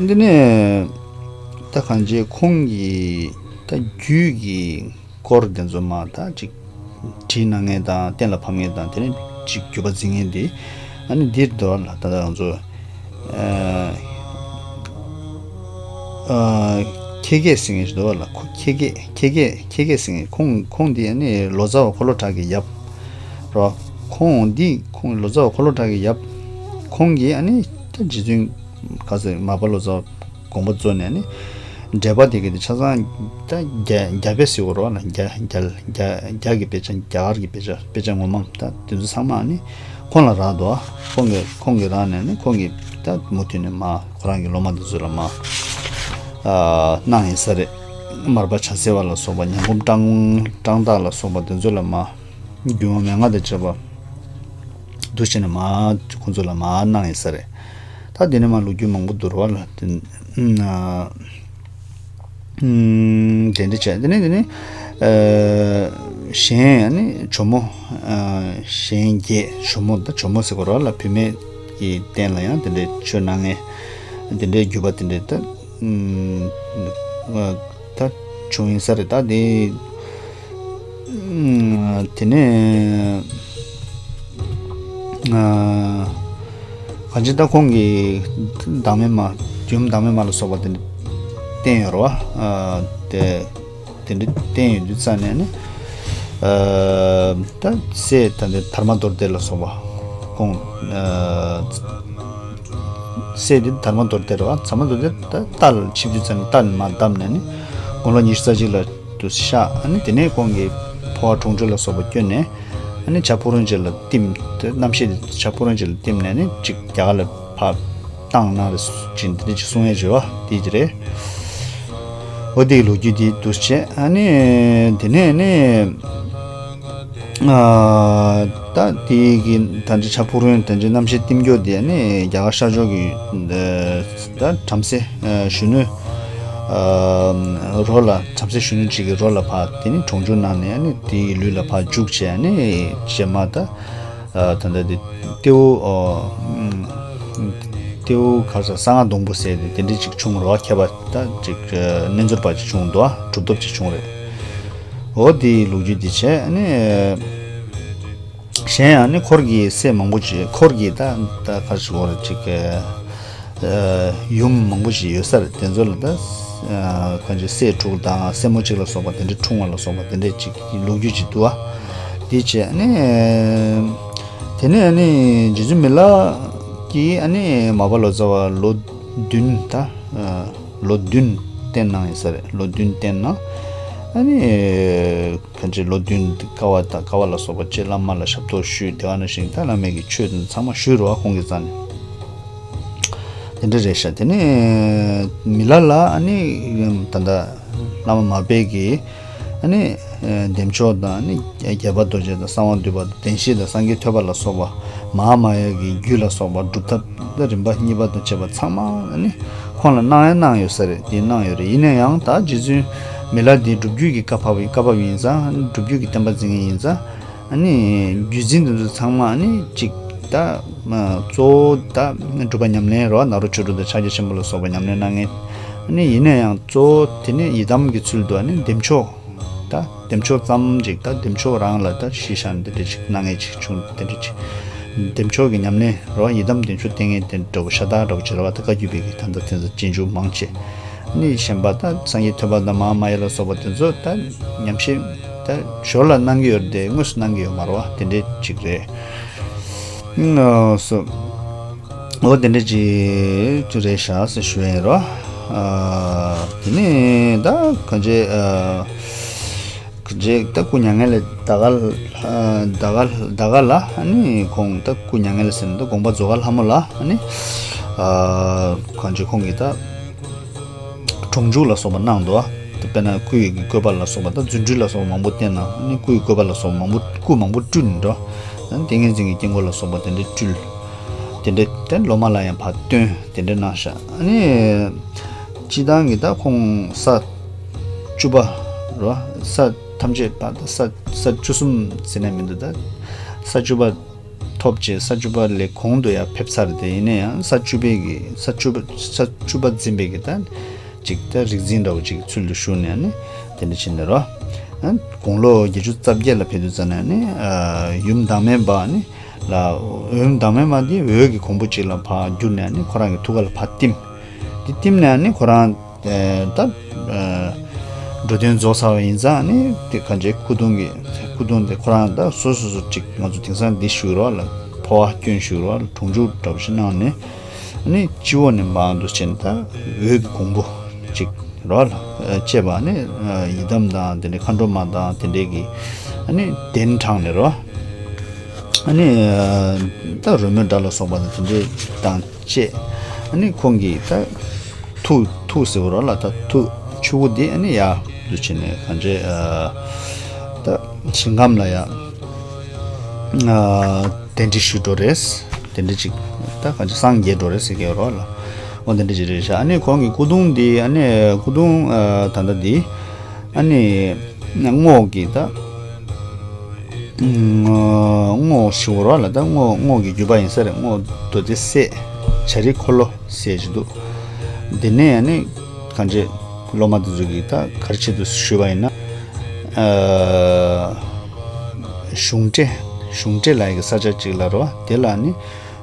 ཨ། འདི་ནས་ད་གང་ཅི་ཁོང་གི་ད་རྒྱུད་ཀྱི་སྐོར་དེ་ཚོ་མ་ད་ཅིག་བྲིས་གནང་མཁན་དང་གཏན་ལ་ཕབ་མཁན་དང་དེ་ནས་ཅིག་བརྒྱུད་པ་འཛིན་མཁན་དེ་ཨ་ནི་འདིར་འདུག་ལ། ད་ལྟ་ང་ཚོ་ཨ་ཨ་ཁྱེད་སྐད་ཟེར་མཁན་ཞིག་འདུག་ལ། ཁོ་ཁྱེད་སྐད་ཁྱེད་སྐད་ཁྱེད་སྐད་ཟེར་མཁན་ཁོང་ཁོང་འདི་ཨ་ནི་ལོ་ཙཱ་བ་འཁོར་ལོ་གྲགས་ཀྱི་ཡབ་རོ། ཁོང་འདི་ཁོང་ལོ་ཙཱ་བ་འཁོར་ལོ་གྲགས་ཀྱི་ཡབ་ཁོང་གིས་ཨ་ནི་ད་རྗེ་བཙུན་ག་ཟེར་མར་པ་ལོ་ཙཱ་བ་དགོངས་པ་རྫོགས་ནས་ནི་འགྲེལ་པ་དེ་གི་དེ་ཆ་ཚང་ད་རྒྱ་རྒྱ་དཔེ་ཟེར་བ་རོ་ལ། རྒྱ་རྒྱ་རྒྱ་རྒྱ་གི་དཔེ་ཆ་རྒྱ་གར་གྱི་དཔེ་ཆ་དཔེ་ཆ་ངོ་མ་ད་དེ་ཚོ་ཚང་མ་ནི་ཁོང་ལ་རག་འདུག་ཁོང་གི་ཁོང་གི་རག་ནས་ནི་ཁོང་གི་ད་མུ་མཐུད་ནས་མ་ཁོ་རང་གི་སློབ་མ་དེ་ཚོ་ལ་མ་ཨ་གནང་ཡིན་ས་རེད། མར་པ་བྱ་བརྩེ་བ་ལ་སོགས་པ་ཉན་སྒོམ་སྤྲང་སྤྲང་རྟགས་ལ་སོགས་པ་དེ་ཚོ་ལ་མ་རྒྱུད་དབང་མན་ངག་དང་བཅས་པ་འདུ་བྱས་ནས་མ་ཁོང་ཚོ་ལ་མ་གནང་ཡིན་ས་རེད། ད་དེ་ནས་མ་ལོ་རྒྱུས་མང་པོ་འདུག་ར་བ་ལ་དེ་ཨ། ཨུམ། དེ་འདྲ་བྱས། དེ་ནས་དེ་ནས་ཨ་གཞན་ནི་ཇོ་མོ། ཨ་གཞན་བརྒྱད་ཇོ་མོ་ད་ཇོ་མོ་ཟེར་གོ་ར་ལ། བུད་མེད་ཀྱི་སྟེང་ལ་ཡང་དེ་འདྲའི་ཆོས་གནང་མཁན་དེ་འདྲའི་བརྒྱུད་པ་དེ་འདྲའི་ད་ཨུམ། ད་བྱུང་ཡིན་ས་རེད། ད་དེ་ཨུམ། དེ་ནས་ཨ་གང་ཅི་ད་ཁོང་གིས་བདག་མེད་མ་ཡུམ་བདག་མེད་མ་ལ་སོགས་པ་དེ་འདྲ་བསྟན་ཡོད་རེད་བ། ཨ་དེ་དེ་འདྲ་བསྟན་ཡོད་དུས་ཙ་ནས་ནི་ ད་སྲས་ད་འདི་དྷརྨ་དོར་ཏེ་ལ་སོགས་པ་ཁོང་། སྲས་འདི་དྷརྨ་དོར་ཏེ་རེད་བ། དྷརྨ་དོར་ཏེ་ད་རྟ་ལ་ཆིབས་དུས་ཙམ་ནས་རྟ་ནི་མར་བརྡབས་ནས་ནི་དགུང་ལོ་ཉི་ཤུ་རྩ་གཅིག་ལ་དུ་གཤེགས། ཨ་ནི་དེ་ནས་ཁོང་གིས་འཕོ་བ་གྲོང་འཇུག་ལ་སོགས་པ་བསྐྱོན་ནས། ཨ་ནི་བྱ་ཕུག་རོན་ཅན་ལ་བསྟིམ། རྣམ་ཤེས་དེ་བྱ་ཕུག་རོན་ཅན་ལ་བསྟིམ་ནས་ནི་ཅིག་རྒྱ་གར་ལ་ཕར་བཏང་གནང་རེད་ཅེས་འདི་འདྲ་ཅིག་གསུང་ཡས་བྱོས་བ་དེ་ཅི་རེད། འོ་དེའི་ལོ་རྒྱུས་དེ་འདུག་བྱས། ཨ་ནི་དེ་ནས་ནི། ཨ། ད་དེ་གི་ད་འདྲ་བྱ་ཕུག་རོན་ད་འདྲ་རྣམ་ཤེས་བསྟིམ་རྒྱུ་དེ་ནི་རྒྱ་གར་ཤར་ཕྱོགས་ཀྱི་ད་བྲམ་ཟེ་གཞོན་ནུ་རོ་ལ། བྲམ་ཟེ་གཞོན་ནུ་གཅིག་གི་རོ་ལ་ཕར་དེ་ནི་གྲོང་འཇུག་གནང་ནས་ནི་དེའི་ལུས་ལ་ཕར་འཇུག་བྱས་ནི་རྗེས་མ་ད་ད་ལྟ་དེ་ཏེའུ། ཏེའུ་ག་ས་གསང་སྔགས་སྡོང་པོ་ཟེར་ཏེ་དེ་འདྲ་ཅིག་བྱུང་རོ། མཁས་པ་ད་ཅིག་རྣལ་འབྱོར་པ་ཅིག་བྱུང་འདུག་གྲུབ་ཐོབ་ཅིག་བྱུང་རེད། འོ་དེའི་ལོ་རྒྱུས་དེ་བྱས་ནས། གཞན་ཡང་ནི་འཁོར་གྱི་སྲས་མང་པོ་ཅིག་འཁོར་གྱི་ད་ད་ག་རེ་ཞུ་དགོས་རེད། ཅིག་ཡུམ་མང་པོ་ཅིག་ཡོད་ས་རེད། དེ་ཚོ་ལ་ད་གང་ཅི་སྲས་དྲུག་དང་སྲས་མོ་གཅིག་ལ་སོགས་པ་དེ་འདྲ་འཁྲུངས་པ་ལ་སོགས་པ་དེ་འདྲ་ཅིག་ལོ་རྒྱུས་ཅིག་འདུག་ཨ། དེ་བྱས་ནས་དེ་ནས་ནི་རྗེ་བཙུན་མི་ལ་གིས་ཨ་ནི་མར་པ་ལོ་ཙཱ་བ་ལོ་བདུན་ད་ལོ་བདུན་བསྟེན་གནང་ཡིན་ས་རེད། ལོ་བདུན་བསྟེན་གནང་། ཨ་ནི། གང་ཅི་ལོ་བདུན་དཀའ་བ་དང་དཀའ་བ་ལ་སོགས་པ་སྤྱད། བླ་མ་ལ་ཞབས་ཏོག་ཞུས། དེ་ག་ནང་བཞིན་ད་བླ་མའི་གི་ཆོས་དང་ཚང་མ་ཞུས་རེད་བ། ཁོང་གི་རྩ་ནས་དེ་འདྲ་རེད་ཤག་དེ་ནས་མི་ལ་ལ་ཨ་ནི་ད་ལྟ་བླ་མ་མར་པའི་གི་ཨ་ནི་བདེ་མཆོག་དང་ཨ་ནི་རྒྱལ་བ་རྡོ་རྗེ་དང་གསང་བ་འདུས་པ་དང་བདེན་བཞི་དང་སངས་རྒྱས་ཐོད་པ་ལ་སོགས་པ་མ་ཧཱ་མ་ཡ་གི་རྒྱུད་ལ་སོགས་པ་སྒྲུབ་ཐབས་ད་རིམ་པ་གཉིས་པ་དང་བཅས་པ་ཚང་མ་ཨ་ནི། ཁོང་ལ་གནང་ཡང་གནང་ཡོད་ས་རེད། དེ་གནང་ཡོད་རེད། ཡིན་ན་ཡང་ད་རྗེ་བཙུན་མི་ལ་འདི་སྒྲུབ་བརྒྱུད་ཀྱི་བཀའ་བབས་བཀའ་བབས་ཡིན་ཙང་། སྒྲུབ་བརྒྱུད་ཀྱི་བསྟན་པ་འཛིན་མཁན་ཡིན་ཙང་། ཨ་ནི་བརྒྱུད་འཛིན་དེ་ཚོ་ཚང་མ་ཨ་ནི་གཅིག་ད་གཙོ་བོ་ད་སྒྲུབ་པ་ཉམས་ལེན་རོ། ནཱ་རོ་ཆོས་དྲུག་དང་ཕྱག་རྒྱ་ཆེན་པོ་ལ་སོགས་པ་ཉམས་ལེན་གནང་མཁན། ཨ་ནི་ཡིན་ན་ཡང་གཙོ་བོ་དེ་ནི་ཡི་དམ་གྱི་ཚུལ་དུ་ཨ་ནི་བདེ་མཆོག་ད་བདེ་མཆོག་ཙམ་ཅིག་ད་བདེ་མཆོག་རང་ལ་ད་གཞི་བཞག་ནས་དེ་འདྲ་ཅིག་གནང་མཁན་ཅིག་བྱུང་། དེ་འདྲ་ཅིག་བདེ་མཆོག་གི་ཉམས་ལེན་རོ། ཡི་དམ་བདེ་མཆོག་བསྟེན་མཁན་དེ་འདྲ་བོ་ཤ་སྟག་འདྲ་བོ་ཅིག་རེད་བ། ད་བཀའ་བརྒྱུད་པའི་གི་ད་ལྟ་དེ་ཚོ་རྗེས་འཇུག་མང་ཆེ་ནི་གཞན་པ་ད་སངས་རྒྱས་ཐོད་པ་དང་མ་ཧཱ་མ་ཡ་ལ་སོགས་པ་དེ་ཚོ་ད་ཉམས་ཞིབ་ད་ཞོར་ལ་གནང་གི་ཡོད་རེད་དེ་དངོས་སུ་གནང་གི་ཡོད་མ་རེད་བ། དེ་འདྲ་ཅིག་རེད། ཨ་སོ། འོ་དེ་འདྲ་ཅིག་ཅིག་རེད་ཤག་ཟེར་ཞུ་ཡ་ཡིན་རོ། ཨ་དེ་ནས་ད་གང་ཅི་ཨ། གང་ཅི་ད་སྐུ་མྱ་ངན་ལས་ད་ག་ལ་ཨ་ད་ག་ལ་ད་ག་ལ་ཨ་ནི་ཁོང་ད་སྐུ་མྱ་ངན་ལས་ཟེར་ན་ད་དགོངས་པ་རྫོགས་ཁ་ལྷ་མོ་ལ་ཨ་ནི་ཨ་གང་ཅི་ཁོང་གིས་ད་གྲོང་འཇུག་ལ་སོགས་པ་གནང་འདུག་ཨ། ད་དཔེར་ན་སྐུ་ཡི་གི་བཀོད་པ་ལ་སོགས་པ་ད་རྫུ་འཕྲུལ་ལ་སོགས་པ་མང་པོ་བསྟན་གནང་། ཨ་ནི་སྐུ་ཡི་བཀོད་པ་ལ་སོགས་པ་མང་པོ་སྐུ་མང་པོ་སྤྲུལ་འགྲོ། ཨ་ནི་ཏིང་ངེ་འཛིན་གྱི་དཀྱིལ་འཁོར་ལ་སོགས་པ་དེ་འདྲའི་སྤྲུལ། དེ་འདྲའི་ད་སློབ་མ་ལ་ཡང་ཕར་སྟོན། དེ་འདྲ་གནང་ཤག་ཨ་ནི་སྤྱིར་བཏང་གི་ད་ཁོང་ས་བཅུ་པ་རོ། ས་ཐམས་ཅད་པ་ད་ས་ས་བཅུ་གསུམ་ཟེར་ནས་མི་འདུག་ད་ས་བཅུ་པ་ཐོབ་བྱས་ས་བཅུ་པ་ལས་གོང་དུ་ཡང་ཕེབས་ཚར་ཏེ། ཡིན་ན་ཡང་ས་བཅུ་པའི་གི་ས་བཅུ་པ་ས་བཅུ་པ་འཛིན་པའི་གི་ད་ཅིག་ད་རིག་འཛིན་འདྲ་བོ་ཅིག་ཚུལ་དུ་བཞུགས་ནས་ནི་དེ་འདྲ་ཕྱིན་ནས་རོ། ཨ་དགུང་ལོ་བརྒྱད་ཅུ་རྩ་བརྒྱད་ལ་ཕེབས་དུས་ཙམ་ནས་ནི་ཨ་ཡུམ་བདག་མེད་མ་ནི། ལ། འོད་མདངས་མེད་མ་འདི་འོད་ཀྱི་གོང་བུ་གཅིག་ལ་ཕར་གྱུར་ནས་ནི་ཁོ་རང་གི་ཐུགས་ཀ་ལ་ཕར་བསྟིམ། འདི་བསྟིམ་ནས་ནི་ཁོ་རང་ཨེ་ད་ཨེ་འགྲོ་དོན་རྫོགས་ཚར་བ་ཡིན་ཙང་ནི་དེ་གང་ཅི་སྐུ་གདུང་གི་སྐུ་གདུང་དེ་ཁོ་རང་ད་སོ་སོ་སོ་གཅིག་ང་ཚོ་དེང་སང་འདི་བཞུགས་རོགས་ལ་འཕོ་བ་སྐྱོན་བཞུགས་རོགས་ལ་གྲོང་འཇུག་འདྲ་བོ་ཞིག་གནང་ནས་ནི་སྤྱི་བོ་ནས་མར་འདུག་བྱས་ནས་ད་འོད་ཀྱི་གོང་བུ་གཅིག་རོགས་ལ་ཨེ་བཅས་པ་ནི་ཨེ་ཡི་དམ་དང་དེ་འདྲའི་མཁའ་འགྲོ་མ་དང་དེ་འདྲའི་གི་ཨ་ནི་གདན་དྲངས་ནས་རོ། ཨ་ནི་ད་རོལ་མོའི་སྒྲ་ལ་སོགས་པ་དང་དེ་འདྲའི་དང་བཅས། ཨ་ནི་ཁོང་གིས་ད་ཐུགས་ཐུགས་ཟེར་བ་རོ་ལ་ད་ཐུགས་ཆུ་བོ་འདི་ཨ་ནི་ཡར་འདུག་བྱས་ནས་གང་བྱས་ཨ་ད་ཞིང་ཁམས་ལ་ཡ་ཨ་གདན་འདྲེན་ཞུ་འགྲོ་རེད། དེ་འདྲ་ཅིག་ད་གང་བྱས་སངས་རྒྱས་འགྲོ་རེད་ཟེར་གི་ཡོད་རོ་ལ། འོ་དེ་འདྲ་ཅིག་རེད་ཤག་ཨ་ནི་ཁོང་གི་སྐུ་གདུང་འདི་ཨ་ནི་སྐུ་གདུང་ཨ་ད་ལྟ་འདི་ཨ་ནི་རྔོག་གི་ད། རྔོག་ཞུ་བ་རོ་ལ་ད་རྔོག་རྔོག་གི་རྒྱུད་པ་ཡིན་ས་རེད། རྔོག་མདོ་སྡེ་སྲས་བྱ་རིགས་འཁོར་ལོ་ཟེར་གྱི་འདུག་འདི་ནས་ཡང་ནི་གང་བྱས་སློབ་མ་དེ་ཚོ་གིས་ད་ག་རེ་ཆེད་དུ་ཞུས་པ་ཡིན་ན། གཞུང་འགྲེལ་གཞུང་འགྲེལ་ལ་ཡི་གི་ས་ཆ་གཅིག་ལ་རོ། དེ་ལ་ནི་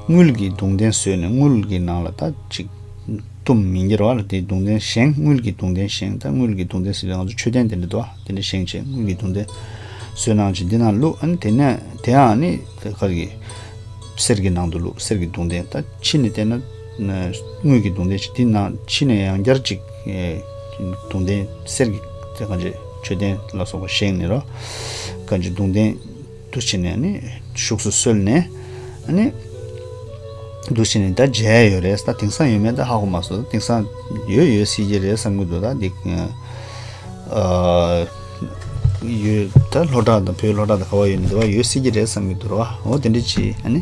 དངུལ་གྱི་གདུང་རྟེན་བཟོས་ནས་དངུལ་གྱི་ནང་ལ་ད་ཅིག་བཏུམ་མི་འགྱུར་བ་ལ་དེའི་གདུང་རྟེན་བཞེངས། དངུལ་གྱི་གདུང་རྟེན་བཞེངས། ད་དངུལ་གྱི་གདུང་རྟེན་ཟེར་དུས་ང་ཚོ་མཆོད་རྟེན་དེ་འདྲ་འདུག་བ། དེ་འདྲ་བཞེངས་བྱས་དངུལ་གྱི་གདུང་རྟེན། བསོད་ནམས་ཅིག་འདི་ནང་བླུགས། ཨ་ནི་དེ་ནས་དེ་ཡང་ནི་ག་རེ་གི་གསེར་གྱི་ནང་དུ་བླུགས། གསེར་གྱི་གདུང་རྟེན། ད་ཕྱི་ནས་བལྟས་ན་དངུལ་གྱི་གདུང་རྟེན་ཅིག་འདི་ནང་ཕྱི་ནས་ཡང་བསྐྱར་ཅིག་གདུང་རྟེན་གསེར་གྱི་གང་ཅི་མཆོད་རྟེན་ལ་སོགས་པ་བཞེངས་ནས་རོ། གང་ཅི་གདུང་རྟེན་འདུ་བྱས་ནས་ནི་བཞུགས་སུ་གསོལ་ནས། ཨ་ནི་འདུ་བྱས་ནས་ད་མཇལ་ཡོད་རེད། ད་དེང་སང་ཡོད་མེད་ད་ཧ་གོ་མ་སོང་། དེང་སང་ཡོད་ཡོད་སྲིད་ཀྱི་རེད་བསམ་གྱི་འདུག་ད་འདི་ཨ་ཡོད། ད་ལྷོ་བྲག་དང་བོད་ལྷོ་བྲག་དང་ག་བ་ཡོད་ནི་འདི་བ་ཡོད་སྲིད་ཀྱི་རེད་བསམ་གྱི་འདུག་ར། འོ་དེ་འདྲ་ཅིག་ཨ་ནི་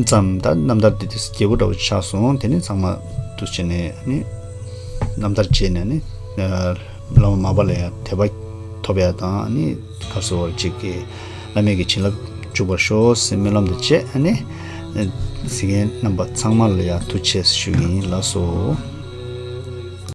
ཙམ་ད་རྣམ་ཐར་འདི་དེ་རྒྱས་པོ་འདྲ་བོ་ཆགས་སོང་། དེ་ནི་ཚང་མ་འདུ་བྱས་ནས་ཨ་ནི་རྣམ་ཐར་བཅད་ནས་ནི་བླ་མ་མར་པ་ལ་ཡང་དད་པ་ཐོབ་ཡ་དང་ནི་ག་སོ་བར་ཅིག་གི་བླ་མེད་ཀྱི་བྱིན་རླབས་འཇུག་པར་ཤོག་ཟེར་སྨོན་ལམ་དུ་བཅས། ཨ་ནི་གཟིགས་མཁན་རྣམ་པ་ཚང་མ་ལ་ཡང་ཐུགས་རྗེ་ཆེ་ཞུ་གི་ཡིན། ལགས་སོ།